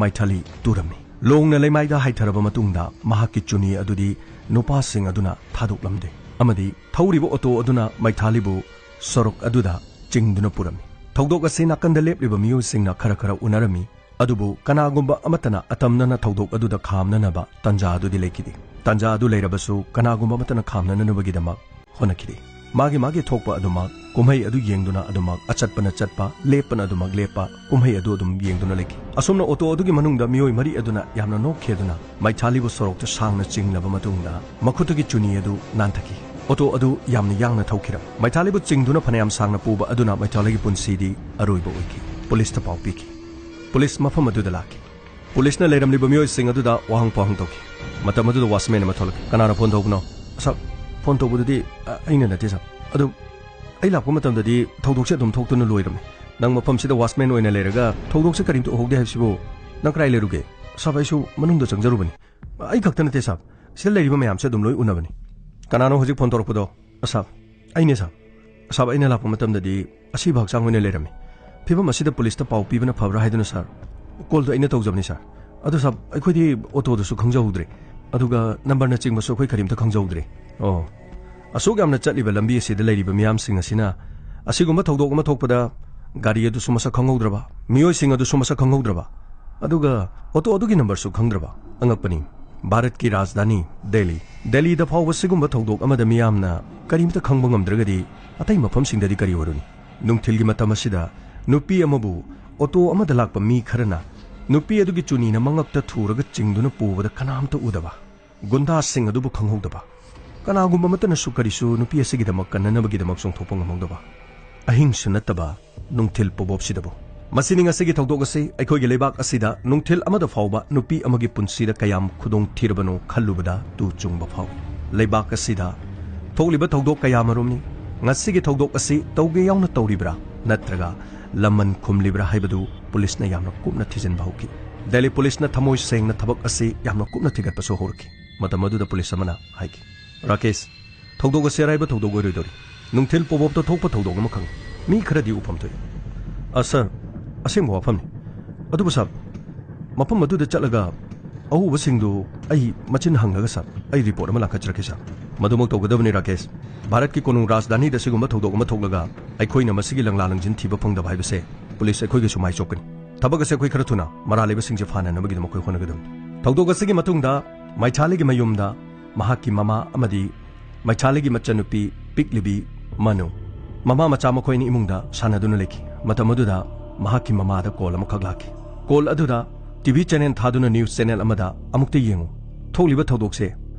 ꯃꯥꯏꯊꯥꯂꯤ ꯇꯨꯔꯝꯃꯤ꯫ ꯂꯣꯡꯅ ꯂꯩꯃꯥꯏꯗ ꯍꯥꯏꯊꯔꯕ ꯃꯇꯨꯡꯗ ꯃꯍꯥꯛꯀꯤ ꯆꯨꯅꯤ ꯑꯗꯨꯗꯤ ꯅꯨꯄꯥꯁꯤꯡ ꯑꯗꯨꯅ ꯊꯥꯗꯣꯛꯂꯝꯗꯦ ꯑꯃꯗꯤ ꯊꯧꯔꯤꯕ ꯑꯣꯇꯣ ꯑꯗꯨꯅ ꯃꯥꯏꯊꯥꯂꯤꯕꯨ ꯁꯣꯔꯣꯛ ꯑꯗꯨꯗ ꯆꯤꯡꯗꯨꯅ ꯄꯨꯔꯝꯃꯤ꯫ ꯊꯧꯗꯣꯛ ꯑꯁꯤ ꯅꯥꯀꯟꯗ ꯂꯦꯞꯂꯤꯕ ꯃꯤꯑꯣꯏꯁꯤꯡꯅ ꯈꯔ ꯈꯔ ꯎꯅꯔꯝꯃꯤ, ꯑꯗꯨꯕꯨ ꯀꯅꯥꯒꯨꯝꯕ ꯑꯃꯠꯇꯅ ꯑꯇꯝꯅꯅ ꯊꯧꯗꯣꯛ ꯑꯗꯨꯗ ꯈꯥꯝꯅꯅꯕ ꯇꯥꯟꯖꯥ ꯑꯗꯨꯗꯤ ꯂꯩꯈꯤꯗꯦ꯫ ꯇꯥꯟꯖꯥ ꯑꯗꯨ ꯂꯩꯔꯕꯁꯨ ꯀꯅꯥꯒꯨꯝꯕ ꯑꯃꯠꯇꯅ ꯈꯥꯝꯅꯅꯕꯒꯤꯗꯃꯛ ꯍꯣꯠꯅꯈꯤꯗꯦ꯫ ꯃꯥꯒꯤ ꯃꯥꯒꯤ ꯊꯣꯛꯄ ꯑꯗꯨꯃꯛ, ꯀꯨꯝꯍꯩ ꯑꯗꯨ ꯌꯦꯡꯗꯨꯅ ꯑꯗꯨꯃꯛ, ꯑꯆꯠꯄꯅ ꯆꯠꯄ, ꯂꯦꯞꯄꯅ ꯑꯗꯨꯃꯛ ꯂꯦꯞꯄ, ꯀꯨꯝꯍꯩ ꯑꯗꯨ ꯑꯗꯨꯝ ꯌꯦꯡꯗꯨꯅ ꯂꯩꯈꯤ꯫ ꯑꯁꯨꯝꯅ ꯑꯣꯇꯣ ꯑꯗꯨꯒꯤ ꯃꯅꯨꯡꯗ ꯃꯤꯑꯣꯏ ꯃꯔꯤ ꯑꯗꯨꯅ ꯌꯥꯝꯅ ꯅꯣꯛꯈꯤ ꯑꯗꯨꯅ ꯃꯩꯊꯥꯂꯤꯕꯨ ꯁꯣꯔꯣꯛꯇ ꯁꯥꯡꯅ ꯆꯤꯡꯂꯕ ꯃꯇꯨꯡꯗ ꯃꯈꯨꯠꯇꯒꯤ ꯆꯨꯅꯤ ꯑꯗꯨ ꯅꯥꯟꯊꯈꯤ꯫ ꯑꯣꯇꯣ ꯑꯗꯨ ꯌꯥꯝꯅ ꯌꯥꯡꯅ ꯊꯧꯈꯤꯔꯝꯃꯤ꯫ ꯃꯩꯊꯥꯂꯤꯕꯨ ꯆꯤꯡꯗꯨꯅ ꯐꯅꯌꯥꯝ ꯁꯥꯡꯅ ꯄꯨꯕ ꯑꯗꯨꯅ ꯃꯩꯊꯥꯂꯤꯒꯤ ꯄꯨꯟꯁꯤꯗꯤ ꯑꯔꯣꯏꯕ ꯑꯣꯏꯈꯤ꯫ ꯄꯨꯂꯤꯁꯇ ꯄꯥꯎ ꯄꯤꯈꯤ꯫ ꯄꯨꯂꯤꯁ ꯃꯐꯝ ꯑꯗꯨꯗ ꯂꯥꯛꯈꯤ꯫ ꯄꯨꯂꯤꯁꯅ ꯂꯩꯔꯝꯂꯤꯕ ꯃꯤꯑꯣꯏꯁꯤꯡ ꯑꯗꯨꯗ ꯋꯥꯍꯪ ꯄꯥꯎꯍꯪ ꯇꯧꯈꯤ꯫ ꯃꯇꯝ ꯑꯗꯨꯗ ꯋꯥꯆꯃꯦꯟ ꯑꯃ ꯊꯣꯛꯂꯛꯈꯤ꯫ "ꯀꯅꯥꯅ ꯐꯣꯟ ꯇꯧꯕꯅꯣ?" "ꯁꯥꯔ, ꯐꯣꯟ ꯇꯧꯕꯗꯨꯗꯤ, ꯑ, ꯑꯩꯅ ꯅꯠꯇꯦ, ꯁꯥꯔ꯫ ꯑꯗꯨ ꯑꯩ ꯂꯥꯛꯄ ꯃꯇꯝꯗꯗꯤ ꯊꯧꯗꯣꯛꯁꯦ ꯑꯗꯨꯝ ꯊꯣꯛꯇꯨꯅ ꯂꯣꯏꯔꯝꯃꯤ꯫ ꯅꯪ ꯃꯐꯝꯁꯤꯗ ꯋꯥꯆꯃꯦꯟ ꯑꯣꯏꯅ ꯂꯩꯔꯒ ꯊꯧꯗꯣꯛꯁꯦ ꯀꯔꯤꯝꯇ ꯎꯍꯧꯗꯦ ꯍꯥꯏꯕꯁꯤꯕꯨ ꯅꯪ ꯀꯗꯥꯏ ꯂꯩꯔꯨꯒꯦ?" "ꯁꯥꯔ, ꯑꯩꯁꯨ ꯃꯅꯨꯡꯗ ꯆꯪꯖꯔꯨꯕꯅꯤ꯫ ꯑꯩ ꯈꯛꯇ ꯅꯠꯇꯦ, ꯁꯥꯔ꯫ ꯁꯤꯗ ꯂꯩꯔꯤꯕ ꯃꯌꯥꯝꯁꯦ ꯑꯗꯨꯝ ꯂꯣꯏ ꯎꯅꯕꯅꯤ꯫" "ꯀꯅꯥꯅꯣ ꯍꯧꯖꯤꯛ ꯐꯣꯟ ꯇꯧꯔꯛꯄꯗꯣ?" "ꯑꯁꯥꯞ, ꯑꯩꯅꯦ, ꯁꯥꯔ꯫ ꯑꯁꯥꯞ, ꯑꯩꯅ ꯂꯥꯛꯄ ꯃꯇꯝꯗꯗꯤ ꯑꯁꯤꯕ ꯍꯛꯆꯥꯡ ꯑꯣꯏꯅ ꯂꯩꯔꯝꯃꯤ꯫ ꯐꯤꯕꯝ ꯑꯁꯤꯗ ꯄꯨꯂꯤꯁꯇ ꯄꯥꯎ ꯄꯤꯕꯅ ꯐꯕ꯭ꯔꯥ ꯍꯥꯏꯗꯨꯅ, ꯁꯥꯔ, ꯀꯣꯜꯗꯣ ꯑꯩꯅ ꯇꯧꯖꯕꯅꯤ, ꯁꯥꯔ꯫ ꯑꯗꯣ, ꯁꯥꯔ, ꯑꯩꯈꯣꯏꯗꯤ ꯑꯣꯇꯣꯗꯨꯁꯨ ꯈꯪꯖꯍꯧꯗ꯭ꯔꯦ, ꯑꯗꯨꯒ ꯅꯝꯕꯔꯅꯆꯤꯡꯕꯁꯨ ꯑꯩꯈꯣꯏ ꯀꯔꯤꯝꯇ ꯈꯪꯖꯍꯧꯗ꯭ꯔꯦ꯫" "ꯑꯣ, ꯑꯁꯨꯛ ꯌꯥꯝꯅ ꯆꯠꯂꯤꯕ ꯂꯝꯕꯤ ꯑꯁꯤꯗ ꯂꯩꯔꯤꯕ ꯃꯤꯌꯥꯝꯁꯤꯡ ꯑꯁꯤꯅ ꯑꯁꯤꯒꯨꯝꯕ ꯊꯧꯗꯣꯛ ꯑꯃ ꯊꯣꯛꯄꯗ ꯒꯥꯔꯤ ꯑꯗꯨꯁꯨ ꯃꯁꯛ ꯈꯪꯍꯧꯗ꯭ꯔꯕ, ꯃꯤꯑꯣꯏꯁꯤꯡ ꯑꯗꯨꯁꯨ ꯃꯁꯛ ꯈꯪꯍꯧꯗ꯭ꯔꯕ, ꯑꯗꯨꯒ ꯑꯣꯇꯣ ꯑꯗꯨꯒꯤ ꯅꯝꯕꯔꯁꯨ ꯈꯪꯗ꯭ꯔꯕ? ꯑꯉꯛꯄꯅꯤ꯫ ꯚꯥꯔꯠꯀꯤ ꯔꯥꯖꯙꯥꯅꯤ ꯗꯦꯜꯂꯤ, ꯗꯦꯜꯂꯤꯗ ꯐꯥꯎꯕ ꯁꯤꯒꯨꯝꯕ ꯊꯧꯗꯣꯛ ꯑꯃꯗ ꯃꯤꯌꯥꯝꯅ ꯀꯔꯤꯝꯇ ꯈꯪꯕ ꯉꯝꯗ꯭ꯔꯒꯗꯤ ꯑꯇꯩ ꯃꯐꯝꯁꯤꯡꯗꯗꯤ ꯀꯔꯤ ꯑꯣꯏꯔꯨꯅꯤ?" ꯅꯨꯡꯊꯤꯜꯒꯤ ꯃꯇꯝ ꯑꯁꯤꯗ ꯅꯨꯄꯤ ꯑꯃꯕꯨ ꯑꯣꯇꯣ ꯑꯃꯗ ꯂꯥꯛꯄ ꯃꯤ ꯈꯔꯅ ꯅꯨꯄꯤ ꯑꯗꯨꯒꯤ ꯆꯨꯅꯤꯅ ꯃꯉꯛꯇ ꯊꯨꯔꯒ ꯆꯤꯡꯗꯨꯅ ꯄꯨꯕꯗ ꯀꯅꯥꯝꯇ ꯎꯗꯕ, ꯒꯨꯟꯗꯥꯁꯤꯡ ꯑꯗꯨꯕꯨ ꯈꯪꯍꯧꯗꯕ, ꯀꯅꯥꯒꯨꯝꯕ ꯑꯃꯠꯇꯅꯁꯨ ꯀꯔꯤꯁꯨ ꯅꯨꯄꯤ ꯑꯁꯤꯒꯤꯗꯃꯛ ꯀꯟꯅꯅꯕꯒꯤꯗꯃꯛ ꯆꯣꯡꯊꯣꯛꯄ ꯉꯝꯍꯧꯗꯕ, ꯑꯍꯤꯡꯁꯨ ꯅꯠꯇꯕ ꯅꯨꯡꯊꯤꯜ ꯄꯣꯕꯣꯞꯁꯤꯗꯕꯨ꯫ ꯃꯁꯤꯅꯤ ꯉꯁꯤꯒꯤ ꯊꯧꯗꯣꯛ ꯑꯁꯤ꯫ ꯑꯩꯈꯣꯏꯒꯤ ꯂꯩꯕꯥꯛ ꯑꯁꯤꯗ ꯅꯨꯡꯊꯤꯜ ꯑꯃꯗ ꯐꯥꯎꯕ ꯅꯨꯄꯤ ꯑꯃꯒꯤ ꯄꯨꯟꯁꯤꯗ ꯀꯌꯥꯝ ꯈꯨꯗꯣꯡ ꯊꯤꯔꯕꯅꯣ ꯈꯜꯂꯨꯕꯗ ꯇꯨ ꯆꯨꯡꯕ ꯐꯥꯎꯏ꯫ ꯂꯩꯕꯥꯛ ꯑꯁꯤꯗ ꯊꯣꯛꯂꯤꯕ ꯊꯧꯗꯣꯛ ꯀꯌꯥꯃꯔꯨꯝꯅꯤ꯫ ꯉꯁꯤꯒꯤ ꯊꯧꯗꯣꯛ ꯑꯁꯤ ꯇꯧꯒꯦ ꯌꯥꯎꯅ ꯇꯧꯔꯤꯕ꯭ꯔꯥ ꯅꯠꯇ꯭ꯔꯒ ꯂꯃꯟ ꯈꯨꯝꯂꯤꯕ꯭ꯔꯥ ꯍꯥꯏꯕꯗꯨ ꯄꯨꯂꯤꯁꯅ ꯌꯥꯝꯅ ꯀꯨꯞꯅ ꯊꯤꯖꯤꯟꯕ ꯍꯧꯈꯤ꯫ ꯗꯦꯜꯂꯤ ꯄꯨꯂꯤꯁꯅ ꯊꯃꯣꯏ ꯁꯦꯡꯅ ꯊꯕꯛ ꯑꯁꯤ ꯌꯥꯝꯅ ꯀꯨꯞꯅ ꯊꯤꯒꯠꯄꯁꯨ ꯍꯧꯔꯛꯈꯤ꯫ ꯃꯇꯝ ꯑꯗꯨꯗ ꯄꯨꯂꯤꯁ ꯑꯃꯅ ꯍꯥꯏꯈꯤ, "ꯔꯥꯀꯦꯁ, ꯊꯧꯗꯣꯛ ꯑꯁꯤ ꯑꯔꯥꯏꯕ ꯊꯧꯗꯣꯛ ꯑꯣꯏꯔꯣꯏꯗꯧꯔꯤ꯫ ꯅꯨꯡꯊꯤꯜ ꯄꯣꯕꯣꯞꯇ ꯊꯣꯛꯄ ꯊꯧꯗꯣꯛ ꯑꯃꯈꯛꯅꯤ꯫ ꯃꯤ ꯈꯔꯗꯤ ꯎꯐꯝ ꯊꯣꯛꯏ꯫" "ꯑ, ꯁꯥꯔ, ꯑꯁꯦꯡꯕ ꯋꯥꯐꯝꯅꯤ꯫ ꯑꯗꯨꯕꯨ ꯁꯥꯔ, ꯃꯐꯝ ꯑꯗꯨꯗ ꯆꯠꯂꯒ ꯑꯎꯕꯁꯤꯡꯗꯨ ꯑꯩ ꯃꯆꯤꯟ ꯍꯪꯂꯒ, ꯁꯥꯔ, ꯑꯩ ꯔꯤꯄꯣꯔꯠ ꯑꯃ ꯂꯥꯡꯈꯠꯆꯔꯛꯀꯦ, ꯁꯥꯔ꯫" "ꯃꯗꯨꯃꯛ ꯇꯧꯒꯗꯕꯅꯤ, ꯔꯥꯀꯦꯁ꯫ ꯚꯥꯔꯠꯀꯤ ꯀꯣꯅꯨꯡ ꯔꯥꯖꯙꯥꯅꯤꯗ ꯁꯤꯒꯨꯝꯕ ꯊꯧꯗꯣꯛ ꯑꯃ ꯊꯣꯛꯂꯒ ꯑꯩꯈꯣꯏꯅ ꯃꯁꯤꯒꯤ ꯂꯪꯂꯥ ꯂꯪꯖꯤꯟ ꯊꯤꯕ ꯐꯪꯗꯕ ꯍꯥꯏꯕꯁꯦ ꯄꯨꯂꯤꯁ ꯑꯩꯈꯣꯏꯒꯤꯁꯨ ꯃꯥꯏ ꯆꯣꯞꯀꯅꯤ꯫ ꯊꯕꯛ ꯑꯁꯦ ꯑꯩꯈꯣꯏ ꯈꯔ ꯊꯨꯅ ꯃꯔꯥꯜ ꯂꯩꯕꯁꯤꯡꯁꯦ ꯐꯥꯅꯅꯕꯒꯤꯗꯃꯛ ꯑꯩꯈꯣꯏ ꯍꯣꯠꯅꯒꯗꯕꯅꯤ꯫" ꯊꯧꯗꯣꯛ ꯑꯁꯤꯒꯤ ꯃꯇꯨꯡꯗ ꯃꯩꯊꯥꯂꯤꯒꯤ ꯃꯌꯨꯝꯗ ꯃꯍꯥꯛꯀꯤ ꯃꯃꯥ ꯑꯃꯗꯤ ꯃꯩꯊꯥꯂꯤꯒꯤ ꯃꯆꯟꯅꯨꯄꯤ ꯄꯤꯛꯂꯤꯕꯤ ꯃꯅꯨ꯫ ꯃꯃꯥ ꯃꯆꯥ ꯃꯈꯣꯏ ꯑꯅꯤ ꯏꯃꯨꯡꯗ ꯁꯥꯟꯅꯗꯨꯅ ꯂꯩꯈꯤ꯫ ꯃꯇꯝ ꯑꯗꯨꯗ ꯃꯍꯥꯛꯀꯤ ꯃꯃꯥꯗ ꯀꯣꯜ ꯑꯃꯈꯛ ꯂꯥꯛꯈꯤ꯫ ꯀꯣꯜ ꯑꯗꯨꯗ ꯇꯤꯚꯤ ꯆꯦꯅꯦꯜ ꯊꯥꯗꯨꯅ ꯅ꯭ꯌꯨꯁ ꯆꯦꯅꯦꯜ ꯑꯃꯗ "ꯑꯃꯨꯛꯇ ꯌꯦꯡꯉꯨ, ꯊꯣꯛꯂꯤꯕ ꯊꯧꯗꯣꯛꯁꯦ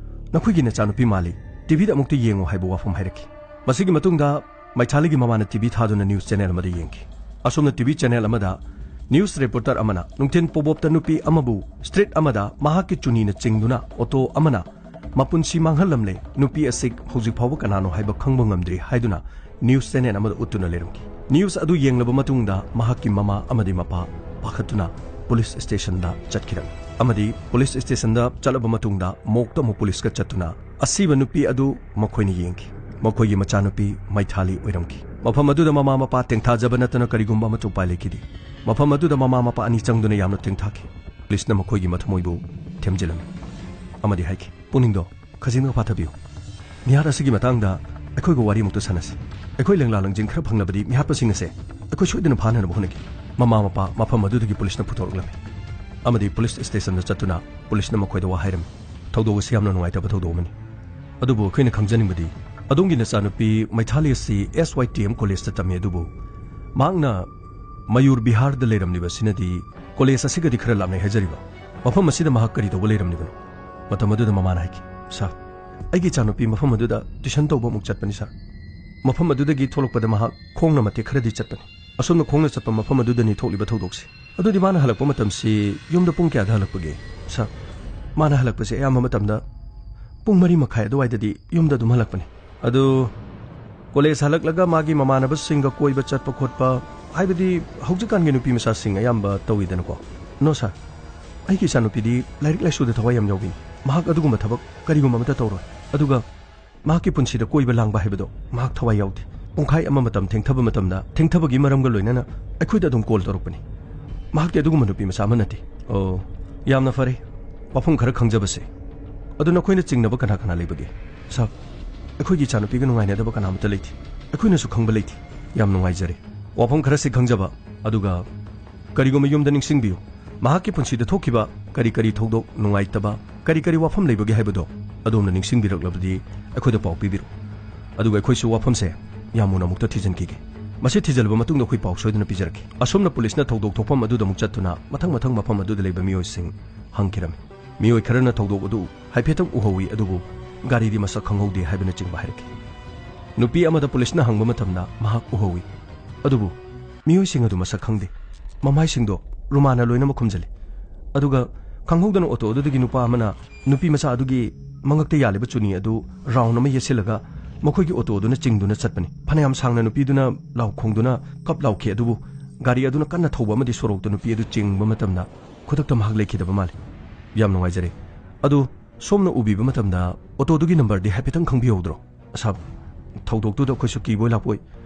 ꯅꯈꯣꯏꯒꯤ ꯅꯆꯥꯅꯨꯄꯤ ꯃꯥꯜꯂꯤ, ꯇꯤꯚꯤꯗ ꯑꯃꯨꯛꯇ ꯌꯦꯡꯉꯨ" ꯍꯥꯏꯕ ꯋꯥꯐꯝ ꯍꯥꯏꯔꯛꯈꯤ꯫ ꯃꯁꯤꯒꯤ ꯃꯇꯨꯡꯗ ꯃꯩꯊꯥꯂꯤꯒꯤ ꯃꯃꯥꯅ ꯇꯤꯚꯤ ꯊꯥꯗꯨꯅ ꯅ꯭ꯌꯨꯁ ꯆꯦꯅꯦꯜ ꯑꯃꯗ ꯌꯦꯡꯈꯤ꯫ ꯑꯁꯣꯝꯅ ꯇꯤꯚꯤ ꯆꯦꯅꯦꯜ ꯑꯃꯗ ꯅ꯭ꯌꯨꯁ ꯔꯤꯄꯣꯔꯇꯔ ꯑꯃꯅ ꯅꯨꯡꯊꯤꯜ ꯄꯣꯕꯣꯞꯇ ꯅꯨꯄꯤ ꯑꯃꯕꯨ ꯁ꯭ꯇ꯭ꯔꯤꯠ ꯑꯃꯗ ꯃꯍꯥꯛꯀꯤ ꯆꯨꯅꯤꯅ ꯆꯤꯡꯗꯨꯅ ꯑꯣꯇꯣ ꯑꯃꯅ "ꯃꯄꯨꯟꯁꯤ ꯃꯥꯡꯍꯜꯂꯝꯂꯦ, ꯅꯨꯄꯤ ꯑꯁꯤ ꯍꯧꯖꯤꯛ ꯐꯥꯎꯕ ꯀꯅꯥꯅꯣ ꯍꯥꯏꯕ ꯈꯪꯕ ꯉꯝꯗ꯭ꯔꯤ" ꯍꯥꯏꯗꯨꯅ ꯅ꯭ꯌꯨꯁ ꯆꯦꯅꯦꯜ ꯑꯃꯗ ꯎꯠꯇꯨꯅ ꯂꯩꯔꯝꯈꯤ꯫ ꯅ꯭ꯌꯨꯁ ꯑꯗꯨ ꯌꯦꯡꯂꯕ ꯃꯇꯨꯡꯗ ꯃꯍꯥꯛꯀꯤ ꯃꯃꯥ ꯑꯃꯗꯤ ꯃꯄꯥ ꯄꯥꯈꯠꯇꯨꯅ ꯄꯨꯂꯤꯁ ꯁ꯭ꯇꯦꯁꯟꯗ ꯆꯠꯈꯤꯔꯝꯃꯤ꯫ ꯑꯃꯗꯤ ꯄꯨꯂꯤꯁ ꯁ꯭ꯇꯦꯁꯟꯗ ꯆꯠꯂꯕ ꯃꯇꯨꯡꯗ ꯃꯣꯛꯇ ꯑꯃꯨꯛ ꯄꯨꯂꯤꯁꯀ ꯆꯠꯇꯨꯅ ꯑꯁꯤꯕ ꯅꯨꯄꯤ ꯑꯗꯨ ꯃꯈꯣꯏꯅ ꯌꯦꯡꯈꯤ꯫ ꯃꯈꯣꯏꯒꯤ ꯃꯆꯥꯅꯨꯄꯤ ꯃꯩꯊꯥꯂꯤ ꯑꯣꯏꯔꯝꯈꯤ꯫ ꯃꯐꯝ ꯑꯗꯨꯗ ꯃꯃꯥ ꯃꯄꯥ ꯇꯦꯡꯊꯥꯖꯕ ꯅꯠꯇꯅ ꯀꯔꯤꯒꯨꯝꯕ ꯑꯃꯠꯇ ꯎꯄꯥꯏ ꯂꯩꯈꯤꯗꯦ꯫ ꯃꯐꯝ ꯑꯗꯨꯗ ꯃꯃꯥ ꯃꯄꯥ ꯑꯅꯤ ꯆꯪꯗꯨꯅ ꯌꯥꯝꯅ ꯇꯦꯡꯊꯥꯈꯤ꯫ ꯄꯨꯂꯤꯁꯅ ꯃꯈꯣꯏꯒꯤ ꯃꯊꯃꯣꯏꯕꯨ ꯊꯦꯝꯖꯤꯜꯂꯝꯃꯤ ꯑꯃꯗꯤ ꯍꯥꯏꯈꯤ, "ꯄꯨꯛꯅꯤꯡꯗꯣ ꯈꯖꯤꯛꯅ ꯐꯥꯊꯕꯤꯌꯨ꯫ ꯃꯤꯍꯥꯠ ꯑꯁꯤꯒꯤ ꯃꯇꯥꯡꯗ ꯑꯩꯈꯣꯏꯒ ꯋꯥꯔꯤ ꯑꯃꯨꯛꯇ ꯁꯥꯟꯅꯁꯤ꯫ ꯑꯩꯈꯣꯏ ꯂꯦꯡꯂꯥ ꯂꯪꯖꯤꯟ ꯈꯔ ꯐꯪꯂꯕꯗꯤ ꯃꯤꯍꯥꯠꯄꯁꯤꯡ ꯑꯁꯦ ꯑꯩꯈꯣꯏ ꯁꯣꯏꯗꯅ ꯐꯥꯅꯅꯕ ꯍꯣꯠꯅꯒꯦ"꯫ ꯃꯃꯥ ꯃꯄꯥ ꯃꯐꯝ ꯑꯗꯨꯗꯒꯤ ꯄꯨꯂꯤꯁꯅ ꯄꯨꯊꯣꯔꯛꯂꯝꯃꯤ ꯑꯃꯗꯤ ꯄꯨꯂꯤꯁ ꯁ꯭ꯇꯦꯁꯟꯗ ꯆꯠꯇꯨꯅ ꯄꯨꯂꯤꯁꯅ ꯃꯈꯣꯏꯗ ꯋꯥ ꯍꯥꯏꯔꯝꯃꯤ꯫ "ꯊꯧꯗꯣꯛ ꯑꯁꯤ ꯌꯥꯝꯅ ꯅꯨꯡꯉꯥꯏꯇꯕ ꯊꯧꯗꯣꯛ ꯑꯃꯅꯤ, ꯑꯗꯨꯕꯨ ꯑꯩꯈꯣꯏꯅ ꯈꯪꯖꯅꯤꯡꯕꯗꯤ ꯑꯗꯣꯝꯒꯤ ꯅꯆꯥꯅꯨꯄꯤ ꯃꯩꯊꯥꯂꯤ ꯑꯁꯤ ꯑꯦꯁ ꯋꯥꯏ ꯇꯤ ꯑꯦꯝ ꯀꯣꯂꯦꯖꯇ ꯇꯝꯃꯤ, ꯑꯗꯨꯕꯨ ꯃꯍꯥꯛꯅ ꯃꯌꯨꯔ ꯕꯤꯍꯥꯔꯗ ꯂꯩꯔꯝꯂꯤꯕ ꯑꯁꯤꯅꯗꯤ ꯀꯣꯂꯦꯖ ꯑꯁꯤꯒꯗꯤ ꯈꯔ ꯂꯥꯞꯅꯩ ꯍꯥꯏꯖꯔꯤꯕ꯫ ꯃꯐꯝ ꯑꯁꯤꯗ ꯃꯍꯥꯛ ꯀꯔꯤ ꯇꯧꯕ ꯂꯩꯔꯝꯂꯤꯕꯅꯣ?" ꯃꯇꯝ ꯑꯗꯨꯗ ꯃꯃꯥꯅ ꯍꯥꯏꯈꯤ, "ꯁꯥꯔ, ꯑꯩꯒꯤ ꯏꯆꯥꯅꯨꯄꯤ ꯃꯐꯝ ꯑꯗꯨꯗ ꯇ꯭ꯌꯨꯁꯟ ꯇꯧꯕ ꯑꯃꯨꯛ ꯆꯠꯄꯅꯤ ꯁꯥꯔ꯫ ꯃꯐꯝ ꯑꯗꯨꯗꯒꯤ ꯊꯣꯛꯂꯛꯄꯗ ꯃꯍꯥꯛ ꯈꯣꯡꯅ ꯃꯇꯦꯛ ꯈꯔꯗꯤ ꯆꯠꯄꯅꯤ꯫ ꯑꯁꯣꯝꯅ ꯈꯣꯡꯅ ꯆꯠꯄ ꯃꯐꯝ ꯑꯗꯨꯗꯅꯤ ꯊꯣꯛꯂꯤꯕ ꯊꯧꯗꯣꯛꯁꯦ꯫ ꯑꯗꯨꯗꯤ ꯃꯥꯅ ꯍꯜꯂꯛꯄ ꯃꯇꯝꯁꯤ ꯌꯨꯝꯗ ꯄꯨꯡ ꯀꯌꯥꯗ ꯍꯜꯂꯛꯄꯒꯦ?" "ꯁꯥꯔ, ꯃꯥꯅ ꯍꯜꯂꯛꯄꯁꯦ ꯑꯌꯥꯝꯕ ꯃꯇꯝꯗ ꯄꯨꯡ ꯃꯔꯤ ꯃꯈꯥꯏ ꯑꯗꯨꯋꯥꯏꯗꯗꯤ ꯌꯨꯝꯗ ꯑꯗꯨꯝ ꯍꯜꯂꯛꯄꯅꯤ꯫ ꯑꯗꯨ ꯀꯣꯂꯦꯖ ꯍꯜꯂꯛꯂꯒ ꯃꯥꯒꯤ ꯃꯃꯥꯟꯅꯕꯁꯤꯡꯒ ꯀꯣꯏꯕ ꯆꯠꯄ ꯈꯣꯠꯄ, ꯍꯥꯏꯕꯗꯤ ꯍꯧꯖꯤꯛꯀꯥꯟꯒꯤ ꯅꯨꯄꯤ ꯃꯆꯥꯁꯤꯡ ꯑꯌꯥꯝꯕ ꯇꯧꯏꯗꯅꯀꯣ?" "ꯅꯣ ꯁꯥꯔ, ꯑꯩꯒꯤ ꯏꯆꯥꯅꯨꯄꯤꯗꯤ ꯂꯥꯏꯔꯤꯛ ꯂꯥꯏꯁꯨꯗ ꯊꯋꯥꯏ ꯌꯥꯝ ꯌꯥꯎꯕꯤꯅꯤ꯫ ꯃꯍꯥꯛ ꯑꯗꯨꯒꯨꯝꯕ ꯊꯕꯛ ꯀꯔꯤꯒꯨꯝꯕ ꯑꯃꯠꯇ ꯇꯧꯔꯣꯏ꯫ ꯑꯗꯨꯒ ꯃꯍꯥꯛꯀꯤ ꯄꯨꯟꯁꯤꯗ ꯀꯣꯏꯕ ꯂꯥꯡꯕ ꯍꯥꯏꯕꯗꯣ ꯃꯍꯥꯛ ꯊꯋꯥꯏ ꯌꯥꯎꯗꯦ꯫ ꯄꯨꯡꯈꯥꯏ ꯑꯃ ꯃꯇꯝ ꯊꯦꯡꯊꯕ ꯃꯇꯝꯗ ꯊꯦꯡꯊꯕꯒꯤ ꯃꯔꯝꯒ ꯂꯣꯏꯅꯅ ꯑꯩꯈꯣꯏꯗ ꯑꯗꯨꯝ ꯀꯣꯜ ꯇꯧꯔꯛꯄꯅꯤ꯫ ꯃꯍꯥꯛꯇꯤ ꯑꯗꯨꯒꯨꯝꯕ ꯅꯨꯄꯤ ꯃꯆꯥ ꯑꯃ ꯅꯠꯇꯦ"꯫ "ꯑꯣ, ꯌꯥꯝꯅ ꯐꯔꯦ, ꯋꯥꯐꯝ ꯈꯔ ꯈꯪꯖꯕꯁꯦ꯫ ꯑꯗꯨ ꯅꯈꯣꯏꯅ ꯆꯤꯡꯅꯕ ꯀꯅꯥ ꯀꯅꯥ ꯂꯩꯕꯒꯦ?" "ꯁꯥꯔ, ꯑꯩꯈꯣꯏꯒꯤ ꯏꯆꯥꯅꯨꯄꯤꯒ ꯅꯨꯡꯉꯥꯏꯅꯗꯕ ꯀꯅꯥꯃꯠꯇ ꯂꯩꯇꯦ꯫ ꯑꯩꯈꯣꯏꯅꯁꯨ ꯈꯪꯕ ꯂꯩꯇꯦ"꯫ "ꯌꯥꯝ ꯅꯨꯡꯉꯥꯏꯖꯔꯦ꯫ ꯋꯥꯐꯝ ꯈꯔꯁꯤ ꯈꯪꯖꯕ, ꯑꯗꯨꯒ ꯀꯔꯤꯒꯨꯝꯕ ꯌꯨꯝꯗ ꯅꯤꯡꯁꯤꯡꯕꯤꯌꯨ, ꯃꯍꯥꯛꯀꯤ ꯄꯨꯟꯁꯤꯗ ꯊꯣꯛꯈꯤꯕ ꯀꯔꯤ ꯀꯔꯤ ꯊꯧꯗꯣꯛ ꯅꯨꯡꯉꯥꯏꯇꯕ, ꯀꯔꯤ ꯀꯔꯤ ꯋꯥꯐꯝ ꯂꯩꯕꯒꯦ ꯍꯥꯏꯕꯗꯣ ꯑꯗꯣꯝꯅ ꯅꯤꯡꯁꯤꯡꯕꯤꯔꯛꯂꯕꯗꯤ ꯑꯩꯈꯣꯏꯗ ꯄꯥꯎ ꯄꯤꯕꯤꯔꯛꯎ"꯫ ꯑꯗꯨꯒ ꯑꯩꯈꯣꯏꯁꯨ ꯋꯥꯐꯝꯁꯦ ꯌꯥꯝ ꯃꯨꯟꯅ ꯑꯃꯨꯛꯇ ꯊꯤꯖꯤꯟꯈꯤꯒꯦ꯫ ꯃꯁꯤ ꯊꯤꯖꯤꯜꯂꯕ ꯃꯇꯨꯡꯗ ꯑꯩꯈꯣꯏ ꯄꯥꯎ ꯁꯣꯏꯗꯅ ꯄꯤꯖꯔꯛꯀꯦ꯫ ꯑꯁꯣꯝꯅ ꯄꯨꯂꯤꯁꯅ ꯊꯧꯗꯣꯛ ꯊꯣꯛꯐꯝ ꯑꯗꯨꯗ ꯑꯃꯨꯛ ꯆꯠꯇꯨꯅ ꯃꯊꯪ ꯃꯊꯪ ꯃꯐꯝ ꯑꯗꯨꯗ ꯂꯩꯕ ꯃꯤꯑꯣꯏꯁꯤꯡ ꯍꯪꯈꯤꯔꯝꯃꯤ꯫ ꯃꯤꯑꯣꯏ ꯈꯔꯅ ꯊꯧꯗꯣꯛ ꯑꯗꯨ ꯍꯥꯏꯐꯦꯠꯇꯪ ꯎꯍꯧꯏ, ꯑꯗꯨꯕꯨ ꯒꯥꯔꯤꯗꯤ ꯃꯁꯛ ꯈꯪꯍꯧꯗꯦ ꯍꯥꯏꯕꯅꯆꯤꯡꯕ ꯍꯥꯏꯔꯛꯈꯤ꯫ ꯅꯨꯄꯤ ꯑꯃꯗ ꯄꯨꯂꯤꯁꯅ ꯍꯪꯕ ꯃꯇꯝꯗ ꯃꯍꯥꯛ ꯎꯍꯧꯏ, ꯑꯗꯨꯕꯨ ꯃꯤꯑꯣꯏꯁꯤꯡ ꯑꯗꯨ ꯃꯁꯛ ꯈꯪꯗꯦ꯫ ꯃꯃꯥꯏꯁꯤꯡꯗꯣ ꯔꯨꯃꯥꯟꯅ ꯂꯣꯏꯅꯃꯛ ꯈꯨꯝꯖꯤꯜꯂꯤ꯫ ꯑꯗꯨꯒ ꯈꯪꯍꯧꯗꯅ ꯑꯣꯇꯣ ꯑꯗꯨꯗꯒꯤ ꯅꯨꯄꯥ ꯑꯃꯅ ꯅꯨꯄꯤ ꯃꯆꯥ ꯑꯗꯨꯒꯤ ꯃꯉꯛꯇ ꯌꯥꯜꯂꯤꯕ ꯆꯨꯅꯤ ꯑꯗꯨ ꯔꯥꯎꯟ ꯑꯃ ꯌꯦꯠꯁꯤꯜꯂꯒ ꯃꯈꯣꯏꯒꯤ ꯑꯣꯇꯣ ꯑꯗꯨꯅ ꯆꯤꯡꯗꯨꯅ ꯆꯠꯄꯅꯤ꯫ ꯐꯅꯌꯥꯝ ꯁꯥꯡꯅ ꯅꯨꯄꯤꯗꯨꯅ ꯂꯥꯎ ꯈꯣꯡꯗꯨꯅ ꯀꯞ ꯂꯥꯎꯈꯤ, ꯑꯗꯨꯕꯨ ꯒꯥꯔꯤ ꯑꯗꯨꯅ ꯀꯟꯅ ꯊꯧꯕ ꯑꯃꯗꯤ ꯁꯣꯔꯣꯛꯇ ꯅꯨꯄꯤ ꯑꯗꯨ ꯆꯤꯡꯕ ꯃꯇꯝꯗ ꯈꯨꯗꯛꯇ ꯃꯍꯥꯛ ꯂꯩꯈꯤꯗꯕ ꯃꯥꯜꯂꯤ꯫ ꯌꯥꯝ ꯅꯨꯡꯉꯥꯏꯖꯔꯦ꯫ ꯑꯗꯨ ꯁꯣꯝꯅ ꯎꯕꯤꯕ ꯃꯇꯝꯗ ꯑꯣꯇꯣꯗꯨꯒꯤ ꯅꯝꯕꯔꯗꯤ ꯍꯥꯏꯐꯦꯠꯇꯪ ꯈꯪꯕꯤꯍꯧꯗ꯭ꯔꯣ? ꯑꯁꯥꯕ, ꯊꯧꯗꯣꯛꯇꯨꯗ ꯑꯩꯈꯣꯏꯁꯨ ꯀꯤꯕꯣꯏ ꯂꯥꯛꯄꯣꯏ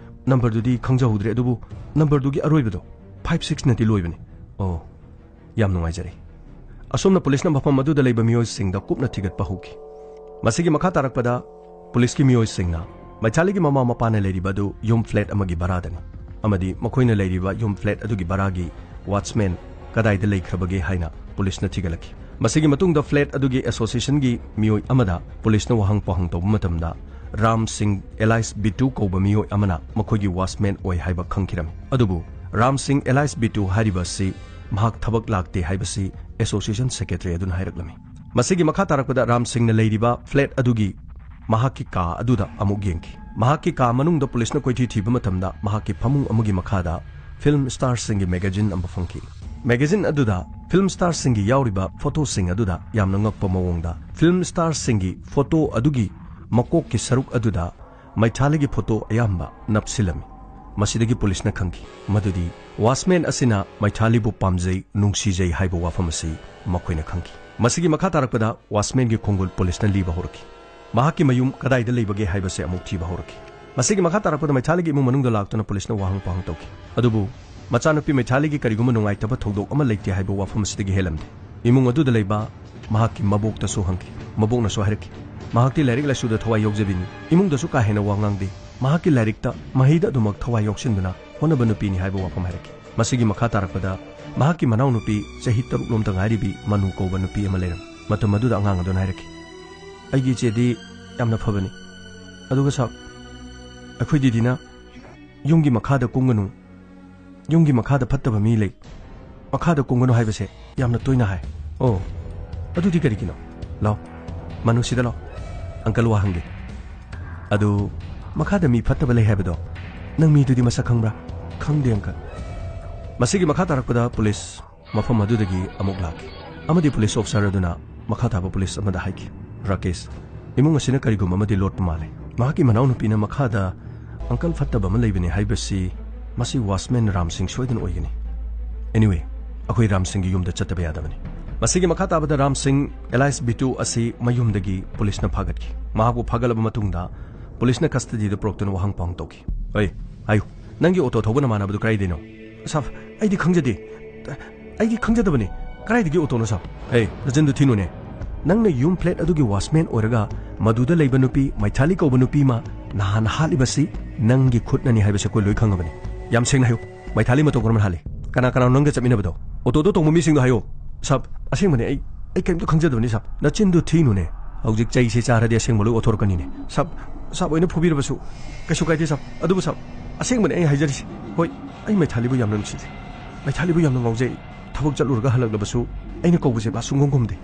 ꯅꯝꯕꯔꯗꯨꯗꯤ ꯈꯪꯖꯍꯧꯗ꯭ꯔꯦ, ꯑꯗꯨꯕꯨ ꯅꯝꯕꯔꯗꯨꯒꯤ ꯑꯔꯣꯏꯕꯗꯣ ꯐꯥꯏꯚ ꯁꯤꯛꯁꯅꯗꯤ ꯂꯣꯏꯕꯅꯤ꯫ ꯑꯣ, ꯌꯥꯝ ꯅꯨꯡꯉꯥꯏꯖꯔꯦ꯫ ꯑꯁꯣꯝꯅ ꯄꯨꯂꯤꯁꯅ ꯃꯐꯝ ꯑꯗꯨꯗ ꯂꯩꯕ ꯃꯤꯑꯣꯏꯁꯤꯡꯗ ꯀꯨꯞꯅ ꯊꯤꯒꯠꯄ ꯍꯧꯈꯤ꯫ ꯃꯁꯤꯒꯤ ꯃꯈꯥ ꯇꯥꯔꯛꯄꯗ ꯄꯨꯂꯤꯁꯀꯤ ꯃꯤꯑꯣꯏꯁꯤꯡꯅ ꯃꯩꯊꯥꯂꯤꯒꯤ ꯃꯃꯥ ꯃꯄꯥꯅ ꯂꯩꯔꯤꯕ ꯑꯗꯨ ꯌꯨꯝ ꯐ꯭ꯂꯦꯠ ꯑꯃꯒꯤ ꯚꯔꯥꯗꯅꯤ, ꯑꯃꯗꯤ ꯃꯈꯣꯏꯅ ꯂꯩꯔꯤꯕ ꯌꯨꯝ ꯐ꯭ꯂꯦꯠ ꯑꯗꯨꯒꯤ ꯚꯔꯥꯒꯤ ꯋꯥꯆꯃꯦꯟ ꯀꯗꯥꯏꯗ ꯂꯩꯈ꯭ꯔꯕꯒꯦ ꯍꯥꯏꯅ ꯄꯨꯂꯤꯁꯅ ꯊꯤꯒꯠꯂꯛꯈꯤ꯫ ꯃꯁꯤꯒꯤ ꯃꯇꯨꯡꯗ ꯐ꯭ꯂꯦꯠ ꯑꯗꯨꯒꯤ ꯑꯦꯁꯣꯁꯤꯌꯦꯁꯟꯒꯤ ꯃꯤꯑꯣꯏ ꯑꯃꯗ ꯄꯨꯂꯤꯁꯅ ꯋꯥꯍꯪ ꯄꯥꯎꯍꯪ ꯇꯧꯕ ꯃꯇꯝꯗ, ꯔꯥꯝ ꯁꯤꯡ ꯑꯦꯂꯥꯏꯁ ꯕꯤꯇꯨ ꯀꯧꯕ ꯃꯤꯑꯣꯏ ꯑꯃꯅ ꯃꯈꯣꯏꯒꯤ ꯋꯥꯆꯃꯦꯟ ꯑꯣꯏ ꯍꯥꯏꯕ ꯈꯪꯈꯤꯔꯝꯃꯤ꯫ ꯑꯗꯨꯕꯨ ꯔꯥꯝ ꯁꯤꯡ ꯑꯦꯂꯥꯏꯁ ꯕꯤꯇꯨ ꯍꯥꯏꯔꯤꯕ ꯑꯁꯤ ꯃꯍꯥꯛ ꯊꯕꯛ ꯂꯥꯛꯇꯦ ꯍꯥꯏꯕꯁꯤ ꯑꯦꯁꯣꯁꯤꯌꯦꯁꯟ ꯁꯦꯀ꯭ꯔꯦꯇꯔꯤ ꯑꯗꯨꯅ ꯍꯥꯏꯔꯛꯂꯝꯃꯤ꯫ ꯃꯁꯤꯒꯤ ꯃꯈꯥ ꯇꯥꯔꯛꯄꯗ ꯔꯥꯝ ꯁꯤꯡꯅ ꯂꯩꯔꯤꯕ ꯐ꯭ꯂꯦꯠ ꯑꯗꯨꯒꯤ ꯃꯍꯥꯛꯀꯤ ꯀꯥ ꯑꯗꯨꯗ ꯑꯃꯨꯛ ꯌꯦꯡꯈꯤ꯫ ꯃꯍꯥꯛꯀꯤ ꯀꯥ ꯃꯅꯨꯡꯗ ꯄꯨꯂꯤꯁꯅ ꯀꯣꯏꯊꯤ ꯊꯤꯕ ꯃꯇꯝꯗ ꯃꯍꯥꯛꯀꯤ ꯐꯃꯨꯡ ꯑꯃꯒꯤ ꯃꯈꯥꯗ ꯐꯤꯜꯝ ꯁ꯭ꯇꯥꯔꯁꯤꯡꯒꯤ ꯃꯦꯒꯥꯖꯤꯟ ꯑꯃ ꯐꯪꯈꯤ꯫ ꯃꯦꯒꯥꯖꯤꯟ ꯑꯗꯨꯗ ꯐꯤꯜꯝ ꯁ꯭ꯇꯥꯔꯁꯤꯡꯒꯤ ꯌꯥꯎꯔꯤꯕ ꯐꯣꯇꯣꯁꯤꯡ ꯑꯗꯨꯗ ꯌꯥꯝꯅ ꯉꯛꯄ ꯃꯑꯣꯡꯗ ꯐꯤꯜꯝ ꯁ꯭ꯇꯥꯔꯁꯤꯡꯒꯤ ꯐꯣꯇꯣ ꯑꯗꯨꯒꯤ ꯃꯀꯣꯛꯀꯤ ꯁꯔꯨꯛ ꯑꯗꯨꯗ ꯃꯩꯊꯥꯂꯤꯒꯤ ꯐꯣꯇꯣ ꯑꯌꯥꯝꯕ ꯅꯞꯁꯤꯜꯂꯝꯃꯤ꯫ ꯃꯁꯤꯗꯒꯤ ꯄꯨꯂꯤꯁꯅ ꯈꯪꯈꯤ ꯃꯗꯨꯗꯤ ꯋꯥꯆꯃꯦꯟ ꯑꯁꯤꯅ ꯃꯩꯊꯥꯂꯤꯕꯨ ꯄꯥꯝꯖꯩ, ꯅꯨꯡꯁꯤꯖꯩ ꯍꯥꯏꯕ ꯋꯥꯐꯝ ꯑꯁꯤ ꯃꯈꯣꯏꯅ ꯈꯪꯈꯤ꯫ ꯃꯁꯤꯒꯤ ꯃꯈꯥ ꯇꯥꯔꯛꯄꯗ ꯋꯥꯆꯃꯦꯟꯒꯤ ꯈꯣꯡꯒꯨꯜ ꯄꯨꯂꯤꯁꯅ ꯂꯤꯕ ꯍꯧꯔꯛꯈꯤ꯫ ꯃꯍꯥꯛꯀꯤ ꯃꯌꯨꯝ ꯀꯗꯥꯏꯗ ꯂꯩꯕꯒꯦ ꯍꯥꯏꯕꯁꯤ ꯑꯃꯨꯛ ꯊꯤꯕ ꯍꯧꯔꯛꯈꯤ꯫ ꯃꯁꯤꯒꯤ ꯃꯈꯥ ꯇꯥꯔꯛꯄꯗ ꯃꯩꯊꯥꯂꯤꯒꯤ ꯏꯃꯨꯡ ꯃꯅꯨꯡꯗ ꯂꯥꯛꯇꯨꯅ ꯄꯨꯂꯤꯁꯅ ꯋꯥꯍꯪ ꯄꯥꯎꯍꯪ ꯇꯧꯈꯤ꯫ ꯑꯗꯨꯕꯨ ꯃꯆꯥꯅꯨꯄꯤ ꯃꯩꯊꯥꯂꯤꯒꯤ ꯀꯔꯤꯒꯨꯝꯕ ꯅꯨꯡꯉꯥꯏꯇꯕ ꯊꯧꯗꯣꯛ ꯑꯃ ꯂꯩꯇꯦ ꯍꯥꯏꯕ ꯋꯥꯐꯝ ꯑꯁꯤꯗꯒꯤ ꯍꯦꯜꯂꯝꯗꯦ꯫ ꯏꯃꯨꯡ ꯑꯗꯨꯗ ꯂꯩꯕ ꯃꯍꯥꯛꯀꯤ ꯃꯕꯣꯛꯇꯁꯨ ꯍꯪꯈꯤ꯫ ꯃꯕꯣꯛꯅꯁꯨ ꯍꯥꯏꯔꯛꯈꯤ, ꯃꯍꯥꯛꯇꯤ ꯂꯥꯏꯔꯤꯛ ꯂꯥꯏꯁꯨꯗ ꯊꯋꯥꯏ ꯌꯥꯎꯖꯕꯤꯅꯤ, ꯏꯃꯨꯡꯗꯁꯨ ꯀꯥ ꯍꯦꯟꯅ ꯋꯥ ꯉꯥꯡꯗꯦ, ꯃꯍꯥꯛꯀꯤ ꯂꯥꯏꯔꯤꯛꯇ, ꯃꯍꯩꯗ ꯑꯗꯨꯃꯛ ꯊꯋꯥꯏ ꯌꯥꯎꯁꯤꯟꯗꯨꯅ ꯍꯣꯠꯅꯕ ꯅꯨꯄꯤꯅꯤ ꯍꯥꯏꯕ ꯋꯥꯐꯝ ꯍꯥꯏꯔꯛꯈꯤ꯫ ꯃꯁꯤꯒꯤ ꯃꯈꯥ ꯇꯥꯔꯛꯄꯗ ꯃꯍꯥꯛꯀꯤ ꯃꯅꯥꯎꯅꯨꯄꯤ ꯆꯍꯤ ꯇꯔꯨꯛ ꯂꯣꯝꯇ ꯉꯥꯏꯔꯤꯕꯤ ꯃꯅꯨ ꯀꯧꯕ ꯅꯨꯄꯤ ꯑꯃ ꯂꯩꯔꯝꯃꯤ꯫ ꯃꯇꯝ ꯑꯗꯨꯗ ꯑꯉꯥꯡ ꯑꯗꯨꯅ ꯍꯥꯏꯔꯛꯈꯤ, "ꯑꯩꯒꯤ ꯏꯆꯦꯗꯤ ꯌꯥꯝꯅ ꯐꯕꯅꯤ, ꯑꯗꯨꯒ ꯁꯥꯔ, ꯑꯩꯈꯣꯏ ꯗꯤꯗꯤꯅ ꯌꯨꯝꯒꯤ ꯃꯈꯥꯗ ꯀꯨꯝꯒꯅꯨ, ꯌꯨꯝꯒꯤ ꯃꯈꯥꯗ ꯐꯠꯇꯕ ꯃꯤ ꯂꯩ, ꯃꯈꯥꯗ ꯀꯨꯝꯒꯅꯨ ꯍꯥꯏꯕꯁꯦ ꯌꯥꯝꯅ ꯇꯣꯏꯅ ꯍꯥꯏ꯫ ꯑꯣ, ꯑꯗꯨꯗꯤ ꯀꯔꯤꯒꯤꯅꯣ? ꯂꯥꯎ, ꯃꯅꯨꯡꯁꯤꯗ ꯂꯥꯎ, ꯑꯪꯀꯜ ꯋꯥ ꯍꯪꯒꯦ꯫ ꯑꯗꯨ, ꯃꯈꯥꯗ ꯃꯤ ꯐꯠꯇꯕ ꯂꯩ ꯍꯥꯏꯕꯗꯣ, ꯅꯪ ꯃꯤꯗꯨꯗꯤ ꯃꯁꯛ ꯈꯪꯕ꯭ꯔꯥ? ꯈꯪꯗꯦ, ꯑꯪꯀꯜ꯫ ꯃꯁꯤꯒꯤ ꯃꯈꯥ ꯇꯥꯔꯛꯄꯗ ꯄꯨꯂꯤꯁ ꯃꯐꯝ ꯑꯗꯨꯗꯒꯤ ꯑꯃꯨꯛ ꯂꯥꯛꯈꯤ ꯑꯃꯗꯤ ꯄꯨꯂꯤꯁ ꯑꯣꯐꯤꯁꯥꯔ ꯑꯗꯨꯅ ꯃꯈꯥ ꯊꯥꯕ ꯄꯨꯂꯤꯁ ꯑꯃꯗ ꯍꯥꯏꯈꯤ, "ꯔꯥꯀꯦꯁ, ꯏꯃꯨꯡ ꯑꯁꯤꯅ ꯀꯔꯤꯒꯨꯝꯕ ꯑꯃꯗꯤ ꯂꯣꯠꯄ ꯃꯥꯜꯂꯦ꯫ ꯃꯍꯥꯛꯀꯤ ꯃꯅꯥꯎꯅꯨꯄꯤꯅ ꯃꯈꯥꯗ ꯑꯪꯀꯜ ꯐꯠꯇꯕ ꯑꯃ ꯂꯩꯕꯅꯦ ꯍꯥꯏꯕꯁꯤ ꯃꯁꯤ ꯋꯥꯆꯃꯦꯟ ꯔꯥꯝ ꯁꯤꯡ ꯁꯣꯏꯗꯅ ꯑꯣꯏꯒꯅꯤ꯫ Anyway, ꯑꯩꯈꯣꯏ ꯔꯥꯝ ꯁꯤꯡꯒꯤ ꯌꯨꯝꯗ ꯆꯠꯇꯕ ꯌꯥꯗꯕꯅꯤ꯫" ꯃꯁꯤꯒꯤ ꯃꯈꯥ ꯇꯥꯕꯗ ꯔꯥꯝ ꯁꯤꯡ ꯑꯦꯂꯥꯏꯁ ꯕꯤꯇꯨ ꯑꯁꯤ ꯃꯌꯨꯝꯗꯒꯤ ꯄꯨꯂꯤꯁꯅ ꯐꯥꯒꯠꯈꯤ꯫ ꯃꯍꯥꯛꯄꯨ ꯐꯥꯒꯠꯂꯕ ꯃꯇꯨꯡꯗ ꯄꯨꯂꯤꯁꯅ ꯀꯁꯇꯗꯤꯗ ꯄꯨꯔꯛꯇꯨꯅ ꯋꯥꯍꯪ ꯄꯥꯎꯍꯪ ꯇꯧꯈꯤ꯫ "ꯑꯩ, ꯍꯥꯏꯌꯨ, ꯅꯪꯒꯤ ꯑꯣꯇꯣ ꯊꯧꯕ ꯅꯃꯥꯟꯅꯕꯗꯨ ꯀꯗꯥꯏꯗꯩꯅꯣ?" "ꯁꯥꯔ, ꯑꯩꯗꯤ ꯈꯪꯖꯗꯦ꯫ ꯑꯩꯗꯤ ꯈꯪꯖꯗꯕꯅꯤ꯫ ꯀꯗꯥꯏꯗꯒꯤ ꯑꯣꯇꯣꯅꯣ, ꯁꯥꯔ?" "ꯍꯦ, ꯅꯆꯤꯟꯗꯨ ꯊꯤꯅꯨꯅꯦ꯫ ꯅꯪꯅ ꯌꯨꯝ ꯐ꯭ꯂꯦꯠ ꯑꯗꯨꯒꯤ ꯋꯥꯆꯃꯦꯟ ꯑꯣꯏꯔꯒ ꯃꯗꯨꯗ ꯂꯩꯕ ꯅꯨꯄꯤ, ꯃꯩꯊꯥꯂꯤ ꯀꯧꯕ ꯅꯨꯄꯤ ꯑꯃ ꯅꯍꯥꯟ ꯍꯥꯠꯂꯤꯕꯁꯤ ꯅꯪꯒꯤ ꯈꯨꯠꯅꯅꯤ ꯍꯥꯏꯕꯁꯤ ꯑꯩꯈꯣꯏ ꯂꯣꯏ ꯈꯪꯉꯕꯅꯤ꯫ ꯌꯥꯝ ꯁꯦꯡꯅ ꯍꯥꯏꯌꯨ, ꯃꯩꯊꯥꯂꯤ ꯃꯇꯧ ꯀꯔꯝꯅ ꯍꯥꯠꯂꯤ? ꯀꯅꯥ ꯀꯅꯥꯅꯣ ꯅꯪꯒ ꯆꯠꯃꯤꯟꯅꯕꯗꯣ? ꯑꯣꯇꯣꯗꯣ ꯇꯣꯡꯕ ꯃꯤꯁꯤꯡꯗꯣ ꯍꯥꯏꯌꯨ꯫" "ꯁꯥꯔ, ꯑꯁꯦꯡꯕꯅꯦ, ꯑꯩ, ꯑꯩ ꯀꯔꯤꯝꯇ ꯈꯪꯖꯗꯕꯅꯤ, ꯁꯥꯔ꯫ ꯅꯆꯤꯟꯗꯨ ꯊꯤꯅꯨꯅꯦ꯫ ꯍꯧꯖꯤꯛ ꯆꯩꯁꯦ ꯆꯥꯔꯗꯤ ꯑꯁꯦꯡꯕ ꯂꯣꯏ ꯑꯣꯊꯣꯔꯛꯀꯅꯤꯅꯦ꯫" "ꯁꯥꯔ, ꯁꯥꯔ ꯑꯣꯏꯅ ꯐꯨꯕꯤꯔꯕꯁꯨ ꯀꯩꯁꯨ ꯀꯥꯏꯗꯦ, ꯁꯥꯔ꯫ ꯑꯗꯨꯕꯨ, ꯁꯥꯔ, ꯑꯁꯦꯡꯕꯅꯦ ꯑꯩ ꯍꯥꯏꯖꯔꯤꯁꯦ꯫ ꯍꯣꯏ, ꯑꯩ ꯃꯩꯊꯥꯂꯤꯕꯨ ꯌꯥꯝꯅ ꯅꯨꯡꯁꯤꯖꯩ꯫ ꯃꯩꯊꯥꯂꯤꯕꯨ ꯌꯥꯝꯅ ꯉꯥꯎꯖꯩ꯫ ꯊꯕꯛ ꯆꯠꯂꯨꯔꯒ ꯍꯜꯂꯛꯂꯕꯁꯨ ꯑꯩꯅ ꯀꯧꯕꯁꯦ ꯃꯥ ꯁꯨꯡꯈꯨꯝ ꯈꯨꯝꯗꯦ꯫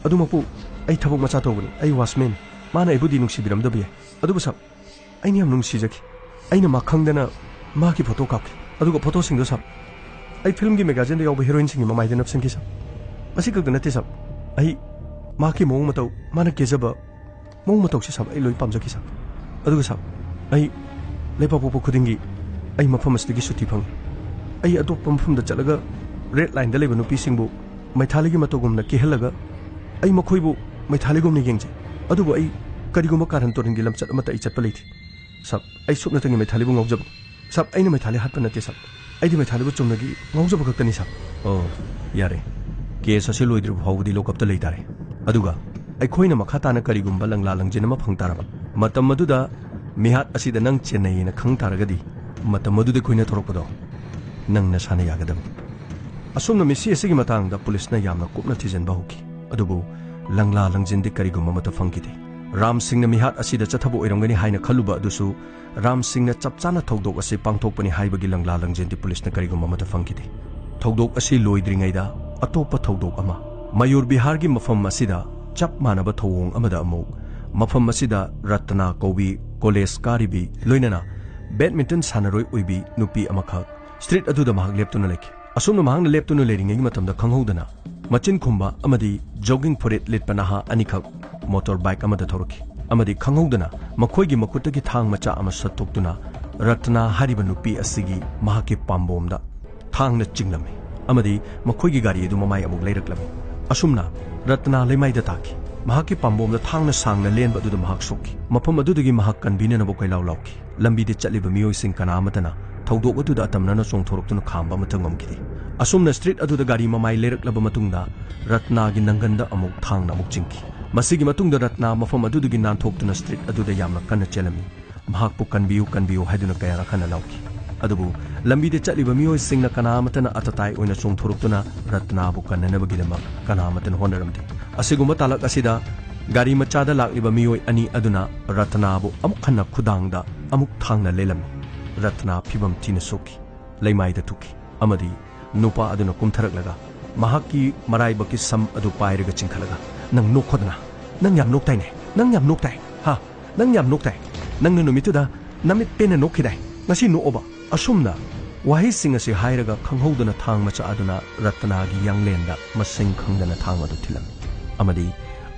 ꯑꯗꯨꯃꯛꯄꯨ ꯑꯩ ꯊꯕꯛ ꯃꯆꯥ ꯇꯧꯕꯅꯤ, ꯑꯩ ꯋꯥꯆꯃꯦꯟ꯫ ꯃꯥꯅ ꯑꯩꯕꯨꯗꯤ ꯅꯨꯡꯁꯤꯕꯤꯔꯝꯗꯕ ꯌꯥꯏ꯫ ꯑꯗꯨꯕꯨ, ꯁꯥꯔ, ꯑꯩꯅ ꯌꯥꯝ ꯅꯨꯡꯁꯤꯖꯈꯤ꯫ ꯑꯩꯅ ꯃꯥ ꯈꯪꯗꯅ ꯃꯥꯒꯤ ꯐꯣꯇꯣ ꯀꯥꯞꯈꯤ꯫ ꯑꯗꯨꯒ ꯐꯣꯇꯣꯁꯤꯡꯗꯣ, ꯁꯥꯔ, ꯑꯩ ꯐꯤꯂꯝꯒꯤ ꯃꯦꯒꯥꯖꯤꯟꯗ ꯌꯥꯎꯕ ꯍꯦꯔꯣꯏꯟꯁꯤꯡꯒꯤ ꯃꯃꯥꯏꯗ ꯅꯞꯁꯤꯟꯈꯤ, ꯁꯥꯔ꯫ ꯃꯁꯤ ꯈꯛꯇ ꯅꯠꯇꯦ, ꯁꯥꯔ, ꯑꯩ ꯃꯍꯥꯛꯀꯤ ꯃꯑꯣꯡ ꯃꯇꯧ, ꯃꯥꯅ ꯀꯦꯖꯕ ꯃꯑꯣꯡ ꯃꯇꯧꯁꯦ, ꯁꯥꯔ, ꯑꯩ ꯂꯣꯏ ꯄꯥꯝꯖꯈꯤ, ꯁꯥꯔ꯫ ꯑꯗꯨꯒ, ꯁꯥꯔ, ꯑꯩ ꯂꯩꯕꯥꯛ ꯄꯣꯛꯄ ꯈꯨꯗꯤꯡꯒꯤ ꯑꯩ ꯃꯐꯝ ꯑꯁꯤꯗꯒꯤ ꯁꯨꯇꯤ ꯐꯪꯉꯤ꯫ ꯑꯩ ꯑꯇꯣꯞꯄ ꯃꯐꯝꯗ ꯆꯠꯂꯒ ꯔꯦꯗ ꯂꯥꯏꯟꯗ ꯂꯩꯕ ꯅꯨꯄꯤꯁꯤꯡꯕꯨ ꯃꯩꯊꯥꯂꯤꯒꯤ ꯃꯇꯧꯒꯨꯝꯅ ꯀꯦꯍꯜꯂꯒ ꯑꯩ ꯃꯈꯣꯏꯕꯨ ꯃꯩꯊꯥꯂꯤꯒꯨꯝꯅ ꯌꯦꯡꯖꯩ꯫ ꯑꯗꯨꯕꯨ ꯑꯩ ꯀꯔꯤꯒꯨꯝꯕ ꯀꯥꯔꯟ ꯇꯨꯔꯟꯒꯤ ꯂꯝꯆꯠ ꯑꯃꯠꯇ ꯑꯩ ꯆꯠꯄ ꯂꯩꯇꯦ꯫ ꯁꯥꯔ, ꯑꯩ ꯁꯨꯞꯅꯇꯒꯤ ꯃꯩꯊꯥꯂꯤꯕꯨ ꯉꯥꯎꯖꯕꯅꯤ꯫ ꯁꯥꯔ, ꯑꯩꯅ ꯃꯩꯊꯥꯂꯤ ꯍꯥꯠꯄ ꯅꯠꯇꯦ, ꯁꯥꯔ꯫ ꯑꯩꯗꯤ ꯃꯩꯊꯥꯂꯤꯕꯨ ꯆꯨꯝꯅꯒꯤ ꯉꯥꯎꯖꯕ ꯈꯛꯇꯅꯤ, ꯁꯥꯔ꯫ ꯑꯣ, ꯌꯥꯔꯦ꯫ ꯀꯦꯁ ꯑꯁꯤ ꯂꯣꯏꯗ꯭ꯔꯤꯕ ꯐꯥꯎꯕꯗꯤ ꯂꯣꯀꯞꯇ ꯂꯩ ꯇꯥꯔꯦ꯫ ꯑꯗꯨꯒ ꯑꯩꯈꯣꯏꯅ ꯃꯈꯥ ꯇꯥꯅ ꯀꯔꯤꯒꯨꯝꯕ ꯂꯪꯂꯥ ꯂꯪꯖꯤꯟ ꯑꯃ ꯐꯪ ꯇꯥꯔꯕ, ꯃꯇꯝ ꯑꯗꯨꯗ ꯃꯤꯍꯥꯠ ꯑꯁꯤꯗ ꯅꯪ ꯆꯦꯟꯅꯩꯌꯦꯅ ꯈꯪ ꯇꯥꯔꯒꯗꯤ, ꯃꯇꯝ ꯑꯗꯨꯗ ꯑꯩꯈꯣꯏꯅ ꯊꯣꯔꯛꯄꯗꯣ ꯅꯪ ꯅꯁꯥꯅ ꯌꯥꯒꯗꯕꯅꯤ꯫ ꯑꯁꯨꯝꯅ ꯃꯤꯁꯤ ꯑꯁꯤꯒꯤ ꯃꯇꯥꯡꯗ ꯄꯨꯂꯤꯁꯅ ꯌꯥꯝꯅ ꯀꯨꯞꯅ ꯊꯤꯖꯤꯟꯕ ꯍꯧꯈꯤ꯫ ꯑꯗꯨꯕꯨ ꯂꯪꯂꯥ ꯂꯪꯖꯤꯟꯗꯤ ꯀꯔꯤꯒꯨꯝꯕ ꯑꯃꯠꯇ ꯐꯪꯈꯤꯗꯦ꯫ ꯔꯥꯝ ꯁꯤꯡꯅ ꯃꯤꯍꯥꯠ ꯑꯁꯤꯗ ꯆꯠꯊꯕ ꯑꯣꯏꯔꯝꯒꯅꯤ ꯍꯥꯏꯅ ꯈꯜꯂꯨꯕ ꯑꯗꯨꯁꯨ, ꯔꯥꯝ ꯁꯤꯡꯅ ꯆꯞ ꯆꯥꯅ ꯊꯧꯗꯣꯛ ꯑꯁꯤ ꯄꯥꯡꯊꯣꯛꯄꯅꯤ ꯍꯥꯏꯕꯒꯤ ꯂꯪꯂꯥ ꯂꯪꯖꯦꯟꯗꯤ ꯄꯨꯂꯤꯁꯅ ꯀꯔꯤꯒꯨꯝꯕ ꯑꯃꯠꯇ ꯐꯪꯈꯤꯗꯦ꯫ ꯊꯧꯗꯣꯛ ꯑꯁꯤ ꯂꯣꯏꯗ꯭ꯔꯤꯉꯩꯗ ꯑꯇꯣꯞꯄ ꯊꯧꯗꯣꯛ ꯑꯃ, ꯃꯌꯨꯔ ꯕꯤꯍꯥꯔꯒꯤ ꯃꯐꯝ ꯑꯁꯤꯗ ꯆꯞ ꯃꯥꯟꯅꯕ ꯊꯧꯑꯣꯡ ꯑꯃꯗ ꯑꯃꯨꯛ ꯃꯐꯝ ꯑꯁꯤꯗ ꯔꯠꯅꯥ ꯀꯧꯕꯤ ꯀꯣꯂꯦꯖ ꯀꯥꯔꯤꯕꯤ, ꯂꯣꯏꯅꯅ ꯕꯦꯗꯃꯤꯟꯇꯟ ꯁꯥꯟꯅꯔꯣꯏ ꯑꯣꯏꯕꯤ ꯅꯨꯄꯤ ꯑꯃꯈꯛ ꯁ꯭ꯇ꯭ꯔꯤꯠ ꯑꯗꯨꯗ ꯃꯍꯥꯛ ꯂꯦꯞꯇꯨꯅ ꯂꯩꯈꯤ꯫ ꯑꯁꯨꯝꯅ ꯃꯍꯥꯛꯅ ꯂꯦꯞꯇꯨꯅ ꯂꯩꯔꯤꯉꯩꯒꯤ ꯃꯇꯝꯗ ꯈꯪꯍꯧꯗꯅ ꯃꯆꯤꯟ ꯈꯨꯝꯕ ꯑꯃꯗꯤ ꯖꯣꯒꯤꯡ ꯐꯨꯔꯤꯠ ꯂꯤꯠꯄ ꯅꯍꯥ ꯑꯅꯤꯈꯛ ꯃꯣꯇꯣꯔ ꯕꯥꯏꯛ ꯑꯃꯗ ꯊꯧꯔꯛꯈꯤ ꯑꯃꯗꯤ ꯈꯪꯍꯧꯗꯅ ꯃꯈꯣꯏꯒꯤ ꯃꯈꯨꯠꯇꯒꯤ ꯊꯥꯡ ꯃꯆꯥ ꯑꯃ ꯁꯠꯇꯣꯛꯇꯨꯅ ꯔꯠꯅꯥ ꯍꯥꯏꯔꯤꯕ ꯅꯨꯄꯤ ꯑꯁꯤꯒꯤ ꯃꯍꯥꯛꯀꯤ ꯄꯥꯝꯕꯣꯝꯗ ꯊꯥꯡꯅ ꯆꯤꯡꯂꯝꯃꯤ ꯑꯃꯗꯤ ꯃꯈꯣꯏꯒꯤ ꯒꯥꯔꯤ ꯑꯗꯨ ꯃꯃꯥꯏ ꯑꯃꯨꯛ ꯂꯩꯔꯛꯂꯝꯃꯤ꯫ ꯑꯁꯨꯝꯅ ꯔꯠꯅꯥ ꯂꯩꯃꯥꯏꯗ ꯇꯥꯈꯤ꯫ ꯃꯍꯥꯛꯀꯤ ꯄꯥꯝꯕꯣꯝꯗ ꯊꯥꯡꯅ ꯁꯥꯡꯅ ꯂꯦꯟꯕ ꯑꯗꯨꯗ ꯃꯍꯥꯛ ꯁꯣꯛꯈꯤ꯫ ꯃꯐꯝ ꯑꯗꯨꯗꯒꯤ ꯃꯍꯥꯛ ꯀꯟꯕꯤꯅꯅꯕ ꯀꯣꯏꯂꯥꯎ ꯂꯥꯎꯈꯤ꯫ ꯂꯝꯕꯤꯗ ꯆꯠꯂꯤꯕ ꯃꯤꯑꯣꯏꯁꯤꯡ ꯀꯅꯥ ꯑꯃꯠꯇꯅ ꯊꯧꯗꯣꯛ ꯑꯗꯨꯗ ꯑꯇꯝꯅꯅ ꯆꯣꯡꯊꯣꯔꯛꯇꯨꯅ ꯈꯥꯝꯕ ꯑꯃꯠꯇ ꯉꯝꯈꯤꯗꯦ꯫ ꯑꯁꯨꯝꯅ ꯁ꯭ꯇ꯭ꯔꯤꯠ ꯑꯗꯨꯗ ꯒꯥꯔꯤ ꯃꯃꯥꯏ ꯂꯩꯔꯛꯂꯕ ꯃꯇꯨꯡꯗ ꯔꯠꯅꯥꯒꯤ ꯅꯪꯒꯟꯗ ꯑꯃꯨꯛ ꯊꯥꯡꯅ ꯑꯃꯨꯛ ꯆꯤꯡꯈꯤ꯫ ꯃꯁꯤꯒꯤ ꯃꯇꯨꯡꯗ ꯔꯠꯅꯥ ꯃꯐꯝ ꯑꯗꯨꯗꯒꯤ ꯅꯥꯟꯊꯣꯛꯇꯨꯅ ꯁ꯭ꯇ꯭ꯔꯤꯠ ꯑꯗꯨꯗ ꯌꯥꯝꯅ ꯀꯟꯅ ꯆꯦꯜꯂꯝꯃꯤ꯫ ꯃꯍꯥꯛꯄꯨ "ꯀꯟꯕꯤꯌꯨ, ꯀꯟꯕꯤꯌꯨ" ꯍꯥꯏꯗꯨꯅ ꯀꯌꯥꯔꯛ ꯍꯟꯅ ꯂꯥꯎꯈꯤ꯫ ꯑꯗꯨꯕꯨ ꯂꯝꯕꯤꯗ ꯆꯠꯂꯤꯕ ꯃꯤꯑꯣꯏꯁꯤꯡꯅ ꯀꯅꯥ ꯑꯃꯠꯇꯅ ꯑꯇꯇꯥꯏ ꯑꯣꯏꯅ ꯆꯣꯡꯊꯣꯔꯛꯇꯨꯅ ꯔꯠꯅꯥꯕꯨ ꯀꯟꯅꯅꯕꯒꯤꯗꯃꯛ ꯀꯅꯥ ꯑꯃꯠꯇꯅ ꯍꯣꯠꯅꯔꯝꯗꯦ꯫ ꯑꯁꯤꯒꯨꯝꯕ ꯇꯥꯂꯛ ꯑꯁꯤꯗ ꯒꯥꯔꯤ ꯃꯆꯥꯗ ꯂꯥꯛꯂꯤꯕ ꯃꯤꯑꯣꯏ ꯑꯅꯤ ꯑꯗꯨꯅ ꯔꯠꯅꯥꯕꯨ ꯑꯃꯨꯛ ꯍꯟꯅ ꯈꯨꯗꯥꯡꯗ ꯑꯃꯨꯛ ꯊꯥꯡꯅ ꯂꯦꯜꯂꯝꯃꯤ꯫ ꯔꯠꯅꯥ ꯐꯤꯚꯝ ꯊꯤꯅ ꯁꯣꯛꯈꯤ, ꯂꯩꯃꯥꯏꯗ ꯇꯨꯈꯤ ꯑꯃꯗꯤ ꯅꯨꯄꯥ ꯑꯗꯨꯅ ꯀꯨꯝꯊꯔꯛꯂꯒ ꯃꯍꯥꯛꯀꯤ ꯃꯔꯥꯏꯕꯛꯀꯤ ꯁꯝ ꯑꯗꯨ ꯄꯥꯏꯔꯒ ꯆꯤꯡꯈꯠꯂꯒ, "ꯅꯪ ꯅꯣꯛꯈꯣꯗꯅ, ꯅꯪ ꯌꯥꯝ ꯅꯣꯛꯇꯥꯏꯅꯦ, ꯅꯪ ꯌꯥꯝ ꯅꯣꯛꯇꯥꯏ, ꯍꯥ? ꯅꯪ ꯌꯥꯝ ꯅꯣꯛꯇꯥꯏ꯫ ꯅꯪꯅ ꯅꯨꯃꯤꯠꯇꯨꯗ ꯅꯃꯤꯠ ꯄꯦꯟꯅ ꯅꯣꯛꯈꯤꯗꯥꯏ? ꯉꯁꯤ ꯅꯣꯛꯑꯣꯕ꯫" ꯑꯁꯨꯝꯅ ꯋꯥꯍꯩꯁꯤꯡ ꯑꯁꯤ ꯍꯥꯏꯔꯒ ꯈꯪꯍꯧꯗꯅ ꯊꯥꯡ ꯃꯆꯥ ꯑꯗꯨꯅ ꯔꯠꯅꯥꯒꯤ ꯌꯥꯡꯂꯦꯟꯗ ꯃꯁꯤꯡ ꯈꯪꯗꯅ ꯊꯥꯡ ꯑꯗꯨ ꯊꯤꯜꯂꯝꯃꯤ ꯑꯃꯗꯤ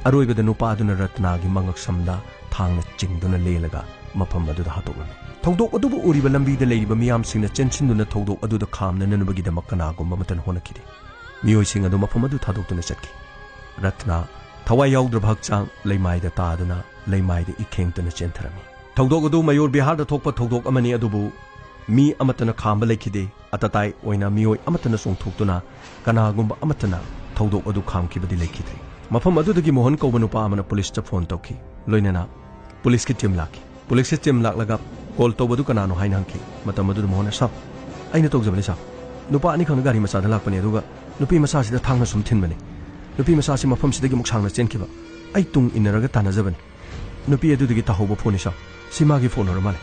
ꯑꯔꯣꯏꯕꯗ ꯅꯨꯄꯥ ꯑꯗꯨꯅ ꯔꯠꯅꯥꯒꯤ ꯃꯉꯛꯁꯝꯗ ꯊꯥꯡꯅ ꯆꯤꯡꯗꯨꯅ ꯂꯦꯜꯂꯒ ꯃꯐꯝ ꯑꯗꯨꯗ ꯍꯥꯠꯇꯣꯛꯂꯝꯃꯤ꯫ ꯊꯧꯗꯣꯛ ꯑꯗꯨꯕꯨ ꯎꯔꯤꯕ ꯂꯝꯕꯤꯗ ꯂꯩꯔꯤꯕ ꯃꯤꯌꯥꯝꯁꯤꯡꯅ ꯆꯦꯟꯁꯤꯟꯗꯨꯅ ꯊꯧꯗꯣꯛ ꯑꯗꯨꯗ ꯈꯥꯝꯅꯅꯕꯒꯤꯗꯃꯛ ꯀꯅꯥꯒꯨꯝꯕ ꯑꯃꯠꯇꯅ ꯍꯣꯠꯅꯈꯤꯗꯦ꯫ ꯃꯤꯑꯣꯏꯁꯤꯡ ꯑꯗꯨ ꯃꯐꯝ ꯑꯗꯨ ꯊꯥꯗꯣꯛꯇꯨꯅ ꯆꯠꯈꯤ꯫ ꯔꯠꯅꯥ, ꯊꯋꯥꯏ ꯌꯥꯎꯗ꯭ꯔꯕ ꯍꯛꯆꯥꯡ, ꯂꯩꯃꯥꯏꯗ ꯇꯥꯗꯨꯅ ꯂꯩꯃꯥꯏꯗ ꯏꯈꯦꯡꯇꯅ ꯆꯦꯟꯊꯔꯝꯃꯤ꯫ ꯊꯧꯗꯣꯛ ꯑꯗꯨ ꯃꯌꯨꯔ ꯕꯤꯍꯥꯔꯗ ꯊꯣꯛꯄ ꯊꯧꯗꯣꯛ ꯑꯃꯅꯤ, ꯑꯗꯨꯕꯨ ꯃꯤ ꯑꯃꯠꯇꯅ ꯈꯥꯝꯕ ꯂꯩꯈꯤꯗꯦ꯫ ꯑꯇꯇꯥꯏ ꯑꯣꯏꯅ ꯃꯤꯑꯣꯏ ꯑꯃꯠꯇꯅ ꯆꯣꯡꯊꯣꯛꯇꯨꯅ ꯀꯅꯥꯒꯨꯝꯕ ꯑꯃꯠꯇꯅ ꯊꯧꯗꯣꯛ ꯑꯗꯨ ꯈꯥꯝꯈꯤꯕꯗꯤ ꯂꯩꯈꯤꯗ꯭ꯔꯦ꯫ ꯃꯐꯝ ꯑꯗꯨꯗꯒꯤ ꯃꯣꯍꯟ ꯀꯧꯕ ꯅꯨꯄꯥ ꯑꯃꯅ ꯄꯨꯂꯤꯁꯇ ꯐꯣꯟ ꯇꯧꯈꯤ꯫ ꯂꯣꯏꯅꯅ ꯄꯨꯂꯤꯁꯀꯤ ꯇꯤꯝ ꯂꯥꯛꯈꯤ꯫ ꯄꯨꯂꯤꯁꯀꯤ ꯇꯤꯝ ꯂꯥꯛꯂꯒ "ꯀꯣꯜ ꯇꯧꯕꯗꯨ ꯀꯅꯥꯅꯣ?" ꯍꯥꯏꯅ ꯍꯪꯈꯤ꯫ ꯃꯇꯝ ꯑꯗꯨꯗ ꯃꯣꯍꯟꯅ, "ꯁꯥꯔ, ꯑꯩꯅ ꯇꯧꯖꯕꯅꯤ ꯁꯥꯔ꯫ ꯅꯨꯄꯥ ꯑꯅꯤꯈꯛꯅ ꯒꯥꯔꯤ ꯃꯆꯥꯗ ꯂꯥꯛꯄꯅꯤ, ꯑꯗꯨꯒ ꯅꯨꯄꯤ ꯃꯆꯥꯁꯤꯗ ꯊꯥꯡꯅ ꯁꯨꯝ ꯊꯤꯟꯕꯅꯤ꯫ ꯅꯨꯄꯤ ꯃꯆꯥꯁꯤ ꯃꯐꯝꯁꯤꯗꯒꯤ ꯑꯃꯨꯛ ꯁꯥꯡꯅ ꯆꯦꯟꯈꯤꯕ꯫ ꯑꯩ ꯇꯨꯡ ꯏꯟꯅꯔꯒ ꯇꯥꯟꯅꯖꯕꯅꯤ꯫ ꯅꯨꯄꯤ ꯑꯗꯨꯗꯒꯤ ꯇꯥꯍꯧꯕ ꯐꯣꯟꯅꯤ ꯁꯥꯕ꯫ ꯁꯤ ꯃꯥꯒꯤ ꯐꯣꯟ ꯑꯣꯏꯔ ꯃꯥꯜꯂꯦ꯫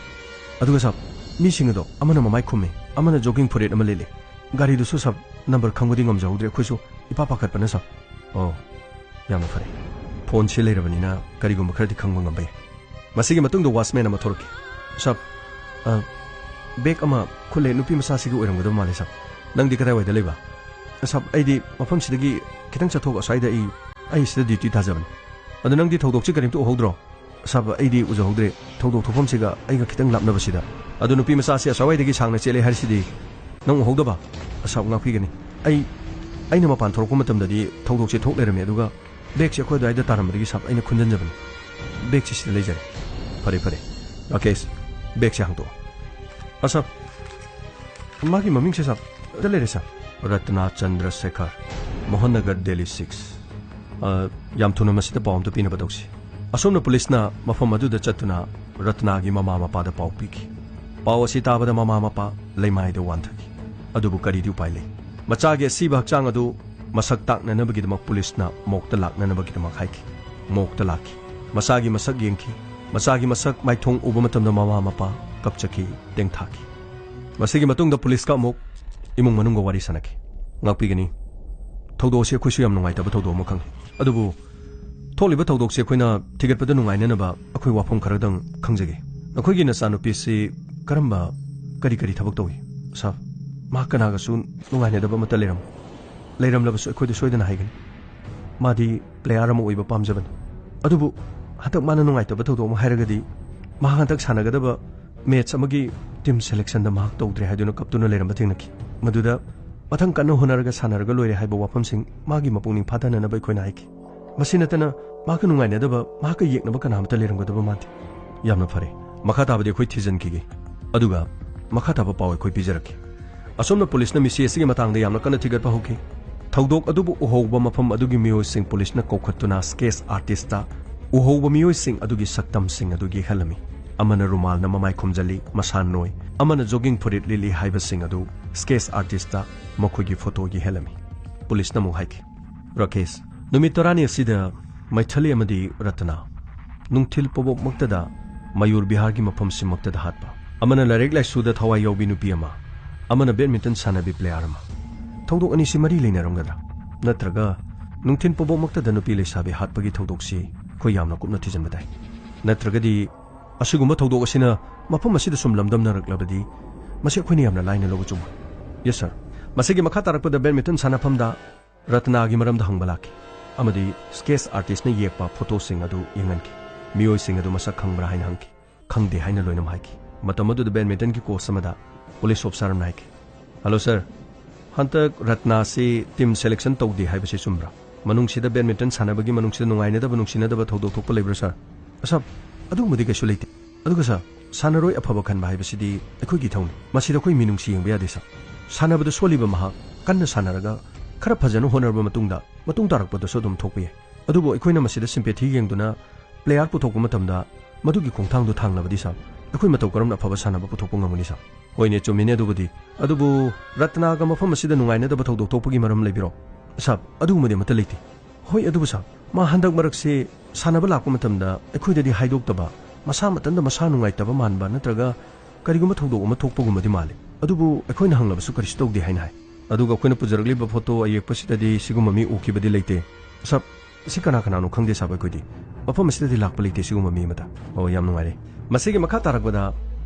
ꯑꯗꯨꯒ ꯁꯥꯕ, ꯃꯤꯁꯤꯡ ꯑꯗꯣ ꯑꯃꯅ ꯃꯃꯥꯏ ꯈꯨꯝꯃꯤ, ꯑꯃꯅ jogging ꯐꯨꯔꯤꯠ ꯑꯃ ꯂꯤꯠꯂꯤ꯫ ꯒꯥꯔꯤꯗꯨꯁꯨ ꯁꯥꯕ ꯅꯝꯕꯔ ꯈꯪꯕꯗꯤ ꯉꯝꯖꯍꯧꯗ꯭ꯔꯦ, ꯑꯩꯈꯣꯏꯁꯨ ꯏꯄꯥ ꯄꯥꯈꯠꯄꯅ ꯁꯥꯕ꯫ ꯑꯣ, ꯌꯥꯝꯅ ꯐꯔꯦ꯫ ꯐꯣꯟꯁꯤ ꯂꯩꯔꯕꯅꯤꯅ ꯀꯔꯤꯒꯨꯝꯕ ꯈꯔꯗꯤ ꯈꯪꯕ ꯉꯝꯕ ꯌꯥꯏ꯫ ꯃꯁꯤꯒꯤ ꯃꯇꯨꯡꯗ ꯋꯥꯆꯃꯦꯟ ꯑꯃ ꯊꯣꯔꯛꯈꯤ꯫ ꯁꯥꯕ, ꯑ, ꯕꯦꯒ ꯑꯃ ꯈꯨꯜꯂꯦ, ꯅꯨꯄꯤ ꯃꯆꯥꯁꯤꯒꯤ ꯑꯣꯏꯔꯝꯒꯗꯕ ꯃꯥꯜꯂꯦ ꯁꯥꯕ꯫ ꯅꯪꯗꯤ ꯀꯗꯥꯏꯋꯥꯏꯗ ꯂꯩꯕ? ꯁꯥꯕ, ꯑꯩꯗꯤ ꯃꯐꯝꯁꯤꯗꯒꯤ ꯈꯤꯇꯪ ꯆꯠꯊꯣꯛ ꯑꯁ꯭ꯋꯥꯏꯗ ꯑꯩ, ꯑꯩ ꯁꯤꯗ ꯗ꯭ꯌꯨꯇꯤ ꯇꯥꯖꯕꯅꯤ꯫ ꯑꯗꯣ ꯅꯪꯗꯤ ꯊꯧꯗꯣꯛꯁꯤ ꯀꯔꯤꯝꯇ ꯎꯍꯧꯗ꯭ꯔꯣ? ꯁꯥꯕ, ꯑꯩꯗꯤ ꯎꯖꯍꯧꯗ꯭ꯔꯦ꯫ ꯊꯧꯗꯣꯛ ꯊꯣꯛꯐꯝꯁꯤꯒ ꯑꯩꯒ ꯈꯤꯇꯪ ꯂꯥꯞꯅꯕꯁꯤꯗ꯫ ꯑꯗꯣ ꯅꯨꯄꯤ ꯃꯆꯥꯁꯤ ꯑꯁ꯭ꯋꯥꯏꯗꯒꯤ ꯁꯥꯡꯅ ꯆꯦꯜꯂꯦ ꯍꯥꯏꯔꯤꯁꯤꯗꯤ ꯅꯪ ꯎꯍꯧꯗꯕ? ꯁꯥꯕ, ꯉꯥꯛꯄꯤꯒꯅꯤ꯫ ꯑꯩ, ꯑꯩꯅ ꯃꯄꯥꯟ ꯊꯣꯔꯛꯄ ꯃꯇꯝꯗꯗꯤ ꯊꯧꯗꯣꯛꯁꯦ ꯊꯣꯛ ꯂꯩꯔꯝꯃꯦ, ꯑꯗꯨꯒ ꯕꯦꯒꯁꯦ ꯑꯩꯈꯣꯏ ꯑꯗꯨꯋꯥꯏꯗ ꯇꯥꯔꯝꯕꯗꯒꯤ ꯁꯥꯕ ꯑꯩꯅ ꯈꯨꯟꯖꯟꯖꯕꯅꯤ꯫ ꯕꯦꯒꯁꯦ ꯁꯤꯗ ꯂꯩꯖꯔꯦ꯫ ꯐꯔꯦ, ꯐꯔꯦ꯫ ꯔꯥꯀꯦꯁ, ꯕꯦꯒꯁꯦ ꯍꯥꯡꯇꯣꯛꯑꯣ꯫ ꯑ, ꯁꯥꯕ, ꯃꯥꯒꯤ ꯃꯃꯤꯡꯁꯦ ꯁꯥꯕ, ꯁꯤꯗ ꯂꯩꯔꯦ ꯁꯥꯕ꯫ ꯔꯇꯅꯥ ꯆꯟꯗ꯭ꯔ ꯁꯦꯈꯔ, ꯃꯣꯍꯟ ꯅꯒꯔ, ꯗꯦꯜꯂꯤ ꯁꯤꯛꯁ꯫ ꯑ, ꯌꯥꯝ ꯊꯨꯅ ꯃꯁꯤꯗ ꯄꯥꯎ ꯑꯝꯇ ꯄꯤꯅꯕ ꯇꯧꯁꯤ꯫ ꯑꯁꯣꯝꯅ ꯄꯨꯂꯤꯁꯅ ꯃꯐꯝ ꯑꯗꯨꯗ ꯆꯠꯇꯨꯅ ꯔꯇꯅꯥꯒꯤ ꯃꯃꯥ ꯃꯄꯥꯗ ꯄꯥꯎ ꯄꯤꯈꯤ꯫ ꯄꯥꯎ ꯑꯁꯤ ꯇꯥꯕꯗ ꯃꯃꯥ ꯃꯄꯥ ꯂꯩꯃꯥꯏꯗ ꯋꯥꯟꯊꯈꯤ꯫ ꯑꯗꯨꯕꯨ ꯀꯔꯤꯗꯤ ꯎꯄꯥꯏ ꯂꯩ? ꯃꯆꯥꯒꯤ ꯑꯁꯤꯕ ꯍꯛꯆꯥꯡ ꯑꯗꯨ ꯃꯁꯛ ꯇꯥꯛꯅꯅꯕꯒꯤꯗꯃꯛ ꯄꯨꯂꯤꯁꯅ ꯃꯣꯛꯇ ꯂꯥꯛꯅꯅꯕꯒꯤꯗꯃꯛ ꯍꯥꯏꯈꯤ꯫ ꯃꯣꯛꯇ ꯂꯥꯛꯈꯤ꯫ ꯃꯆꯥꯒꯤ ꯃꯁꯛ ꯌꯦꯡꯈꯤ꯫ ꯃꯆꯥꯒꯤ ꯃꯁꯛ ꯃꯥꯏꯊꯣꯡ ꯎꯕ ꯃꯇꯝꯗ ꯃꯃꯥ ꯃꯄꯥ ꯀꯞꯆꯈꯤ, ꯇꯦꯡꯊꯥꯈꯤ꯫ ꯃꯁꯤꯒꯤ ꯃꯇꯨꯡꯗ ꯄꯨꯂꯤꯁꯀ ꯑꯃꯨꯛ ꯏꯃꯨꯡ ꯃꯅꯨꯡꯒ ꯋꯥꯔꯤ ꯁꯥꯟꯅꯈꯤ꯫ ꯉꯥꯛꯄꯤꯒꯅꯤ, ꯊꯧꯗꯣꯛ ꯑꯁꯤ ꯑꯩꯈꯣꯏꯁꯨ ꯌꯥꯝ ꯅꯨꯡꯉꯥꯏꯇꯕ ꯊꯧꯗꯣꯛ ꯑꯃ ꯈꯪꯉꯤ꯫ ꯑꯗꯨꯕꯨ ꯊꯣꯛꯂꯤꯕ ꯊꯧꯗꯣꯛꯁꯦ ꯑꯩꯈꯣꯏꯅ ꯊꯤꯒꯠꯄꯗ ꯅꯨꯡꯉꯥꯏꯅꯅꯕ ꯑꯩꯈꯣꯏ ꯋꯥꯐꯝ ꯈꯔꯗꯪ ꯈꯪꯖꯒꯦ꯫ ꯅꯈꯣꯏꯒꯤ ꯅꯆꯥꯅꯨꯄꯤꯁꯤ ꯀꯔꯝꯕ, ꯀꯔꯤ ꯀꯔꯤ ꯊꯕꯛ ꯇꯧꯏ? ꯁꯥꯔ, ꯃꯍꯥꯛ ꯀꯅꯥꯒꯁꯨ ꯅꯨꯡꯉꯥꯏꯅꯗꯕ ꯑꯃꯠꯇ ꯂꯩꯔꯝ-, ꯂꯩꯔꯝꯂꯕꯁꯨ ꯑꯩꯈꯣꯏꯗ ꯁꯣꯏꯗꯅ ꯍꯥꯏꯒꯅꯤ꯫ ꯃꯥꯗꯤ ꯄ꯭ꯂꯦꯌꯥꯔ ꯑꯃ ꯑꯣꯏꯕ ꯄꯥꯝꯖꯕꯅꯤ꯫ ꯑꯗꯨꯕꯨ ꯍꯟꯗꯛ ꯃꯥꯅ ꯅꯨꯡꯉꯥꯏꯇꯕ ꯊꯧꯗꯣꯛ ꯑꯃ ꯍꯥꯏꯔꯒꯗꯤ, ꯃꯍꯥꯛ ꯍꯟꯗꯛ ꯁꯥꯟꯅꯒꯗꯕ ꯃꯦꯠꯆ ꯑꯃꯒꯤ ꯇꯤꯝ ꯁꯦꯂꯦꯛꯁꯟꯗ ꯃꯍꯥꯛ ꯇꯧꯗ꯭ꯔꯦ ꯍꯥꯏꯗꯨꯅ ꯀꯞꯇꯨꯅ ꯂꯩꯔꯝꯕ ꯊꯦꯡꯅꯈꯤ꯫ ꯃꯗꯨꯗ ꯃꯊꯪ ꯀꯟꯅ ꯍꯣꯠꯅꯔꯒ ꯁꯥꯟꯅꯔꯒ ꯂꯣꯏꯔꯦ ꯍꯥꯏꯕ ꯋꯥꯐꯝꯁꯤꯡ ꯃꯥꯒꯤ ꯃꯄꯨꯛꯅꯤꯡ ꯐꯥꯊꯅꯅꯕ ꯑꯩꯈꯣꯏꯅ ꯍꯥꯏꯈꯤ꯫ ꯃꯁꯤ ꯅꯠꯇꯅ ꯃꯍꯥꯛꯀ ꯅꯨꯡꯉꯥꯏꯅꯗꯕ, ꯃꯍꯥꯛꯀ ꯌꯦꯛꯅꯕ ꯀꯅꯥ ꯑꯃꯠꯇ ꯂꯩꯔꯝꯒꯗꯕ ꯃꯥꯟꯗꯦ꯫ ꯌꯥꯝꯅ ꯐꯔꯦ꯫ ꯃꯈꯥ ꯇꯥꯕꯗꯤ ꯑꯩꯈꯣꯏ ꯊꯤꯖꯤꯟꯈꯤꯒꯦ꯫ ꯑꯗꯨꯒ ꯃꯈꯥ ꯇꯥꯕ ꯄꯥꯎ ꯑꯩꯈꯣꯏ ꯄꯤꯖꯔꯛꯀꯦ꯫ ꯑꯁꯣꯝꯅ ꯄꯨꯂꯤꯁꯅ ꯃꯤꯁꯤ ꯑꯁꯤꯒꯤ ꯃꯇꯥꯡꯗ ꯌꯥꯝꯅ ꯀꯟꯅ ꯊꯤꯒꯠꯄ ꯍꯧꯈꯤ꯫ ꯊꯧꯗꯣꯛ ꯑꯗꯨꯕꯨ ꯎꯍꯧꯕ ꯃꯐꯝ ꯑꯗꯨꯒꯤ ꯃꯤꯑꯣꯏꯁꯤꯡ ꯄꯨꯂꯤꯁꯅ ꯀꯧꯈꯠꯇꯨꯅ ꯁ꯭ꯀꯦꯆ ꯑꯥꯔꯇꯤꯁꯇ ꯎꯍꯧꯕ ꯃꯤꯑꯣꯏꯁꯤꯡ ꯑꯗꯨꯒꯤ ꯁꯛꯇꯝꯁꯤꯡ ꯑꯗꯨ ꯌꯦꯛꯍꯜꯂꯝꯃꯤ꯫ ꯑꯃꯅ ꯔꯨꯃꯥꯜꯅ ꯃꯃꯥꯏ ꯈꯨꯝꯖꯤꯜꯂꯤ, ꯃꯁꯥ ꯅꯣꯏ꯫ ꯑꯃꯅ ꯖꯣꯒꯤꯡ ꯐꯨꯔꯤꯠ ꯂꯤꯠꯂꯤ ꯍꯥꯏꯕꯁꯤꯡ ꯑꯗꯨ ꯁ꯭ꯀꯦꯆ ꯑꯥꯔꯇꯤꯁꯇ ꯃꯈꯣꯏꯒꯤ ꯐꯣꯇꯣ ꯌꯦꯛꯍꯜꯂꯝꯃꯤ꯫ ꯄꯨꯂꯤꯁꯅ ꯑꯃꯨꯛ ꯍꯥꯏꯈꯤ, ꯔꯥꯀꯦꯁ, ꯅꯨꯃꯤꯠ ꯇꯔꯥꯅꯤ ꯑꯁꯤꯗ ꯃꯩꯊꯂꯤ ꯑꯃꯗꯤ ꯔꯇꯅꯥ ꯅꯨꯡꯊꯤꯜ ꯄꯣꯕꯣꯛꯃꯛꯇꯗ ꯃꯌꯨꯔ ꯕꯤꯍꯥꯔꯒꯤ ꯃꯐꯝꯁꯤꯃꯛꯇꯗ ꯍꯥꯠꯄ, ꯑꯃꯅ ꯂꯥꯏꯔꯤꯛ ꯂꯥꯏꯁꯨꯗ ꯊꯋꯥꯏ ꯌꯥꯎꯕꯤ ꯅꯨꯄꯤ ꯑꯃ, ꯑꯃꯅ ꯕꯦꯗꯃꯤꯟꯇꯟ ꯁꯥꯟꯅꯕꯤ ꯄ꯭ꯂꯦꯌꯥꯔ ꯑꯃ꯫ ꯊꯧꯗꯣꯛ ꯑꯅꯤꯁꯤ ꯃꯔꯤ ꯂꯩꯅꯔꯝꯒꯗ꯭ꯔꯥ? ꯅꯠꯇ꯭ꯔꯒ ꯅꯨꯡꯊꯤꯜ ꯄꯣꯕꯣꯛꯃꯛꯇꯗ ꯅꯨꯄꯤ ꯂꯩꯁꯥꯕꯤ ꯍꯥꯠꯄꯒꯤ ꯊꯧꯗꯣꯛꯁꯤ ꯑꯩꯈꯣꯏ ꯌꯥꯝꯅ ꯀꯨꯞꯅ ꯊꯤꯖꯤꯟꯕ ꯇꯥꯏ꯫ ꯅꯠꯇ꯭ꯔꯒꯗꯤ ꯑꯁꯤꯒꯨꯝꯕ ꯊꯧꯗꯣꯛ ꯑꯁꯤꯅ ꯃꯐꯝ ꯑꯁꯤꯗ ꯁꯨꯝ ꯂꯝꯗꯝꯅꯔꯛꯂꯕꯗꯤ ꯃꯁꯤ ꯑꯩꯈꯣꯏꯅ ꯌꯥꯝꯅ ꯂꯥꯏꯅ ꯂꯧꯕ ꯆꯨꯝꯃꯣꯏ꯫ Yes sir. ꯃꯁꯤꯒꯤ ꯃꯈꯥ ꯇꯥꯔꯛꯄꯗ ꯕꯦꯗꯃꯤꯟꯇꯟ ꯁꯥꯟꯅꯐꯝꯗ ꯔꯇꯅꯥꯒꯤ ꯃꯔꯝꯗ ꯍꯪꯕ ꯂꯥꯛꯈꯤ ꯑꯃꯗꯤ ꯁ꯭ꯀꯦꯠꯆ ꯑꯥꯔꯇꯤꯁꯅ ꯌꯦꯛꯄ ꯐꯣꯇꯣꯁꯤꯡ ꯑꯗꯨ ꯌꯦꯡꯍꯟꯈꯤ꯫ ꯃꯤꯑꯣꯏꯁꯤꯡ ꯑꯗꯨ ꯃꯁꯛ ꯈꯪꯕ꯭ꯔꯥ ꯍꯥꯏꯅ ꯍꯪꯈꯤ꯫ ꯈꯪꯗꯦ ꯍꯥꯏꯅ ꯂꯣꯏꯅꯃꯛ ꯍꯥꯏꯈꯤ꯫ ꯃꯇꯝ ꯑꯗꯨꯗ ꯕꯦꯗꯃꯤꯟꯇꯟꯒꯤ ꯀꯣꯆ ꯑꯃꯗ ꯄꯨꯂꯤꯁ ꯑꯣꯐꯤꯁꯥꯔ ꯑꯃꯅ ꯍꯥꯏꯈꯤ, "ꯍꯜꯂꯣ ꯁꯔ, ꯍꯟꯗꯛ ꯔꯠꯅꯥꯁꯤ ꯇꯤꯝ ꯁꯦꯂꯦꯛꯁꯟ ꯇꯧꯗꯦ ꯍꯥꯏꯕꯁꯤ ꯆꯨꯝꯕ꯭ꯔꯥ? ꯃꯅꯨꯡꯁꯤꯗ ꯕꯦꯗꯃꯤꯟꯇꯟ ꯁꯥꯟꯅꯕꯒꯤ ꯃꯅꯨꯡꯁꯤꯗ ꯅꯨꯡꯉꯥꯏꯅꯗꯕ ꯅꯨꯡꯁꯤꯅꯗꯕ ꯊꯧꯗꯣꯛ ꯊꯣꯛꯄ ꯂꯩꯕ꯭ꯔꯥ ꯁꯔ?" "ꯑꯁꯥꯞ, ꯑꯗꯨꯒꯨꯝꯕꯗꯤ ꯀꯩꯁꯨ ꯂꯩꯇꯦ꯫ ꯑꯗꯨꯒ ꯁꯔ, ꯁꯥꯟꯅꯔꯣꯏ ꯑꯐꯕ ꯈꯟꯕ ꯍꯥꯏꯕꯁꯤꯗꯤ ꯑꯩꯈꯣꯏꯒꯤ ꯏꯊꯧꯅꯤ꯫ ꯃꯁꯤꯗ ꯑꯩꯈꯣꯏ ꯃꯤꯅꯨꯡꯁꯤ ꯌꯦꯡꯕ ꯌꯥꯗꯦ ꯁꯔ꯫ ꯁꯥꯟꯅꯕꯗ ꯁꯣꯜꯂꯤꯕ ꯃꯍꯥꯛ ꯀꯟꯅ ꯁꯥꯟꯅꯔꯒ ꯈꯔ ꯐꯖꯅ ꯍꯣꯠꯅꯔꯕ ꯃꯇꯨꯡꯗ ꯃꯇꯨꯡ ꯇꯥꯔꯛꯄꯗꯁꯨ ꯑꯗꯨꯝ ꯊꯣꯛꯄ ꯌꯥꯏ꯫ ꯑꯗꯨꯕꯨ ꯑꯩꯈꯣꯏꯅ ꯃꯁꯤꯗ ꯁꯤꯝꯄꯦꯊꯤ ꯌꯦꯡꯗꯨꯅ ꯄ꯭ꯂꯦꯌꯥꯔ ꯄꯨꯊꯣꯛꯄ ꯃꯇꯝꯗ ꯃꯗꯨꯒꯤ ꯈꯣꯡꯊꯥꯡꯗꯨ ꯊꯥꯡꯂꯕꯗꯤ ꯁꯥꯔ, ꯑꯩꯈꯣꯏ ꯃꯇꯧ ꯀꯔꯝꯅ ꯑꯐꯕ ꯁꯥꯟꯅꯕ ꯄꯨꯊꯣꯛꯄ ꯉꯝꯒꯅꯤ ꯁꯥꯔ?" "ꯍꯣꯏꯅꯦ, ꯆꯨꯝꯃꯤꯅꯦ ꯑꯗꯨꯕꯨꯗꯤ꯫ ꯑꯗꯨꯕꯨ ꯔꯠꯅꯥꯒ ꯃꯐꯝ ꯑꯁꯤꯗ ꯅꯨꯡꯉꯥꯏꯅꯗꯕ ꯊꯧꯗꯣꯛ ꯊꯣꯛꯄꯒꯤ ꯃꯔꯝ ꯂꯩꯕꯤꯔꯣ?" "ꯁꯥꯔ, ꯑꯗꯨꯒꯨꯝꯕꯗꯤ ꯑꯃꯠꯇ ꯂꯩꯇꯦ꯫" "ꯍꯣꯏ, ꯑꯗꯨꯕꯨ ꯁꯥꯔ, ꯃꯥ ꯍꯟꯗꯛ ꯃꯔꯛꯁꯦ ꯁꯥꯟꯅꯕ ꯂꯥꯛꯄ ꯃꯇꯝꯗ ꯑꯩꯈꯣꯏꯗꯗꯤ ꯍꯥꯏꯗꯣꯛꯇꯕ, ꯃꯁꯥ ꯃꯊꯟꯇ ꯃꯁꯥ ꯅꯨꯡꯉꯥꯏꯇꯕ ꯃꯥꯟꯕ ꯅꯠꯇ꯭ꯔꯒ ꯀꯔꯤꯒꯨꯝꯕ ꯊꯧꯗꯣꯛ ꯑꯃ ꯊꯣꯛꯄꯒꯨꯝꯕꯗꯤ ꯃꯥꯜꯂꯤ꯫ ꯑꯗꯨꯕꯨ ꯑꯩꯈꯣꯏꯅ ꯍꯪꯂꯕꯁꯨ ꯀꯔꯤꯁꯨ ꯇꯧꯗꯦ ꯍꯥꯏꯅ ꯍꯥꯏ꯫ ꯑꯗꯨꯒ ꯑꯩꯈꯣꯏꯅ ꯄꯨꯖꯔꯛꯂꯤꯕ ꯐꯣꯇꯣ ꯑꯌꯦꯛꯄꯁꯤꯗꯗꯤ ꯁꯤꯒꯨꯝꯕ ꯃꯤ ꯎꯈꯤꯕꯗꯤ ꯂꯩꯇꯦ꯫ ꯁꯥꯔ, ꯑꯁꯤ ꯀꯅꯥ ꯀꯅꯥꯅꯣ ꯈꯪꯗꯦ ꯁꯥꯔ, ꯑꯩꯈꯣꯏꯗꯤ ꯃꯐꯝ ꯑꯁꯤꯗꯗꯤ ꯂꯥꯛꯄ ꯂꯩꯇꯦ ꯁꯤꯒꯨꯝꯕ ꯃꯤ ꯑꯃꯠꯇ꯫" "ꯑꯣ, ꯌꯥꯝ ꯅꯨꯡꯉꯥꯏꯔꯦ꯫" ꯃꯁꯤꯒꯤ ꯃꯈꯥ ꯇꯥꯔꯛꯄꯗ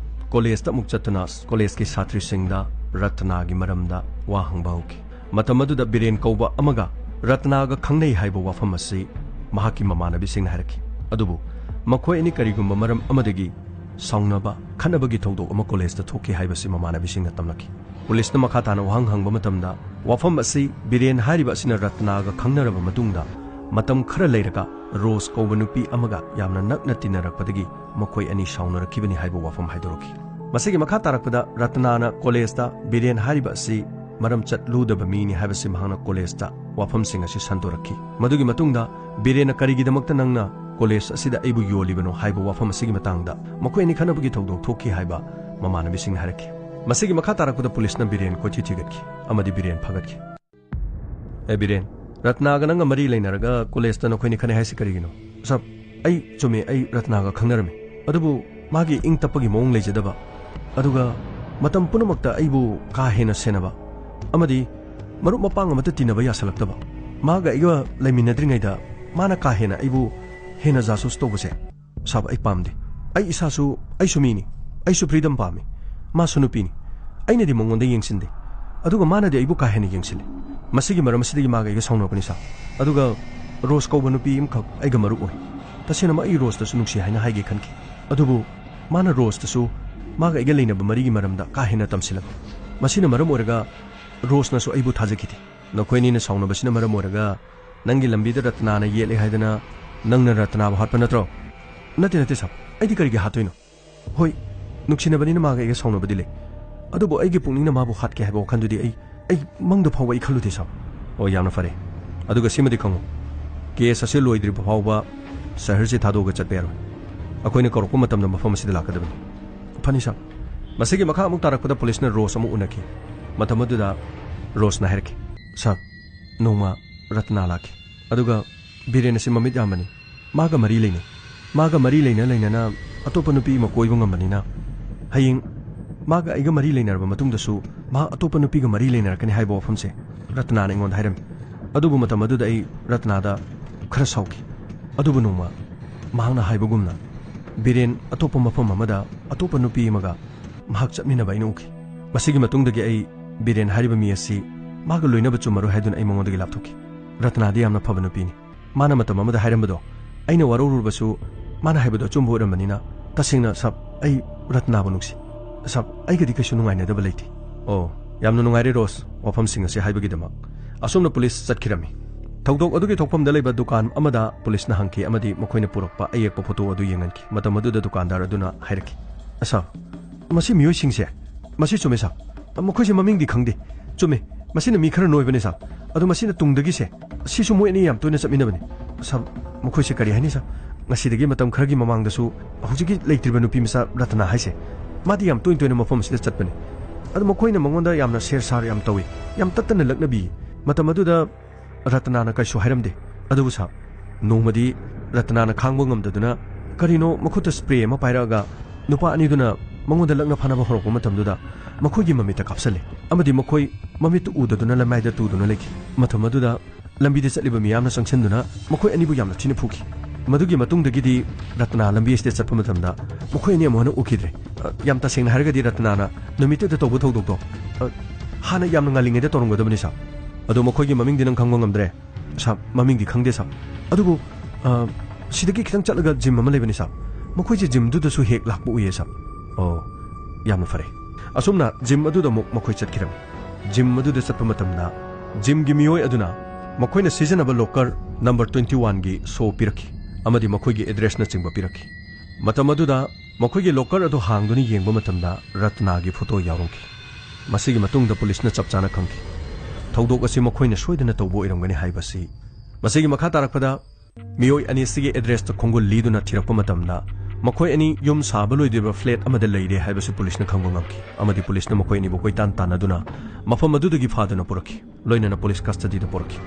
ꯀꯣꯂꯦꯖꯇ ꯑꯃꯨꯛ ꯆꯠꯇꯨꯅ ꯀꯣꯂꯦꯖꯀꯤ ꯁꯥꯇ꯭ꯔꯤꯁꯤꯡꯗ ꯔꯠꯅꯥꯒꯤ ꯃꯔꯝꯗ ꯋꯥ ꯍꯪꯕ ꯍꯧꯈꯤ꯫ ꯃꯇꯝ ꯑꯗꯨꯗ ꯕꯤꯔꯦꯟ ꯀꯧꯕ ꯑꯃꯒ ꯔꯠꯅꯥꯒ ꯈꯪꯅꯩ ꯍꯥꯏꯕ ꯋꯥꯐꯝ ꯑꯁꯤ ꯃꯍꯥꯛꯀꯤ ꯃꯃꯥꯟꯅꯕꯤꯁꯤꯡꯅ ꯍꯥꯏꯔꯛꯈꯤ꯫ ꯑꯗꯨꯕꯨ ꯃꯈꯣꯏ ꯑꯅꯤ ꯀꯔꯤꯒꯨꯝꯕ ꯃꯔꯝ ꯑꯃꯗꯒꯤ ꯁꯥꯎꯅꯕ, ꯈꯠꯅꯕꯒꯤ ꯊꯧꯗꯣꯛ ꯑꯃ ꯀꯣꯂꯦꯖꯇ ꯊꯣꯛꯈꯤ ꯍꯥꯏꯕꯁꯤ ꯃꯃꯥꯟꯅꯕꯤꯁꯤꯡꯅ ꯇꯝꯂꯛꯈꯤ꯫ ꯄꯨꯂꯤꯁꯅ ꯃꯈꯥ ꯇꯥꯅ ꯋꯥꯍꯪ ꯍꯪꯕ ꯃꯇꯝꯗ, ꯋꯥꯐꯝ ꯑꯁꯤ ꯕꯤꯔꯦꯟ ꯍꯥꯏꯔꯤꯕ ꯑꯁꯤꯅ ꯔꯠꯅꯥꯒ ꯈꯪꯅꯔꯕ ꯃꯇꯨꯡꯗ ꯃꯇꯝ ꯈꯔ ꯂꯩꯔꯒ ꯔꯣꯖ ꯀꯧꯕ ꯅꯨꯄꯤ ꯑꯃꯒ ꯌꯥꯝꯅ ꯅꯛꯅ ꯇꯤꯟꯅꯔꯛꯄꯗꯒꯤ ꯃꯈꯣꯏ ꯑꯅꯤ ꯁꯥꯎꯅꯔꯛꯈꯤꯕꯅꯤ ꯍꯥꯏꯕ ꯋꯥꯐꯝ ꯍꯥꯏꯗꯣꯔꯛꯈꯤ꯫ ꯃꯁꯤꯒꯤ ꯃꯈꯥ ꯇꯥꯔꯛꯄꯗ ꯔꯠꯅꯥꯅ ꯀꯣꯂꯦꯖꯇ ꯕꯤꯔꯦꯟ ꯍꯥꯏꯔꯤꯕ ꯑꯁꯤ ꯃꯔꯝ ꯆꯠꯂꯨꯗꯕ ꯃꯤꯅꯤ ꯍꯥꯏꯕꯁꯤ ꯃꯍꯥꯛꯅ ꯀꯣꯂꯦꯖꯇ ꯋꯥꯐꯝꯁꯤꯡ ꯑꯁꯤ ꯁꯟꯗꯣꯔꯛꯈꯤ꯫ ꯃꯗꯨꯒꯤ ꯃꯇꯨꯡꯗ ꯕꯤꯔꯦꯟꯅ "ꯀꯔꯤꯒꯤꯗꯃꯛꯇ ꯅꯪꯅ ꯀꯣꯂꯦꯖ ꯑꯁꯤꯗ ꯑꯩꯕꯨ ꯌꯣꯜꯂꯤꯕꯅꯣ?" ꯍꯥꯏꯕ ꯋꯥꯐꯝ ꯑꯁꯤꯒꯤ ꯃꯇꯥꯡꯗ ꯃꯈꯣꯏ ꯑꯅꯤ ꯈꯠꯅꯕꯒꯤ ꯊꯧꯗꯣꯛ ꯊꯣꯛꯈꯤ ꯍꯥꯏꯕ ꯃꯃꯥꯟꯅꯕꯤꯁꯤꯡꯅ ꯍꯥꯏꯔꯛꯈꯤ꯫ ꯃꯁꯤꯒꯤ ꯃꯈꯥ ꯇꯥꯔꯛꯄꯗ ꯄꯨꯂꯤꯁꯅ ꯕꯤꯔꯦꯟ ꯀꯣꯏꯊꯤ ꯊꯤꯒꯠꯈꯤ ꯑꯃꯗꯤ ꯕꯤꯔꯦꯟ ꯐꯥꯒꯠꯈꯤ꯫ "ꯑꯦ ꯕꯤꯔꯦꯟ, ꯔꯠꯅꯥꯒ ꯅꯪꯒ ꯃꯔꯤ ꯂꯩꯅꯔꯒ ꯀꯣꯂꯦꯖꯇ ꯅꯈꯣꯏꯅꯤ ꯈꯠꯅꯩ ꯍꯥꯏꯁꯤ ꯀꯔꯤꯒꯤꯅꯣ?" "ꯁꯥꯔ, ꯑꯩ ꯆꯨꯝꯃꯦ, ꯑꯩ ꯔꯠꯅꯥꯒ ꯈꯪꯅꯔꯝꯃꯤ꯫ ꯑꯗꯨꯕꯨ ꯃꯥꯒꯤ ꯏꯪ ꯇꯞꯄꯒꯤ ꯃꯑꯣꯡ ꯂꯩꯖꯗꯕ, ꯑꯗꯨꯒ ꯃꯇꯝ ꯄꯨꯝꯅꯃꯛꯇ ꯑꯩꯕꯨ ꯀꯥ ꯍꯦꯟꯅ ꯁꯦꯟꯅꯕ ꯑꯃꯗꯤ ꯃꯔꯨꯞ ꯃꯄꯥꯡ ꯑꯃꯠꯇ ꯇꯤꯟꯅꯕ ꯌꯥꯁꯜꯂꯛꯇꯕ, ꯃꯥꯒ ꯑꯩꯒ ꯂꯩꯃꯤꯟꯅꯗ꯭ꯔꯤꯉꯩꯗ ꯃꯥꯅ ꯀꯥ ꯍꯦꯟꯅ ꯑꯩꯕꯨ ꯍꯦꯟꯅ ꯖꯥꯁꯨꯁ ꯇꯧꯕꯁꯦ, ꯁꯥꯕ, ꯑꯩ ꯄꯥꯝꯗꯦ꯫ ꯑꯩ ꯏꯁꯥꯁꯨ, ꯑꯩꯁꯨ ꯃꯤꯅꯤ, ꯑꯩꯁꯨ ꯐ꯭ꯔꯤꯗꯝ ꯄꯥꯝꯃꯤ, ꯃꯥꯁꯨ ꯅꯨꯄꯤꯅꯤ꯫ ꯑꯩꯅꯗꯤ ꯃꯉꯣꯟꯗ ꯌꯦꯡꯁꯤꯟꯗꯦ, ꯑꯗꯨꯒ ꯃꯥꯅꯗꯤ ꯑꯩꯕꯨ ꯀꯥ ꯍꯦꯟꯅ ꯌꯦꯡꯁꯤꯜꯂꯤ꯫ ꯃꯁꯤꯒꯤ ꯃꯔꯝ ꯑꯁꯤꯗꯒꯤ ꯃꯥꯒ ꯑꯩꯒ ꯁꯥꯎꯅꯕꯅꯤ, ꯁꯥꯕ꯫ ꯑꯗꯨꯒ ꯔꯣꯁ ꯀꯧꯕ ꯅꯨꯄꯤ ꯑꯃꯈꯛ ꯑꯩꯒ ꯃꯔꯨꯞ ꯑꯣꯏ꯫ ꯇꯁꯦꯡꯅꯃꯛ ꯑꯩ ꯔꯣꯁꯇꯁꯨ ꯅꯨꯡꯁꯤ ꯍꯥꯏꯅ ꯍꯥꯏꯒꯦ ꯈꯟꯈꯤ, ꯑꯗꯨꯕꯨ ꯃꯥꯅ ꯔꯣꯁꯇꯁꯨ ꯃꯥꯒ ꯑꯩꯒ ꯂꯩꯅꯕ ꯃꯔꯤꯒꯤ ꯃꯔꯝꯗ ꯀꯥ ꯍꯦꯟꯅ ꯇꯝꯁꯤꯜꯂꯛꯄ꯫ ꯃꯁꯤꯅ ꯃꯔꯝ ꯑꯣꯏꯔꯒ ꯔꯣꯁꯅꯁꯨ ꯑꯩꯕꯨ ꯊꯥꯖꯈꯤꯗꯦ꯫ "ꯅꯈꯣꯏꯅꯤꯅ ꯁꯥꯎꯅꯕꯁꯤꯅ ꯃꯔꯝ ꯑꯣꯏꯔꯒ ꯅꯪꯒꯤ ꯂꯝꯕꯤꯗ ꯔꯠꯅꯥꯅ ꯌꯦꯠꯂꯦ ꯍꯥꯏꯗꯅ ꯅꯪꯅ ꯔꯠꯅꯥꯕꯨ ꯍꯥꯠꯄ ꯅꯠꯇ꯭ꯔꯣ?" "ꯅꯠꯇꯦ, ꯅꯠꯇꯦ ꯁꯥꯕ, ꯑꯩꯗꯤ ꯀꯔꯤꯒꯤ ꯍꯥꯠꯇꯣꯏꯅꯣ? ꯍꯣꯏ, ꯅꯨꯡꯁꯤꯅꯕꯅꯤꯅ ꯃꯥꯒ ꯑꯩꯒ ꯁꯥꯎꯅꯕꯗꯤ ꯂꯩ, ꯑꯗꯨꯕꯨ ꯑꯩꯒꯤ ꯄꯨꯛꯅꯤꯡꯅ ꯃꯥꯕꯨ ꯍꯥꯠꯀꯦ ꯍꯥꯏꯕ ꯋꯥꯈꯜꯗꯨꯗꯤ ꯑꯩ, ꯑꯩ ꯃꯪꯗ ꯐꯥꯎꯕ ꯑꯩ ꯈꯜꯂꯨꯗꯦ ꯁꯥꯕ꯫ ꯑꯣ, ꯌꯥꯝꯅ ꯐꯔꯦ꯫ ꯑꯗꯨꯒ ꯁꯤꯃꯗꯤ ꯈꯪꯉꯨ, ꯀꯦꯁ ꯑꯁꯤ ꯂꯣꯏꯗ꯭ꯔꯤꯕ ꯐꯥꯎꯕ ꯁꯍꯔꯁꯤ ꯊꯥꯗꯣꯛꯑꯒ ꯆꯠꯄ ꯌꯥꯔꯣꯏ꯫ ꯑꯩꯈꯣꯏꯅ ꯀꯧꯔꯛꯄ ꯃꯇꯝꯗ ꯃꯐꯝ ꯑꯁꯤꯗ ꯂꯥꯛꯀꯗꯕꯅꯤ꯫" "ꯐꯅꯤ ꯁꯥꯕ꯫" ꯃꯁꯤꯒꯤ ꯃꯈꯥ ꯑꯃꯨꯛ ꯇꯥꯔꯛꯄꯗ ꯄꯨꯂꯤꯁꯅ ꯔꯣꯁ ꯑꯃꯨꯛ ꯎꯅꯈꯤ꯫ ꯃꯇꯝ ꯑꯗꯨꯗ ꯔꯣꯁꯅ ꯍꯥꯏꯔꯛꯈꯤ, "ꯁꯥꯕ, ꯅꯣꯡꯃ ꯔꯠꯅꯥ ꯂꯥꯛꯈꯤ, ꯑꯗꯨꯒ ꯕꯤꯔꯦꯟ ꯑꯁꯤ ꯃꯃꯤꯠ ꯌꯥꯝꯕꯅꯤ, ꯃꯥꯒ ꯃꯔꯤ ꯂꯩꯅꯩ꯫ ꯃꯥꯒ ꯃꯔꯤ ꯂꯩꯅ ꯂꯩꯅꯅ ꯑꯇꯣꯞꯄ ꯅꯨꯄꯤ ꯑꯃ ꯀꯣꯏꯕ ꯉꯝꯕꯅꯤꯅ, ꯍꯌꯦꯡ ꯃꯥꯒ ꯑꯩꯒ ꯃꯔꯤ ꯂꯩꯅꯔꯕ ꯃꯇꯨꯡꯗꯁꯨ ꯃꯥ ꯑꯇꯣꯞꯄ ꯅꯨꯄꯤꯒ ꯃꯔꯤ ꯂꯩꯅꯔꯛꯀꯅꯤ ꯍꯥꯏꯕ ꯋꯥꯐꯝꯁꯦ ꯔꯠꯅꯥꯅ ꯑꯩꯉꯣꯟꯗ ꯍꯥꯏꯔꯝꯃꯤ꯫ ꯑꯗꯨꯕꯨ ꯃꯇꯝ ꯑꯗꯨꯗ ꯑꯩ ꯔꯠꯅꯥꯗ ꯈꯔ ꯁꯥꯎꯈꯤ꯫ ꯑꯗꯨꯕꯨ ꯅꯣꯡꯃ ꯃꯍꯥꯛꯅ ꯍꯥꯏꯕꯒꯨꯝꯅ ꯕꯤꯔꯦꯟ ꯑꯇꯣꯞꯄ ꯃꯐꯝ ꯑꯃꯗ ꯑꯇꯣꯞꯄ ꯅꯨꯄꯤ ꯑꯃꯒ ꯃꯍꯥꯛ ꯆꯠꯃꯤꯟꯅꯕ ꯑꯩꯅ ꯎꯈꯤ꯫ ꯃꯁꯤꯒꯤ ꯃꯇꯨꯡꯗꯒꯤ ꯑꯩ ꯕꯤꯔꯦꯟ ꯍꯥꯏꯔꯤꯕ ꯃꯤ ꯑꯁꯤ ꯃꯥꯒ ꯂꯣꯏꯅꯕ ꯆꯨꯝꯃꯔꯣꯏ ꯍꯥꯏꯗꯨꯅ ꯑꯩ ꯃꯉꯣꯟꯗꯒꯤ ꯂꯥꯞꯊꯣꯛꯈꯤ꯫ ꯔꯠꯅꯥꯗꯤ ꯌꯥꯝꯅ ꯐꯕ ꯅꯨꯄꯤꯅꯤ꯫ ꯃꯥꯅ ꯃꯇꯝ ꯑꯃꯗ ꯍꯥꯏꯔꯝꯕꯗꯣ ꯑꯩꯅ ꯋꯥꯔꯧꯔꯨꯔꯕꯁꯨ ꯃꯥꯅ ꯍꯥꯏꯕꯗꯣ ꯑꯆꯨꯝꯕ ꯑꯣꯏꯔꯝꯕꯅꯤꯅ, ꯇꯁꯦꯡꯅ ꯁꯥꯕ, ꯑꯩ ꯔꯠꯅꯥꯕꯨ ꯅꯨꯡꯁꯤ꯫ ꯁꯥꯕ, ꯑꯩꯒꯗꯤ ꯀꯩꯁꯨ ꯅꯨꯡꯉꯥꯏꯅꯗꯕ ꯂꯩꯇꯦ꯫ ꯑꯣ, ꯌꯥꯝꯅ ꯅꯨꯡꯉꯥꯏꯔꯦ ꯔꯣꯁ, ꯋꯥꯐꯝꯁꯤꯡ ꯑꯁꯤ ꯍꯥꯏꯕꯒꯤꯗꯃꯛ꯫ ꯑꯁꯣꯝꯅ ꯄꯨꯂꯤꯁ ꯆꯠꯈꯤꯔꯝꯃꯤ꯫ ꯊꯧꯗꯣꯛ ꯑꯗꯨꯒꯤ ꯊꯣꯛꯐꯝꯗ ꯂꯩꯕ ꯗꯨꯀꯥꯟ ꯑꯃꯗ ꯄꯨꯂꯤꯁꯅ ꯍꯪꯈꯤ ꯑꯃꯗꯤ ꯃꯈꯣꯏꯅ ꯄꯨꯔꯛꯄ ꯑꯌꯦꯛꯄ ꯐꯣꯇꯣ ꯑꯗꯨ ꯌꯦꯡꯍꯟꯈꯤ꯫ ꯃꯇꯝ ꯑꯗꯨꯗ ꯗꯨꯀꯥꯟꯗꯥꯔ ꯑꯗꯨꯅ ꯍꯥꯏꯔꯛꯈꯤ, "ꯁꯥꯕ, ꯃꯁꯤ ꯃꯤꯑꯣꯏꯁꯤꯡꯁꯦ, ꯃꯁꯤ ꯆꯨꯝꯃꯦ ꯁꯥꯕ꯫ ꯃꯈꯣꯏꯁꯦ ꯃꯃꯤꯡꯗꯤ ꯈꯪꯗꯦ꯫ ꯆꯨꯝꯃꯦ, ꯃꯁꯤꯅ ꯃꯤ ꯈꯔ ꯅꯣꯏꯕꯅꯦ ꯁꯥꯕ꯫ ꯑꯗꯣ ꯃꯁꯤꯅ ꯇꯨꯡꯗꯒꯤꯁꯦ, ꯁꯤꯁꯨ ꯃꯣꯏ ꯑꯅꯤ ꯌꯥꯝ ꯇꯣꯏꯅ ꯆꯠꯃꯤꯟꯅꯕꯅꯦ ꯁꯥꯕ꯫ ꯃꯈꯣꯏꯁꯦ ꯀꯔꯤ ꯍꯥꯏꯅꯤ ꯁꯥꯕ? ꯉꯁꯤꯗꯒꯤ ꯃꯇꯝ ꯈꯔꯒꯤ ꯃꯃꯥꯡꯗꯁꯨ ꯍꯧꯖꯤꯛꯀꯤ ꯂꯩꯇ꯭ꯔꯤꯕ ꯅꯨꯄꯤ ꯃꯆꯥ ꯔꯇꯅꯥ ꯍꯥꯏꯁꯦ, ꯃꯥꯗꯤ ꯌꯥꯝ ꯇꯣꯏꯅ ꯇꯣꯏꯅ ꯃꯐꯝ ꯑꯁꯤꯗ ꯆꯠꯄꯅꯦ꯫ ꯑꯗꯣ ꯃꯈꯣꯏꯅ ꯃꯉꯣꯟꯗ ꯌꯥꯝꯅ ꯁꯦꯔ ꯁꯥꯔ ꯌꯥꯝ ꯇꯧꯏ, ꯌꯥꯝ ꯇꯠꯇꯅ ꯂꯛꯅꯕꯤ꯫ ꯃꯇꯝ ꯑꯗꯨꯗ ꯔꯇꯅꯥꯅ ꯀꯔꯤꯁꯨ ꯍꯥꯏꯔꯝꯗꯦ꯫ ꯑꯗꯨꯕꯨ ꯁꯥꯕ, ꯅꯣꯡꯃꯗꯤ ꯔꯇꯅꯥꯅ ꯈꯥꯡꯕ ꯉꯝꯗꯗꯨꯅ ꯀꯔꯤꯅꯣ ꯃꯈꯨꯠꯇ ꯁ꯭ꯄ꯭ꯔꯦ ꯑꯃ ꯄꯥꯏꯔꯛꯑꯒ ꯅꯨꯄꯥ ꯑꯅꯤꯗꯨꯅ ꯃꯉꯣꯟꯗ ꯂꯛꯅ ꯐꯥꯅꯕ ꯍꯧꯔꯛꯄ ꯃꯇꯝꯗꯨꯗ ꯃꯈꯣꯏꯒꯤ ꯃꯃꯤꯠꯇ ꯀꯥꯞꯁꯜꯂꯤ꯫ ꯑꯃꯗꯤ ꯃꯈꯣꯏ ꯃꯃꯤꯠꯇꯨ ꯎꯗꯗꯨꯅ ꯂꯩꯃꯥꯏꯗ ꯇꯨꯗꯨꯅ ꯂꯩꯈꯤ꯫ ꯃꯇꯝ ꯑꯗꯨꯗ ꯂꯝꯕꯤꯗ ꯆꯠꯂꯤꯕ ꯃꯤꯌꯥꯝꯅ ꯆꯪꯁꯤꯟꯗꯨꯅ ꯃꯈꯣꯏ ꯑꯅꯤꯕꯨ ꯌꯥꯝꯅ ꯊꯤꯅ ꯐꯨꯈꯤ꯫ ꯃꯗꯨꯒꯤ ꯃꯇꯨꯡꯗꯒꯤꯗꯤ ꯔꯇꯅꯥ ꯂꯝꯕꯤ ꯑꯁꯤꯗ ꯆꯠꯄ ꯃꯇꯝꯗ ꯃꯈꯣꯏ ꯑꯅꯤ ꯑꯃꯨꯛ ꯍꯟꯅ ꯎꯈꯤꯗ꯭ꯔꯦ꯫ ꯑ, ꯌꯥꯝ ꯇꯁꯦꯡꯅ ꯍꯥꯏꯔꯒꯗꯤ ꯔꯇꯅꯥꯅ ꯅꯨꯃꯤꯠꯇꯨꯗ ꯇꯧꯕ ꯊꯧꯗꯣꯛꯇꯣ, ꯑ, ꯍꯥꯟꯅ ꯌꯥꯝꯅ ꯉꯜꯂꯤꯉꯩꯗ ꯇꯧꯔꯝꯒꯗꯕꯅꯤ ꯁꯥꯔ꯫ ꯑꯗꯣ ꯃꯈꯣꯏꯒꯤ ꯃꯃꯤꯡꯗꯤ ꯅꯪ ꯈꯪꯕ ꯉꯝꯗ꯭ꯔꯦ? ꯁꯥꯔ, ꯃꯃꯤꯡꯗꯤ ꯈꯪꯗꯦ ꯁꯥꯔ꯫ ꯑꯗꯨꯕꯨ, ꯑ, ꯁꯤꯗꯒꯤ ꯈꯤꯇꯪ ꯆꯠꯂꯒ ꯖꯤꯝ ꯑꯃ ꯂꯩꯕꯅꯤ ꯁꯥꯔ꯫ ꯃꯈꯣꯏꯁꯦ ꯖꯤꯝꯗꯨꯗꯁꯨ ꯍꯦꯛ ꯂꯥꯛꯄ ꯎꯏꯌꯦ ꯁꯥꯔ꯫ ꯑꯣ, ꯌꯥꯝꯅ ꯐꯔꯦ꯫ ꯑꯁꯨꯝꯅ ꯖꯤꯝ ꯑꯗꯨꯗ ꯑꯃꯨꯛ ꯃꯈꯣꯏ ꯆꯠꯈꯤꯔꯝꯃꯤ꯫ ꯖꯤꯝ ꯑꯗꯨꯗ ꯆꯠꯄ ꯃꯇꯝꯗ ꯖꯤꯝꯒꯤ ꯃꯤꯑꯣꯏ ꯑꯗꯨꯅ ꯃꯈꯣꯏꯅ ꯁꯤꯖꯤꯟꯅꯕ ꯂꯣꯀꯔ ꯅꯝꯕꯔ ꯇ꯭ꯋꯦꯟꯇꯤ ꯋꯥꯟꯒꯤ ꯁꯣ ꯄꯤꯔꯛꯈꯤ ꯑꯃꯗꯤ ꯃꯈꯣꯏꯒꯤ ꯑꯦꯗ꯭ꯔꯦꯁꯅꯆꯤꯡꯕ ꯄꯤꯔꯛꯈꯤ꯫ ꯃꯇꯝ ꯑꯗꯨꯗ ꯃꯈꯣꯏꯒꯤ ꯂꯣꯀꯔ ꯑꯗꯨ ꯍꯥꯡꯗꯨꯅ ꯌꯦꯡꯕ ꯃꯇꯝꯗ ꯔꯠꯅꯥꯒꯤ ꯐꯣꯇꯣ ꯌꯥꯎꯔꯝꯈꯤ꯫ ꯃꯁꯤꯒꯤ ꯃꯇꯨꯡꯗ ꯄꯨꯂꯤꯁꯅ ꯆꯞ ꯆꯥꯅ ꯈꯪꯈꯤ꯫ ꯊꯧꯗꯣꯛ ꯑꯁꯤ ꯃꯈꯣꯏꯅ ꯁꯣꯏꯗꯅ ꯇꯧꯕ ꯑꯣꯏꯔꯝꯒꯅꯤ ꯍꯥꯏꯕꯁꯤ꯫ ꯃꯁꯤꯒꯤ ꯃꯈꯥ ꯇꯥꯔꯛꯄꯗ ꯃꯤꯑꯣꯏ ꯑꯅꯤ ꯑꯁꯤꯒꯤ ꯑꯦꯗ꯭ꯔꯦꯁꯇ ꯈꯣꯡꯒꯨꯜ ꯂꯤꯗꯨꯅ ꯊꯤꯔꯛꯄ ꯃꯇꯝꯗ ꯃꯈꯣꯏ ꯑꯅꯤ ꯌꯨꯝ ꯁꯥꯕ ꯂꯣꯏꯗ꯭ꯔꯤꯕ ꯐ꯭ꯂꯦꯠ ꯑꯃꯗ ꯂꯩꯔꯦ ꯍꯥꯏꯕꯁꯤ ꯄꯨꯂꯤꯁꯅ ꯈꯪꯕ ꯉꯝꯈꯤ ꯑꯃꯗꯤ ꯄꯨꯂꯤꯁꯅ ꯃꯈꯣꯏ ꯑꯅꯤꯕꯨ ꯀꯣꯏꯇꯥꯟ ꯇꯥꯟꯅꯗꯨꯅ ꯃꯐꯝ ꯑꯗꯨꯗꯒꯤ ꯐꯥꯗꯨꯅ ꯄꯨꯔꯛꯈꯤ꯫ ꯂꯣꯏꯅꯅ ꯄꯨꯂꯤꯁ ꯀꯁꯇꯗꯤꯗ ꯄꯨꯔꯛꯈꯤ꯫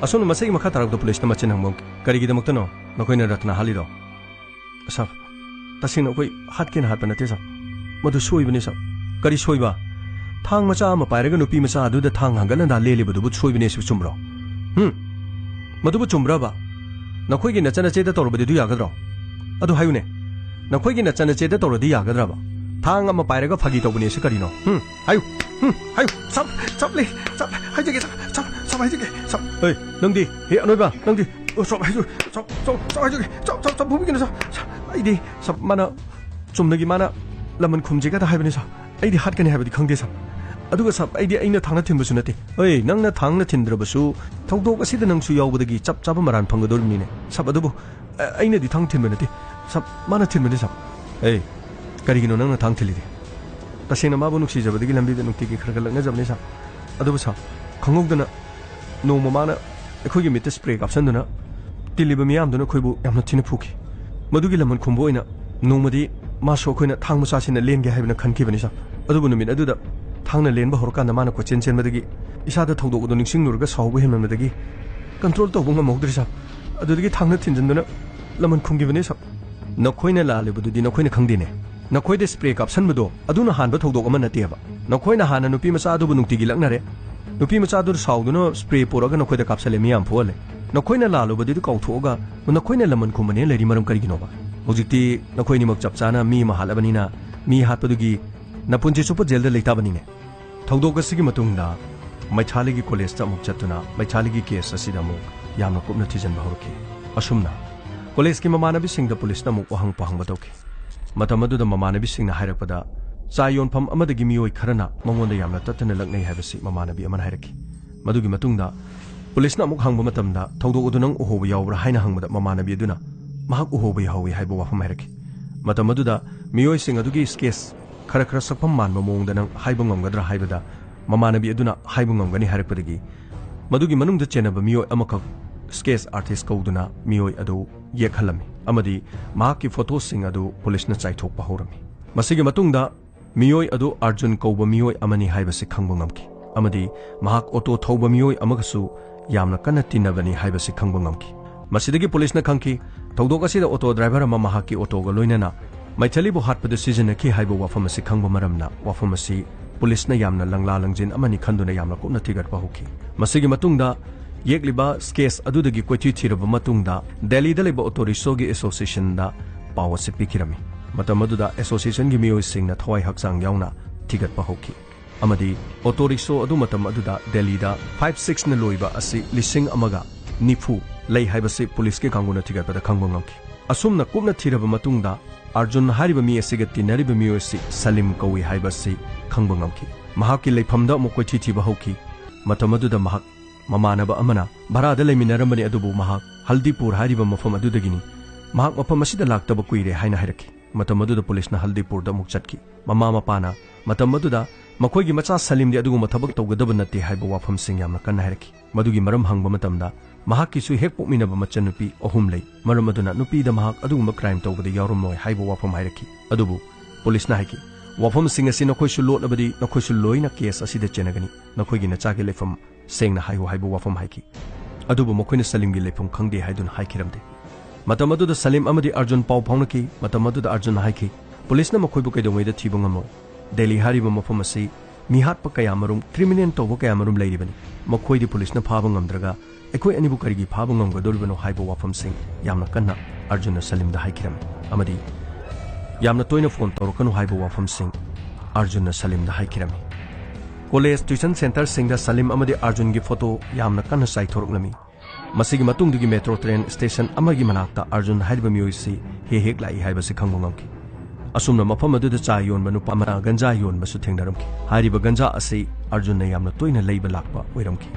ꯑꯁꯨꯝꯅ ꯃꯁꯤꯒꯤ ꯃꯈꯥ ꯇꯥꯔꯛꯄꯗ ꯄꯨꯂꯤꯁꯅ ꯃꯆꯤꯟ ꯍꯪꯕ ꯍꯧꯈꯤ, "ꯀꯔꯤꯒꯤꯗꯃꯛꯇꯅꯣ ꯅꯈꯣꯏꯅ ꯔꯠꯅ ꯍꯥꯠꯂꯤꯗꯣ?" "ꯁꯥꯔ, ꯇꯁꯦꯡꯅ ꯑꯩꯈꯣꯏ ꯍꯥꯠꯀꯦꯅ ꯍꯥꯠꯄ ꯅꯠꯇꯦ ꯁꯥꯔ꯫ ꯃꯗꯨ ꯁꯣꯏꯕꯅꯤ ꯁꯥꯔ꯫" "ꯀꯔꯤ ꯁꯣꯏꯕ?" "ꯊꯥꯡ ꯃꯆꯥ ꯑꯃ ꯄꯥꯏꯔꯒ ꯅꯨꯄꯤ ꯃꯆꯥ ꯑꯗꯨꯗ ꯊꯥꯡ ꯍꯪꯒꯠ ꯍꯟꯗꯥ ꯂꯦꯜꯂꯤꯕꯗꯨꯕꯨ ꯁꯣꯏꯕꯅꯦ ꯁꯤꯕꯨ ꯆꯨꯝꯕ꯭ꯔꯣ? ꯍꯨꯝ? ꯃꯗꯨꯕꯨ ꯆꯨꯝꯕ꯭ꯔꯕ? ꯅꯈꯣꯏꯒꯤ ꯅꯆꯟꯅꯆꯦꯗ ꯇꯧꯔꯕꯗꯤ ꯑꯗꯨ ꯌꯥꯒꯗ꯭ꯔꯣ? ꯑꯗꯨ ꯍꯥꯏꯌꯨꯅꯦ, ꯅꯈꯣꯏꯒꯤ ꯅꯆꯟꯅꯆꯦꯗ ꯇꯧꯔꯗꯤ ꯌꯥꯒꯗ꯭ꯔꯕ? ꯊꯥꯡ ꯑꯃ ꯄꯥꯏꯔꯒ ꯐꯥꯒꯤ ꯇꯧꯕꯅꯦ ꯁꯤ ꯀꯔꯤꯅꯣ? ꯍꯨꯝ? ꯍꯥꯏꯌꯨ, ꯍꯨꯝ, ꯍꯥꯏꯌꯨ꯫" "ꯁꯥꯔ, ꯁꯥꯔ, please, ꯁꯥꯔ, ꯍꯥꯏꯖꯒꯦ, ꯁꯥꯔ, ꯁꯥꯔ, ꯁꯥꯔ, ꯍꯥꯏꯖꯒꯦ, ꯁꯥꯔ꯫" "ꯍꯦ, ꯅꯪꯗꯤ, ꯍꯦ ꯑꯅꯣꯏꯕ, ꯅꯪꯗꯤ, ꯑꯣ, ꯁꯥꯔ, ꯍꯥꯏꯖꯒꯦ, ꯁꯥꯔ, ꯁꯥꯔ, ꯁꯥꯔ, ꯍꯥꯏꯖꯒꯦ, ꯁꯥꯔ, ꯁꯥꯔ, ꯁꯥꯔ, ꯐꯨꯕꯤꯒꯅꯨ, ꯁꯥꯔ, ꯁꯥꯔ, ꯑꯩꯗꯤ, ꯁꯥꯔ, ꯃꯥꯅ ꯆꯨꯝꯅꯒꯤ ꯃꯥꯅ ꯂꯃꯟ ꯈꯨꯝꯖꯦꯒꯗ ꯍꯥꯏꯕꯅꯤ, ꯁꯥꯔ꯫ ꯑꯩꯗꯤ ꯍꯥꯠꯀꯅꯤ ꯍꯥꯏꯕꯗꯤ ꯈꯪꯗꯦ, ꯁꯥꯔ꯫ ꯑꯗꯨꯒ, ꯁꯥꯔ, ꯑꯩꯗꯤ ꯑꯩꯅ ꯊꯥꯡꯅ ꯊꯤꯟꯕꯁꯨ ꯅꯠꯇꯦ꯫" "ꯍꯣꯏ, ꯅꯪꯅ ꯊꯥꯡꯅ ꯊꯤꯟꯗ꯭ꯔꯕꯁꯨ ꯊꯧꯗꯣꯛ ꯑꯁꯤꯗ ꯅꯪꯁꯨ ꯌꯥꯎꯕꯗꯒꯤ ꯆꯞ ꯆꯥꯕ ꯃꯔꯥꯟ ꯐꯪꯒꯗꯧꯔꯤꯕꯅꯤꯅꯦ, ꯁꯥꯔ꯫ ꯑꯗꯨꯕꯨ, ꯑ-, ꯑꯩꯅꯗꯤ ꯊꯥꯡ ꯊꯤꯟꯕ ꯅꯠꯇꯦ, ꯁꯥꯔ, ꯃꯥꯅ ꯊꯤꯟꯕꯅꯤ, ꯁꯥꯔ꯫" "ꯑꯦ, ꯀꯔꯤꯒꯤꯅꯣ ꯅꯪꯅ ꯊꯥꯡ ꯊꯤꯜꯂꯤꯗꯤ?" "ꯇꯁꯦꯡꯅ ꯃꯥꯕꯨ ꯅꯨꯡꯁꯤꯖꯕꯗꯒꯤ ꯂꯝꯕꯤꯗ ꯅꯨꯡꯇꯤꯒꯤ ꯈꯔ ꯈꯔ ꯂꯛꯅꯖꯕꯅꯤ, ꯁꯥꯔ꯫ ꯑꯗꯨꯕꯨ, ꯁꯥꯔ, ꯈꯪꯍꯧꯗꯅ ꯅꯣꯡꯃ ꯃꯥꯅ ꯑꯩꯈꯣꯏꯒꯤ ꯃꯤꯠꯇ ꯁ꯭ꯄ꯭ꯔꯦ ꯀꯥꯞꯁꯤꯟꯗꯨꯅ ꯇꯤꯜꯂꯤꯕ ꯃꯤꯌꯥꯝꯗꯨꯅ ꯑꯩꯈꯣꯏꯕꯨ ꯌꯥꯝꯅ ꯊꯤꯅ ꯐꯨꯈꯤ꯫ ꯃꯗꯨꯒꯤ ꯂꯃꯟ ꯈꯨꯝꯕ ꯑꯣꯏꯅ ꯅꯣꯡꯃꯗꯤ ꯃꯥꯁꯨ ꯑꯩꯈꯣꯏꯅ ꯊꯥꯡ ꯃꯆꯥꯁꯤꯅ ꯂꯦꯟꯒꯦ ꯍꯥꯏꯕꯅ ꯈꯟꯈꯤꯕꯅꯤ, ꯁꯥꯔ꯫ ꯑꯗꯨꯕꯨ ꯅꯨꯃꯤꯠ ꯑꯗꯨꯗ ꯊꯥꯡꯅ ꯂꯦꯟꯕ ꯍꯧꯔꯀꯥꯟꯗ ꯃꯥꯅ ꯀꯣꯏꯆꯦꯟ ꯆꯦꯟꯕꯗꯒꯤ ꯏꯁꯥꯗ ꯊꯧꯗꯣꯛ ꯑꯗꯨ ꯅꯤꯡꯁꯤꯡꯂꯨꯔꯒ ꯁꯥꯎꯕ ꯍꯦꯟꯃꯟꯕꯗꯒꯤ ꯀꯟꯇ꯭ꯔꯣꯜ ꯇꯧꯕ ꯉꯝꯍꯧꯗ꯭ꯔꯦ, ꯁꯥꯔ꯫ ꯑꯗꯨꯗꯒꯤ ꯊꯥꯡꯅ ꯊꯤꯟꯖꯤꯟꯗꯨꯅ ꯂꯃꯟ ꯈꯨꯝꯈꯤꯕꯅꯤ, ꯁꯥꯔ꯫ ꯅꯈꯣꯏꯅ ꯂꯥꯜꯂꯤꯕꯗꯨꯗꯤ ꯅꯈꯣꯏꯅ ꯈꯪꯗꯦꯅꯦ꯫ ꯅꯈꯣꯏꯗ ꯁ꯭ꯄ꯭ꯔꯦ ꯀꯥꯞꯁꯟꯕꯗꯣ ꯑꯗꯨꯅ ꯍꯥꯟꯕ ꯊꯧꯗꯣꯛ ꯑꯃ ꯅꯠꯇꯦꯕ꯫ ꯅꯈꯣꯏꯅ ꯍꯥꯟꯅ ꯅꯨꯄꯤ ꯃꯆꯥ ꯑꯗꯨꯕꯨ ꯅꯨꯡꯇꯤꯒꯤ ꯂꯛꯅꯔꯦ꯫ ꯅꯨꯄꯤ ꯃꯆꯥꯗꯨ ꯁꯥꯎꯗꯨꯅ ꯁ꯭ꯄ꯭ꯔꯦ ꯄꯨꯔꯛꯑꯒ ꯅꯈꯣꯏꯗ ꯀꯥꯞꯁꯜꯂꯦ, ꯃꯤ ꯌꯥꯝ ꯐꯨꯍꯜꯂꯦ꯫ ꯅꯈꯣꯏꯅ ꯂꯥꯜꯂꯨꯕꯗꯨꯗꯤ ꯀꯥꯎꯊꯣꯛꯑꯒ ꯅꯈꯣꯏꯅ ꯂꯃꯟ ꯈꯨꯝꯕꯅꯦꯅ ꯂꯩꯔꯤ ꯃꯔꯝ ꯀꯔꯤꯒꯤꯅꯣꯕ? ꯍꯧꯖꯤꯛꯇꯤ ꯅꯈꯣꯏ ꯑꯅꯤꯃꯛ ꯆꯞ ꯆꯥꯅ ꯃꯤ ꯑꯃ ꯍꯥꯠꯂꯕꯅꯤꯅ, ꯃꯤ ꯍꯥꯠꯄꯗꯨꯒꯤ ꯅꯄꯨꯟꯁꯤ ꯆꯨꯞꯄ ꯖꯦꯜꯗ ꯂꯩꯇꯥꯕꯅꯤꯅꯦ꯫ ꯊꯧꯗꯣꯛ ꯑꯁꯤꯒꯤ ꯃꯇꯨꯡꯗ ꯃꯩꯊꯥꯂꯤꯒꯤ ꯀꯣꯂꯦꯖꯇ ꯑꯃꯨꯛ ꯆꯠꯇꯨꯅ ꯃꯩꯊꯥꯂꯤꯒꯤ ꯀꯦꯁ ꯑꯁꯤꯗ ꯑꯃꯨꯛ ꯌꯥꯝꯅ ꯀꯨꯞꯅ ꯊꯤꯖꯤꯟꯕ ꯍꯧꯔꯛꯈꯤ꯫ ꯑꯁꯨꯝꯅ ꯀꯣꯂꯦꯖꯀꯤ ꯃꯃꯥꯟꯅꯕꯤꯁꯤꯡꯗ ꯄꯨꯂꯤꯁꯅ ꯑꯃꯨꯛ ꯋꯥꯍꯪ ꯄꯥꯎꯍꯪꯕ ꯇꯧꯈꯤ꯫ ꯃꯇꯝ ꯑꯗꯨꯗ ꯃꯃꯥꯟꯅꯕꯤꯁꯤꯡꯅ ꯍꯥꯏꯔꯛꯄꯗ, ꯆꯥ ꯌꯣꯟꯐꯝ ꯑꯃꯗꯒꯤ ꯃꯤꯑꯣꯏ ꯈꯔꯅ ꯃꯉꯣꯟꯗ ꯌꯥꯝꯅ ꯇꯠꯇꯅ ꯂꯛꯅꯩ ꯍꯥꯏꯕꯁꯤ ꯃꯃꯥꯟꯅꯕꯤ ꯑꯃꯅ ꯍꯥꯏꯔꯛꯈꯤ꯫ ꯃꯗꯨꯒꯤ ꯃꯇꯨꯡꯗ ꯄꯨꯂꯤꯁꯅ ꯑꯃꯨꯛ ꯍꯪꯕ ꯃꯇꯝꯗ, "ꯊꯧꯗꯣꯛ ꯑꯗꯨ ꯅꯪ ꯎꯍꯧꯕ ꯌꯥꯎꯕ꯭ꯔꯥ?" ꯍꯥꯏꯅ ꯍꯪꯕꯗ, ꯃꯃꯥꯟꯅꯕꯤ ꯑꯗꯨꯅ ꯃꯍꯥꯛ ꯎꯍꯧꯕ ꯌꯥꯎꯏ ꯍꯥꯏꯕ ꯋꯥꯐꯝ ꯍꯥꯏꯔꯛꯈꯤ꯫ ꯃꯇꯝ ꯑꯗꯨꯗ ꯃꯤꯑꯣꯏꯁꯤꯡ ꯑꯗꯨꯒꯤ ꯁ꯭ꯀꯦꯠꯆ ꯈꯔ ꯈꯔ ꯁꯛꯐꯝ ꯃꯥꯟꯕ ꯃꯑꯣꯡꯗ ꯅꯪ ꯍꯥꯏꯕ ꯉꯝꯒꯗ꯭ꯔꯥ ꯍꯥꯏꯕꯗ, ꯃꯃꯥꯟꯅꯕꯤ ꯑꯗꯨꯅ ꯍꯥꯏꯕ ꯉꯝꯒꯅꯤ ꯍꯥꯏꯔꯛꯄꯗꯒꯤ, ꯃꯗꯨꯒꯤ ꯃꯅꯨꯡꯗ ꯆꯦꯟꯅꯕ ꯃꯤꯑꯣꯏ ꯑꯃꯈꯛ ꯁ꯭ꯀꯦꯠꯆ ꯑꯥꯔꯇꯤꯁ ꯀꯧꯗꯨꯅ ꯃꯤꯑꯣꯏ ꯑꯗꯨ ꯌꯦꯛꯍꯜꯂꯝꯃꯤ ꯑꯃꯗꯤ ꯃꯍꯥꯛꯀꯤ ꯐꯣꯇꯣꯁꯤꯡ ꯑꯗꯨ ꯄꯨꯂꯤꯁꯅ ꯆꯥꯏꯊꯣꯛꯄ ꯍꯧꯔꯝꯃꯤ꯫ ꯃꯁꯤꯒꯤ ꯃꯇꯨꯡꯗ ꯃꯤꯑꯣꯏ ꯑꯗꯨ ꯑꯥꯔꯖꯨꯟ ꯀꯧꯕ ꯃꯤꯑꯣꯏ ꯑꯃꯅꯤ ꯍꯥꯏꯕꯁꯤ ꯈꯪꯕ ꯉꯝꯈꯤ ꯑꯃꯗꯤ ꯃꯍꯥꯛ ꯑꯣꯇꯣ ꯊꯧꯕ ꯃꯤꯑꯣꯏ ꯑꯃꯒꯁꯨ ꯌꯥꯝꯅ ꯀꯟꯅ ꯇꯤꯟꯅꯕꯅꯤ ꯍꯥꯏꯕꯁꯤ ꯈꯪꯕ ꯉꯝꯈꯤ꯫ ꯃꯁꯤꯗꯒꯤ ꯄꯨꯂꯤꯁꯅ ꯈꯪꯈꯤ, ꯊꯧꯗꯣꯛ ꯑꯁꯤꯗ ꯑꯣꯇꯣ ꯗ꯭ꯔꯥꯏꯚꯔ ꯑꯃ ꯃꯍꯥꯛꯀꯤ ꯑꯣꯇꯣꯒ ꯂꯣꯏꯅꯅ ꯃꯩꯊꯂꯤꯕꯨ ꯍꯥꯠꯄꯗ ꯁꯤꯖꯤꯟꯅꯈꯤ ꯍꯥꯏꯕ ꯋꯥꯐꯝ ꯑꯁꯤ ꯈꯪꯕ ꯃꯔꯝꯅ ꯋꯥꯐꯝ ꯑꯁꯤ ꯄꯨꯂꯤꯁꯅ ꯌꯥꯝꯅ ꯂꯪꯂꯥ ꯂꯪꯖꯤꯟ ꯑꯃꯅꯤ ꯈꯟꯗꯨꯅ ꯌꯥꯝꯅ ꯀꯨꯞꯅ ꯊꯤꯒꯠꯄ ꯍꯧꯈꯤ꯫ ꯃꯁꯤꯒꯤ ꯃꯇꯨꯡꯗ ꯌꯦꯛꯂꯤꯕ ꯁ꯭ꯀꯦꯠꯆ ꯑꯗꯨꯗꯒꯤ ꯀꯣꯏꯊꯤ ꯊꯤꯔꯕ ꯃꯇꯨꯡꯗ ꯗꯦꯜꯂꯤꯗ ꯂꯩꯕ ꯑꯣꯇꯣ ꯔꯤꯛꯁꯣꯒꯤ ꯑꯦꯁꯣꯁꯤꯌꯦꯁꯟꯗ ꯄꯥꯎ ꯑꯁꯤ ꯄꯤꯈꯤꯔꯝꯃꯤ꯫ ꯃꯇꯝ ꯑꯗꯨꯗ ꯑꯦꯁꯣꯁꯤꯌꯦꯁꯟꯒꯤ ꯃꯤꯑꯣꯏꯁꯤꯡꯅ ꯊꯋꯥꯏ ꯍꯛꯆꯥꯡ ꯌꯥꯎꯅ ꯊꯤꯒꯠꯄ ꯍꯧꯈꯤ ꯑꯃꯗꯤ ꯑꯣꯇꯣ ꯔꯤꯛꯁꯣ ꯑꯗꯨ ꯃꯇꯝ ꯑꯗꯨꯗ ꯗꯦꯜꯂꯤꯗ ꯐꯥꯏꯚ ꯁꯤꯛꯁꯅ ꯂꯣꯏꯕ ꯑꯁꯤ ꯂꯤꯁꯤꯡ ꯑꯃꯒ ꯅꯤꯐꯨ ꯂꯩ ꯍꯥꯏꯕꯁꯤ ꯄꯨꯂꯤꯁꯀꯤ ꯀꯥꯡꯕꯨꯅ ꯊꯤꯒꯠꯄꯗ ꯈꯪꯕ ꯉꯝꯈꯤ꯫ ꯑꯁꯨꯝꯅ ꯀꯨꯞꯅ ꯊꯤꯔꯕ ꯃꯇꯨꯡꯗ ꯑꯥꯔꯖꯨꯟ ꯍꯥꯏꯔꯤꯕ ꯃꯤ ꯑꯁꯤꯒ ꯇꯤꯟꯅꯔꯤꯕ ꯃꯤꯑꯣꯏ ꯑꯁꯤ ꯁꯂꯤꯝ ꯀꯧꯏ ꯍꯥꯏꯕꯁꯤ ꯈꯪꯕ ꯉꯝꯈꯤ꯫ ꯃꯍꯥꯛꯀꯤ ꯂꯩꯐꯝꯗ ꯑꯃꯨꯛ ꯀꯣꯏꯊꯤ ꯊꯤꯕ ꯍꯧꯈꯤ꯫ ꯃꯇꯝ ꯑꯗꯨꯗ ꯃꯍꯥꯛ ꯃꯃꯥꯟꯅꯕ ꯑꯃꯅ ꯚꯔꯥꯗ ꯂꯩꯃꯤꯟꯅꯔꯝꯕꯅꯤ, ꯑꯗꯨꯕꯨ ꯃꯍꯥꯛ ꯍꯜꯗꯤꯄꯨꯔ ꯍꯥꯏꯔꯤꯕ ꯃꯐꯝ ꯑꯗꯨꯗꯒꯤꯅꯤ꯫ ꯃꯍꯥꯛ ꯃꯐꯝ ꯑꯁꯤꯗ ꯂꯥꯛꯇꯕ ꯀꯨꯏꯔꯦ ꯍꯥꯏꯅ ꯍꯥꯏꯔꯛꯈꯤ꯫ ꯃꯇꯝ ꯑꯗꯨꯗ ꯄꯨꯂꯤꯁꯅ ꯍꯜꯗꯤꯄꯨꯔꯗ ꯑꯃꯨꯛ ꯆꯠꯈꯤ꯫ ꯃꯃꯥ ꯃꯄꯥꯅ ꯃꯇꯝ ꯑꯗꯨꯗ ꯃꯈꯣꯏꯒꯤ ꯃꯆꯥ ꯁꯂꯤꯝꯗꯤ ꯑꯗꯨꯒꯨꯝꯕ ꯊꯕꯛ ꯇꯧꯒꯗꯕ ꯅꯠꯇꯦ ꯍꯥꯏꯕ ꯋꯥꯐꯝꯁꯤꯡ ꯌꯥꯝꯅ ꯀꯟꯅ ꯍꯥꯏꯔꯛꯈꯤ꯫ ꯃꯗꯨꯒꯤ ꯃꯔꯝ ꯍꯪꯕ ꯃꯇꯝꯗ, ꯃꯍꯥꯛꯀꯤꯁꯨ ꯍꯦꯛ ꯄꯣꯛꯃꯤꯟꯅꯕ ꯃꯆꯟꯅꯨꯄꯤ ꯑꯍꯨꯝ ꯂꯩ, ꯃꯔꯝ ꯑꯗꯨꯅ ꯅꯨꯄꯤꯗ ꯃꯍꯥꯛ ꯑꯗꯨꯒꯨꯝꯕ ꯀ꯭ꯔꯥꯏꯝ ꯇꯧꯕꯗ ꯌꯥꯎꯔꯝꯂꯣꯏ ꯍꯥꯏꯕ ꯋꯥꯐꯝ ꯍꯥꯏꯔꯛꯈꯤ꯫ ꯑꯗꯨꯕꯨ ꯄꯨꯂꯤꯁꯅ ꯍꯥꯏꯈꯤ, "ꯋꯥꯐꯝꯁꯤꯡ ꯑꯁꯤ ꯅꯈꯣꯏꯁꯨ ꯂꯣꯠꯂꯕꯗꯤ ꯅꯈꯣꯏꯁꯨ ꯂꯣꯏꯅ ꯀꯦꯁ ꯑꯁꯤꯗ ꯆꯦꯟꯅꯒꯅꯤ꯫ ꯅꯈꯣꯏꯒꯤ ꯅꯆꯥꯒꯤ ꯂꯩꯐꯝ ꯁꯦꯡꯅ ꯍꯥꯏꯌꯨ" ꯍꯥꯏꯕ ꯋꯥꯐꯝ ꯍꯥꯏꯈꯤ꯫ ꯑꯗꯨꯕꯨ ꯃꯈꯣꯏꯅ ꯁꯂꯤꯝꯒꯤ ꯂꯩꯐꯝ ꯈꯪꯗꯦ ꯍꯥꯏꯗꯨꯅ ꯍꯥꯏꯈꯤꯔꯝꯗꯦ꯫ ꯃꯇꯝ ꯑꯗꯨꯗ ꯁꯂꯤꯝ ꯑꯃꯗꯤ ꯑꯔꯖꯨꯟ ꯄꯥꯎ ꯐꯥꯎꯅꯈꯤ꯫ ꯃꯇꯝ ꯑꯗꯨꯗ ꯑꯔꯖꯨꯟꯅ ꯍꯥꯏꯈꯤ, "ꯄꯨꯂꯤꯁꯅ ꯃꯈꯣꯏꯕꯨ ꯀꯩꯗꯧꯉꯩꯗ ꯊꯤꯕ ꯉꯝꯂꯣꯏ꯫ ꯗꯦꯜꯂꯤ ꯍꯥꯏꯔꯤꯕ ꯃꯐꯝ ꯑꯁꯤ ꯃꯤꯍꯥꯠꯄ ꯀꯌꯥꯃꯔꯨꯝ, ꯀ꯭ꯔꯤꯃꯤꯅꯦꯜ ꯇꯧꯕ ꯀꯌꯥꯃꯔꯨꯝ ꯂꯩꯔꯤꯕꯅꯤ꯫ ꯃꯈꯣꯏꯗꯤ ꯄꯨꯂꯤꯁꯅ ꯐꯥꯕ ꯉꯝꯗ꯭ꯔꯒ ꯑꯩꯈꯣꯏ ꯑꯅꯤꯕꯨ ꯀꯔꯤꯒꯤ ꯐꯥꯕ ꯉꯝꯒꯗꯧꯔꯤꯕꯅꯣ?" ꯍꯥꯏꯕ ꯋꯥꯐꯝꯁꯤꯡ ꯌꯥꯝꯅ ꯀꯟꯅ ꯑꯔꯖꯨꯟꯅ ꯁꯂꯤꯝꯗ ꯍꯥꯏꯈꯤꯔꯝꯃꯤ꯫ ꯑꯃꯗꯤ ꯌꯥꯝꯅ ꯇꯣꯏꯅ ꯐꯣꯟ ꯇꯧꯔꯛꯀꯅꯨ ꯍꯥꯏꯕ ꯋꯥꯐꯝꯁꯤꯡ ꯑꯔꯖꯨꯟꯅ ꯁꯂꯤꯝꯗ ꯍꯥꯏꯈꯤꯔꯝꯃꯤ꯫ ꯀꯣꯂꯦꯖ, ꯇ꯭ꯌꯨꯁꯟ ꯁꯦꯟꯇꯔꯁꯤꯡꯗ ꯁꯂꯤꯝ ꯑꯃꯗꯤ ꯑꯔꯖꯨꯟꯒꯤ ꯐꯣꯇꯣ ꯌꯥꯝꯅ ꯀꯟꯅ ꯆꯥꯏꯊꯣꯔꯛꯂꯝꯃꯤ꯫ ꯃꯁꯤꯒꯤ ꯃꯇꯨꯡꯗꯒꯤ ꯃꯦꯇ꯭ꯔꯣ ꯇ꯭ꯔꯦꯟ ꯁ꯭ꯇꯦꯁꯟ ꯑꯃꯒꯤ ꯃꯅꯥꯛꯇ ꯑꯔꯖꯨꯟ ꯍꯥꯏꯔꯤꯕ ꯃꯤꯑꯣꯏꯁꯤ ꯍꯦꯛ ꯍꯦꯛ ꯂꯥꯛꯏ ꯍꯥꯏꯕꯁꯤ ꯈꯪꯕ ꯉꯝꯈꯤ꯫ ꯑꯁꯨꯝꯅ ꯃꯐꯝ ꯑꯗꯨꯗ ꯆꯥ ꯌꯣꯟꯕ ꯅꯨꯄꯥ ꯑꯃꯅ ꯒꯟꯖꯥ ꯌꯣꯟꯕꯁꯨ ꯊꯦꯡꯅꯔꯝꯈꯤ꯫ ꯍꯥꯏꯔꯤꯕ ꯒꯟꯖꯥ ꯑꯁꯤ ꯑꯔꯖꯨꯟꯅ ꯌꯥꯝꯅ ꯇꯣꯏꯅ ꯂꯩꯕ ꯂꯥꯛꯄ ꯑꯣꯏꯔꯝꯈꯤ꯫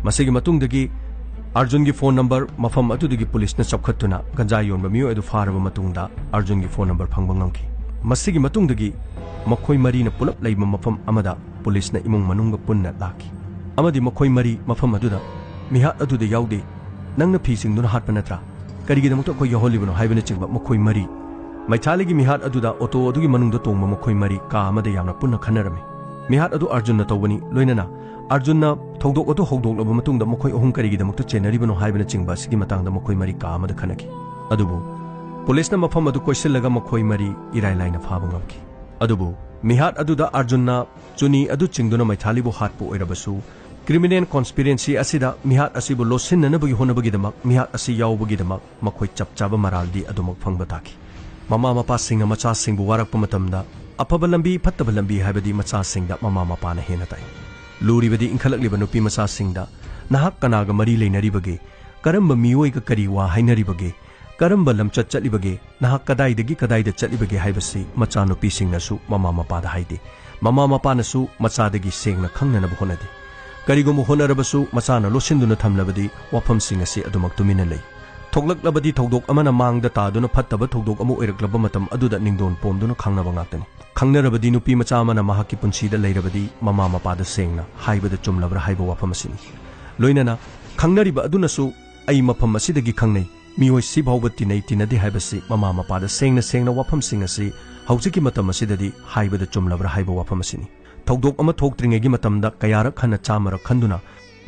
ꯃꯁꯤꯒꯤ ꯃꯇꯨꯡꯗꯒꯤ ꯑꯔꯖꯨꯟꯒꯤ ꯐꯣꯟ ꯅꯝꯕꯔ ꯃꯐꯝ ꯑꯗꯨꯗꯒꯤ ꯄꯨꯂꯤꯁꯅ ꯆꯞꯈꯠꯇꯨꯅ ꯒꯟꯖꯥ ꯌꯣꯟꯕ ꯃꯤꯑꯣꯏ ꯑꯗꯨ ꯐꯥꯔꯕ ꯃꯇꯨꯡꯗ ꯑꯔꯖꯨꯟꯒꯤ ꯐꯣꯟ ꯅꯝꯕꯔ ꯐꯪꯕ ꯉꯝꯈꯤ꯫ ꯃꯁꯤꯒꯤ ꯃꯇꯨꯡꯗꯒꯤ ꯃꯈꯣꯏ ꯃꯔꯤꯅ ꯄꯨꯂꯞ ꯂꯩꯕ ꯃꯐꯝ ꯑꯃꯗ ꯄꯨꯂꯤꯁꯅ ꯏꯃꯨꯡ ꯃꯅꯨꯡꯒ ꯄꯨꯟꯅ ꯂꯥꯛꯈꯤ꯫ ꯑꯃꯗꯤ ꯃꯈꯣꯏ ꯃꯔꯤ ꯃꯐꯝ ꯑꯗꯨꯗ ꯃꯤꯍꯥꯠ ꯑꯗꯨꯗ ꯌꯥꯎꯗꯦ, ꯅꯪꯅ ꯐꯤ ꯁꯤꯡꯗꯨꯅ ꯍꯥꯠꯄ ꯅꯠꯇ꯭ꯔꯥ? ꯀꯔꯤꯒꯤꯗꯃꯛꯇ ꯑꯩꯈꯣꯏ ꯌꯥꯎꯍꯜꯂꯤꯕꯅꯣ ꯍꯥꯏꯕꯅꯆꯤꯡꯕ ꯃꯈꯣꯏ ꯃꯔꯤ ꯃꯩꯊꯥꯂꯤꯒꯤ ꯃꯤꯍꯥꯠ ꯑꯗꯨꯗ ꯑꯣꯇꯣ ꯑꯗꯨꯒꯤ ꯃꯅꯨꯡꯗ ꯇꯣꯡꯕ ꯃꯈꯣꯏ ꯃꯔꯤ ꯀꯥ ꯑꯃꯗ ꯌꯥꯝꯅ ꯄꯨꯟꯅ ꯈꯟꯅꯔꯝꯃꯤ꯫ ꯃꯤꯍꯥꯠ ꯑꯗꯨ ꯑꯔꯖꯨꯟꯅ ꯇꯧꯕꯅꯤ꯫ ꯂꯣꯏꯅꯅ ꯑꯔꯖꯨꯟꯅ ꯊꯧꯗꯣꯛ ꯑꯗꯨ ꯍꯧꯗꯣꯛꯂꯕ ꯃꯇꯨꯡꯗ ꯃꯈꯣꯏ ꯑꯍꯨꯝ ꯀꯔꯤꯒꯤꯗꯃꯛꯇ ꯆꯦꯟꯅꯔꯤꯕꯅꯣ ꯍꯥꯏꯕꯅꯆꯤꯡꯕ ꯑꯁꯤꯒꯤ ꯃꯇꯥꯡꯗ ꯃꯈꯣꯏ ꯃꯔꯤ ꯀꯥ ꯑꯃꯗ ꯈꯟꯅꯈꯤ꯫ ꯑꯗꯨꯕꯨ ꯄꯨꯂꯤꯁꯅ ꯃꯐꯝ ꯑꯗꯨ ꯀꯣꯏꯁꯤꯜꯂꯒ ꯃꯈꯣꯏ ꯃꯔꯤ ꯏꯔꯥꯏ ꯂꯥꯏꯅ ꯐꯥꯕ ꯉꯝꯈꯤ꯫ ꯑꯗꯨꯕꯨ ꯃꯤꯍꯥꯠ ꯑꯗꯨꯗ ꯑꯔꯖꯨꯟꯅ ꯆꯨꯅꯤ ꯑꯗꯨ ꯆꯤꯡꯗꯨꯅ ꯃꯩꯊꯥꯂꯤꯕꯨ ꯍꯥꯠꯄ ꯑꯣꯏꯔꯕꯁꯨ, ꯀ꯭ꯔꯤꯃꯤꯅꯦꯜ ꯀꯣꯟꯁꯄꯤꯔꯦꯟꯁꯤ ꯑꯁꯤꯗ ꯃꯤꯍꯥꯠ ꯑꯁꯤꯕꯨ ꯂꯣꯠꯁꯤꯟꯅꯅꯕꯒꯤ ꯍꯣꯠꯅꯕꯒꯤꯗꯃꯛ, ꯃꯤꯍꯥꯠ ꯑꯁꯤ ꯌꯥꯎꯕꯒꯤꯗꯃꯛ ꯃꯈꯣꯏ ꯆꯞ ꯆꯥꯕ ꯃꯔꯥꯜꯗꯤ ꯑꯗꯨꯃꯛ ꯐꯪꯕ ꯇꯥꯈꯤ꯫ ꯃꯃꯥ ꯃꯄꯥꯁꯤꯡꯅ ꯃꯆꯥꯁꯤꯡꯕꯨ ꯋꯥꯔꯛꯄ ꯃꯇꯝꯗ ꯑꯐꯕ ꯂꯝꯕꯤ, ꯐꯠꯇꯕ ꯂꯝꯕꯤ ꯍꯥꯏꯕꯗꯤ ꯃꯆꯥꯁꯤꯡꯗ ꯃꯃꯥ ꯃꯄꯥꯅ ꯍꯦꯟꯅ ꯇꯥꯛꯏ꯫ ꯂꯨꯔꯤꯕꯗꯤ ꯏꯟꯈꯠꯂꯛꯂꯤꯕ ꯅꯨꯄꯤ ꯃꯆꯥꯁꯤꯡꯗ ꯅꯍꯥꯛ ꯀꯅꯥꯒ ꯃꯔꯤ ꯂꯩꯅꯔꯤꯕꯒꯦ, ꯀꯔꯝꯕ ꯃꯤꯑꯣꯏꯒ ꯀꯔꯤ ꯋꯥ ꯍꯥꯏꯅꯔꯤꯕꯒꯦ, ꯀꯔꯝꯕ ꯂꯝꯆꯠ ꯆꯠꯂꯤꯕꯒꯦ, ꯅꯍꯥꯛ ꯀꯗꯥꯏꯗꯒꯤ ꯀꯗꯥꯏꯗ ꯆꯠꯂꯤꯕꯒꯦ ꯍꯥꯏꯕꯁꯤ ꯃꯆꯥꯅꯨꯄꯤꯁꯤꯡꯅꯁꯨ ꯃꯃꯥ ꯃꯄꯥꯗ ꯍꯥꯏꯗꯦ꯫ ꯃꯃꯥ ꯃꯄꯥꯅꯁꯨ ꯃꯆꯥꯗꯒꯤ ꯁꯦꯡꯅ ꯈꯪꯅꯅꯕ ꯍꯣꯠꯅꯗꯦ꯫ ꯀꯔꯤꯒꯨꯝꯕ ꯍꯣꯠꯅꯔꯕꯁꯨ ꯃꯆꯥꯅ ꯂꯣꯠꯁꯤꯟꯗꯨꯅ ꯊꯝꯂꯕꯗꯤ ꯋꯥꯐꯝꯁꯤꯡ ꯑꯁꯤ ꯑꯗꯨꯃꯛ ꯇꯨꯃꯤꯟꯅ ꯂꯩ꯫ ꯊꯣꯛꯂꯛꯂꯕꯗꯤ ꯊꯧꯗꯣꯛ ꯑꯃꯅ ꯃꯥꯡꯗ ꯇꯥꯗꯨꯅ ꯐꯠꯇꯕ ꯊꯧꯗꯣꯛ ꯑꯃ ꯑꯣꯏꯔꯛꯂꯕ ꯃꯇꯝ ꯑꯗꯨꯗ ꯅꯤꯡꯗꯣꯟ ꯄꯣꯝꯗꯨꯅ ꯈꯪꯅꯕ ꯉꯥꯛꯇꯅꯤ꯫ ꯈꯪꯅꯔꯕꯗꯤ ꯅꯨꯄꯤ ꯃꯆꯥ ꯑꯃꯅ ꯃꯍꯥꯛꯀꯤ ꯄꯨꯟꯁꯤꯗ ꯂꯩꯔꯕꯗꯤ ꯃꯃꯥ ꯃꯄꯥꯗ ꯁꯦꯡꯅ ꯍꯥꯏꯕꯗ ꯆꯨꯝꯂꯕ꯭ꯔꯥ ꯍꯥꯏꯕ ꯋꯥꯐꯝ ꯑꯁꯤꯅꯤ꯫ ꯂꯣꯏꯅꯅ ꯈꯪꯅꯔꯤꯕ ꯑꯗꯨꯅꯁꯨ "ꯑꯩ ꯃꯐꯝ ꯑꯁꯤꯗꯒꯤ ꯈꯪꯅꯩ, ꯃꯤꯑꯣꯏ ꯁꯤꯐꯥꯎꯕ ꯇꯤꯟꯅꯩ ꯇꯤꯟꯅꯗꯦ" ꯍꯥꯏꯕꯁꯤ ꯃꯃꯥ ꯃꯄꯥꯗ ꯁꯦꯡꯅ ꯁꯦꯡꯅ ꯋꯥꯐꯝꯁꯤꯡ ꯑꯁꯤ ꯍꯧꯖꯤꯛꯀꯤ ꯃꯇꯝ ꯑꯁꯤꯗꯗꯤ ꯍꯥꯏꯕꯗ ꯆꯨꯝꯂꯕ꯭ꯔꯥ ꯍꯥꯏꯕ ꯋꯥꯐꯝ ꯑꯁꯤꯅꯤ꯫ ꯊꯧꯗꯣꯛ ꯑꯃ ꯊꯣꯛꯇ꯭ꯔꯤꯉꯩꯒꯤ ꯃꯇꯝꯗ ꯀꯌꯥꯔꯛ ꯍꯟꯅ ꯆꯥꯝꯃꯔꯛ ꯈꯟꯗꯨꯅ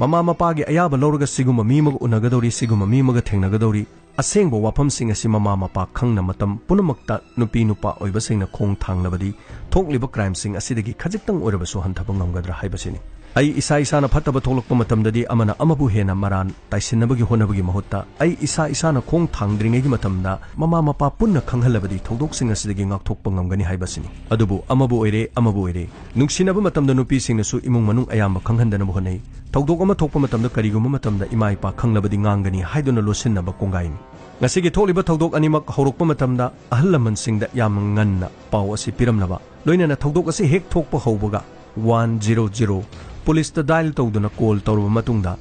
ꯃꯃꯥ ꯃꯄꯥꯒꯤ ꯑꯌꯥꯕ ꯂꯧꯔꯒ ꯁꯤꯒꯨꯝꯕ ꯃꯤ ꯑꯃꯒ ꯎꯅꯒꯗꯧꯔꯤ, ꯁꯤꯒꯨꯝꯕ ꯃꯤ ꯑꯃꯒ ꯊꯦꯡꯅꯒꯗꯧꯔꯤ꯫ ꯑꯁꯦꯡꯕ ꯋꯥꯐꯝꯁꯤꯡ ꯑꯁꯤ ꯃꯃꯥ ꯃꯄꯥ ꯈꯪꯅ ꯃꯇꯝ ꯄꯨꯝꯅꯃꯛꯇ ꯅꯨꯄꯤ ꯅꯨꯄꯥ ꯑꯣꯏꯕꯁꯤꯡꯅ ꯈꯣꯡ ꯊꯥꯡꯂꯕꯗꯤ ꯊꯣꯛꯂꯤꯕ crimeꯁꯤꯡ ꯑꯁꯤꯗꯒꯤ ꯈꯖꯤꯛꯇꯪ ꯑꯣꯏꯔꯕꯁꯨ ꯍꯟꯊꯕ ꯉꯝꯒꯗ꯭ꯔꯥ ꯍꯥꯏꯕꯁꯤꯅꯤ꯫ ꯑꯩ ꯏꯁꯥ ꯏꯁꯥꯅ ꯐꯠꯇꯕ ꯊꯣꯛꯂꯛꯄ ꯃꯇꯝꯗꯗꯤ ꯑꯃꯅ ꯑꯃꯕꯨ ꯍꯦꯟꯅ ꯃꯔꯥꯟ ꯇꯥꯏꯁꯤꯟꯅꯕꯒꯤ ꯍꯣꯠꯅꯕꯒꯤ ꯃꯍꯨꯠꯇ ꯑꯩ ꯏꯁꯥ ꯏꯁꯥꯅ ꯈꯣꯡ ꯊꯥꯡꯗ꯭ꯔꯤꯉꯩꯒꯤ ꯃꯇꯝꯗ ꯃꯃꯥ ꯃꯄꯥ ꯄꯨꯟꯅ ꯈꯪꯍꯜꯂꯕꯗꯤ ꯊꯧꯗꯣꯛꯁꯤꯡ ꯑꯁꯤꯗꯒꯤ ꯉꯥꯛꯊꯣꯛꯄ ꯉꯝꯒꯅꯤ ꯍꯥꯏꯕꯁꯤꯅꯤ꯫ ꯑꯗꯨꯕꯨ ꯑꯃꯕꯨ ꯑꯣꯏꯔꯦ, ꯑꯃꯕꯨ ꯑꯣꯏꯔꯦ, ꯅꯨꯡꯁꯤꯅꯕ ꯃꯇꯝꯗ ꯅꯨꯄꯤꯁꯤꯡꯅꯁꯨ ꯏꯃꯨꯡ ꯃꯅꯨꯡ ꯑꯌꯥꯝꯕ ꯈꯪꯍꯟꯗꯅꯕ ꯍꯣꯠꯅꯩ꯫ ꯊꯧꯗꯣꯛ ꯑꯃ ꯊꯣꯛꯄ ꯃꯇꯝꯗ ꯀꯔꯤꯒꯨꯝꯕ ꯃꯇꯝꯗ ꯏꯃꯥ ꯏꯄꯥ ꯈꯪꯂꯕꯗꯤ ꯉꯥꯡꯒꯅꯤ ꯍꯥꯏꯗꯨꯅ ꯂꯣꯠꯁꯤꯟꯅꯕ ꯀꯣꯡꯒꯥꯏꯅꯤ꯫ ꯉꯁꯤꯒꯤ ꯊꯣꯛꯂꯤꯕ ꯊꯧꯗꯣꯛ ꯑꯅꯤꯃꯛ ꯍꯧꯔꯛꯄ ꯃꯇꯝꯗ ꯑꯍꯜ ꯂꯃꯟꯁꯤꯡꯗ ꯌꯥꯝꯅ ꯉꯟꯅ ꯄꯥꯎ ꯑꯁꯤ ꯄꯤꯔꯝꯅꯕ, ꯂꯣꯏꯅꯅ ꯊꯧꯗꯣꯛ ꯑꯁꯤ ꯍꯦꯛ ꯊꯣꯛꯄ ꯍꯧꯕꯒ ꯋꯥꯟ ꯖꯤꯔꯣ ꯖꯤꯔꯣ ꯄꯨꯂꯤꯁꯇ dial ꯇꯧꯗꯨꯅ call ꯇꯧꯔꯕ ꯃꯇꯨꯡꯗ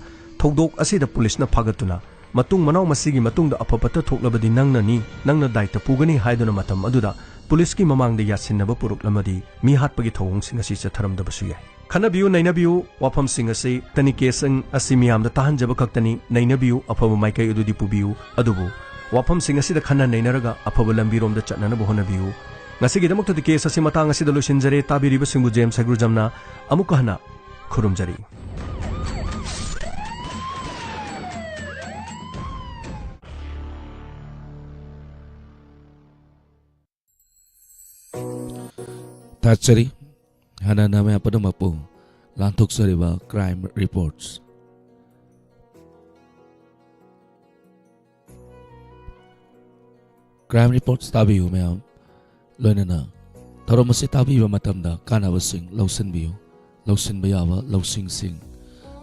ꯊꯧꯗꯣꯛ ꯑꯁꯤꯗ ꯄꯨꯂꯤꯁꯅ ꯐꯥꯒꯠꯇꯨꯅ ꯃꯇꯨꯡ ꯃꯅꯥꯎ ꯃꯁꯤꯒꯤ ꯃꯇꯨꯡꯗ ꯑꯐ ꯐꯠꯇ ꯊꯣꯛꯂꯕꯗꯤ ꯅꯪꯅꯅꯤ, ꯅꯪꯅ ꯗꯥꯏꯇ ꯄꯨꯒꯅꯤ ꯍꯥꯏꯗꯨꯅ ꯃꯇꯝ ꯑꯗꯨꯗ ꯄꯨꯂꯤꯁꯀꯤ ꯃꯃꯥꯡꯗ ꯌꯥꯁꯤꯟꯅꯕ ꯄꯨꯔꯛꯂꯝꯃꯗꯤ ꯃꯤꯍꯥꯠꯄꯒꯤ ꯊꯧꯑꯣꯡꯁꯤꯡ ꯑꯁꯤ ꯆꯠꯊꯔꯝꯗꯕꯁꯨ ꯌꯥꯏ꯫ ꯈꯟꯅꯕꯤꯌꯨ, ꯅꯩꯅꯕꯤꯌꯨ, ꯋꯥꯐꯝꯁꯤꯡ ꯑꯁꯤ ꯇꯅꯤ case ꯑꯁꯤ ꯃꯤꯌꯥꯝꯗ ꯇꯥꯍꯟꯖꯕ ꯈꯛꯇꯅꯤ꯫ ꯅꯩꯅꯕꯤꯌꯨ, ꯑꯐꯕ ꯃꯥꯏꯀꯩ ꯑꯗꯨꯗꯤ ꯄꯨꯕꯤꯌꯨ꯫ ꯑꯗꯨꯕꯨ ꯋꯥꯐꯝꯁꯤꯡ ꯑꯁꯤꯗ ꯈꯟꯅ ꯅꯩꯅꯔꯒ ꯑꯐꯕ ꯂꯝꯕꯤꯔꯣꯝꯗ ꯆꯠꯅꯅꯕ ꯍꯣꯠꯅꯕꯤꯌꯨ꯫ ꯉꯁꯤꯒꯤꯗꯃꯛꯇꯗꯤ case ꯑꯁꯤ ꯃꯇꯥꯡ ꯑꯁꯤꯗ ꯂꯣꯏꯁꯤꯟꯖꯔꯦ꯫ ꯇꯥꯕꯤꯔꯤꯕꯁꯤꯡꯕꯨ ꯖꯦꯝꯁ ꯍꯩꯒ꯭ꯔꯨꯖꯝꯅ ꯑꯃꯨꯛꯀ ꯍꯟꯅ ꯈꯨꯔꯨꯝꯖꯔꯤ꯫ ꯊꯥꯒꯠꯆꯔꯤ꯫ ꯍꯥꯟꯅꯅ ꯃꯌꯥꯝ ꯄꯨꯝꯅꯃꯛꯄꯨ ꯂꯥꯟꯊꯣꯛꯆꯔꯤꯕ Crime Reports꯫ Crime Reports ꯇꯥꯕꯤꯌꯨ ꯃꯌꯥꯝ꯫ ꯂꯣꯏꯅꯅ ꯊꯧꯔꯝ ꯑꯁꯤ ꯇꯥꯕꯤꯕ ꯃꯇꯝꯗ ꯀꯥꯟꯅꯕꯁꯤꯡ ꯂꯧꯁꯤꯟꯕꯤꯌꯨ꯫ ꯂꯧꯁꯤꯟꯕ ꯌꯥꯕ ꯂꯧꯁꯤꯡꯁꯤꯡ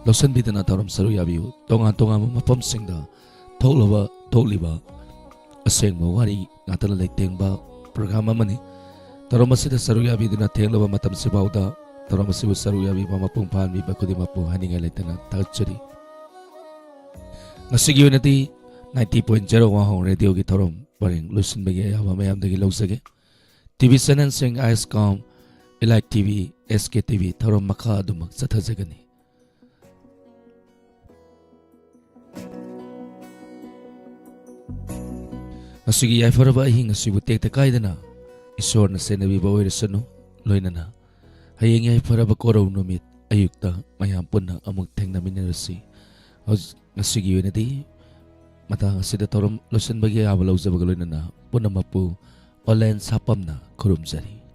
ꯂꯧꯁꯤꯟꯕꯤꯗꯨꯅ ꯊꯧꯔꯝ ꯁꯔꯨꯛ ꯌꯥꯕꯤꯌꯨ꯫ ꯇꯣꯉꯥꯟ ꯇꯣꯉꯥꯟꯕ ꯃꯐꯝꯁꯤꯡꯗ ꯊꯣꯛꯂꯕ ꯊꯣꯛꯂꯤꯕ ꯑꯁꯦꯡꯕ ꯋꯥꯔꯤ ꯉꯥꯛꯇꯅ ꯂꯩꯇꯦꯡꯕ program ꯑꯃꯅꯤ꯫ ꯊꯧꯔꯝ ꯑꯁꯤꯗ ꯁꯔꯨꯛ ꯌꯥꯕꯤꯗꯨꯅ ꯊꯦꯡꯂꯕ ꯃꯇꯝꯁꯤꯐꯥꯎꯗ ꯊꯧꯔꯝ ꯑꯁꯤꯕꯨ ꯁꯔꯨꯛ ꯌꯥꯕꯤꯕ ꯃꯄꯨꯡ ꯐꯥꯍꯟꯕꯤꯕ ꯈꯨꯗꯤꯡꯃꯛꯄꯨ ꯍꯥꯏꯅꯤꯡꯉꯥꯏ ꯂꯩꯇꯅ ꯊꯥꯒꯠꯆꯔꯤ꯫ ꯉꯁꯤꯒꯤ ꯑꯣꯏꯅꯗꯤ ninety point zero ꯋꯥꯍꯣꯡ ꯔꯦꯗꯤꯑꯣꯒꯤ ꯊꯧꯔꯝ ꯄꯔꯦꯡ ꯂꯣꯏꯁꯤꯟꯕꯒꯤ ꯑꯌꯥꯕ ꯃꯌꯥꯝꯗꯒꯤ ꯂꯧꯖꯒꯦ꯫ ꯇꯤꯚꯤ ꯆꯦꯅꯦꯜꯁꯤꯡ ꯑꯥꯏꯁꯀꯥꯝ, ꯏꯂꯥꯏꯠ ꯇꯤꯚꯤ, ꯑꯦꯁ ꯀꯦ ꯇꯤꯚꯤ ꯊꯧꯔꯝ ꯃꯈꯥ ꯑꯗꯨꯃꯛ ꯆꯠꯊꯖꯒꯅꯤ꯫ ꯉꯁꯤꯒꯤ ꯌꯥꯏꯐꯔꯕ ꯑꯍꯤꯡ ꯑꯁꯤꯕꯨ ꯇꯦꯛꯇ ꯀꯥꯏꯗꯅ ꯏꯁꯣꯔꯅ ꯁꯦꯟꯅꯕꯤꯕ ꯑꯣꯏꯔꯁꯅꯨ꯫ ꯂꯣꯏꯅꯅ ꯍꯌꯦꯡ ꯌꯥꯏꯐꯔꯕ ꯀꯣꯔꯧ ꯅꯨꯃꯤꯠ ꯑꯌꯨꯛꯇ ꯃꯌꯥꯝ ꯄꯨꯟꯅ ꯑꯃꯨꯛ ꯊꯦꯡꯅꯃꯤꯟꯅꯔꯁꯤ꯫ ꯍꯧꯖꯤꯛ, ꯉꯁꯤꯒꯤ ꯑꯣꯏꯅꯗꯤ ꯃꯇꯥꯡ ꯑꯁꯤꯗ ꯊꯧꯔꯝ ꯂꯣꯏꯁꯤꯟꯕꯒꯤ ꯑꯌꯥꯕ ꯂꯧꯖꯕꯒ ꯂꯣꯏꯅꯅ ꯄꯨꯝꯅꯃꯛꯄꯨ ꯑꯣꯂꯦꯟ ꯁꯥꯄꯝꯅ ꯈꯨꯔꯨꯝꯖꯔꯤ꯫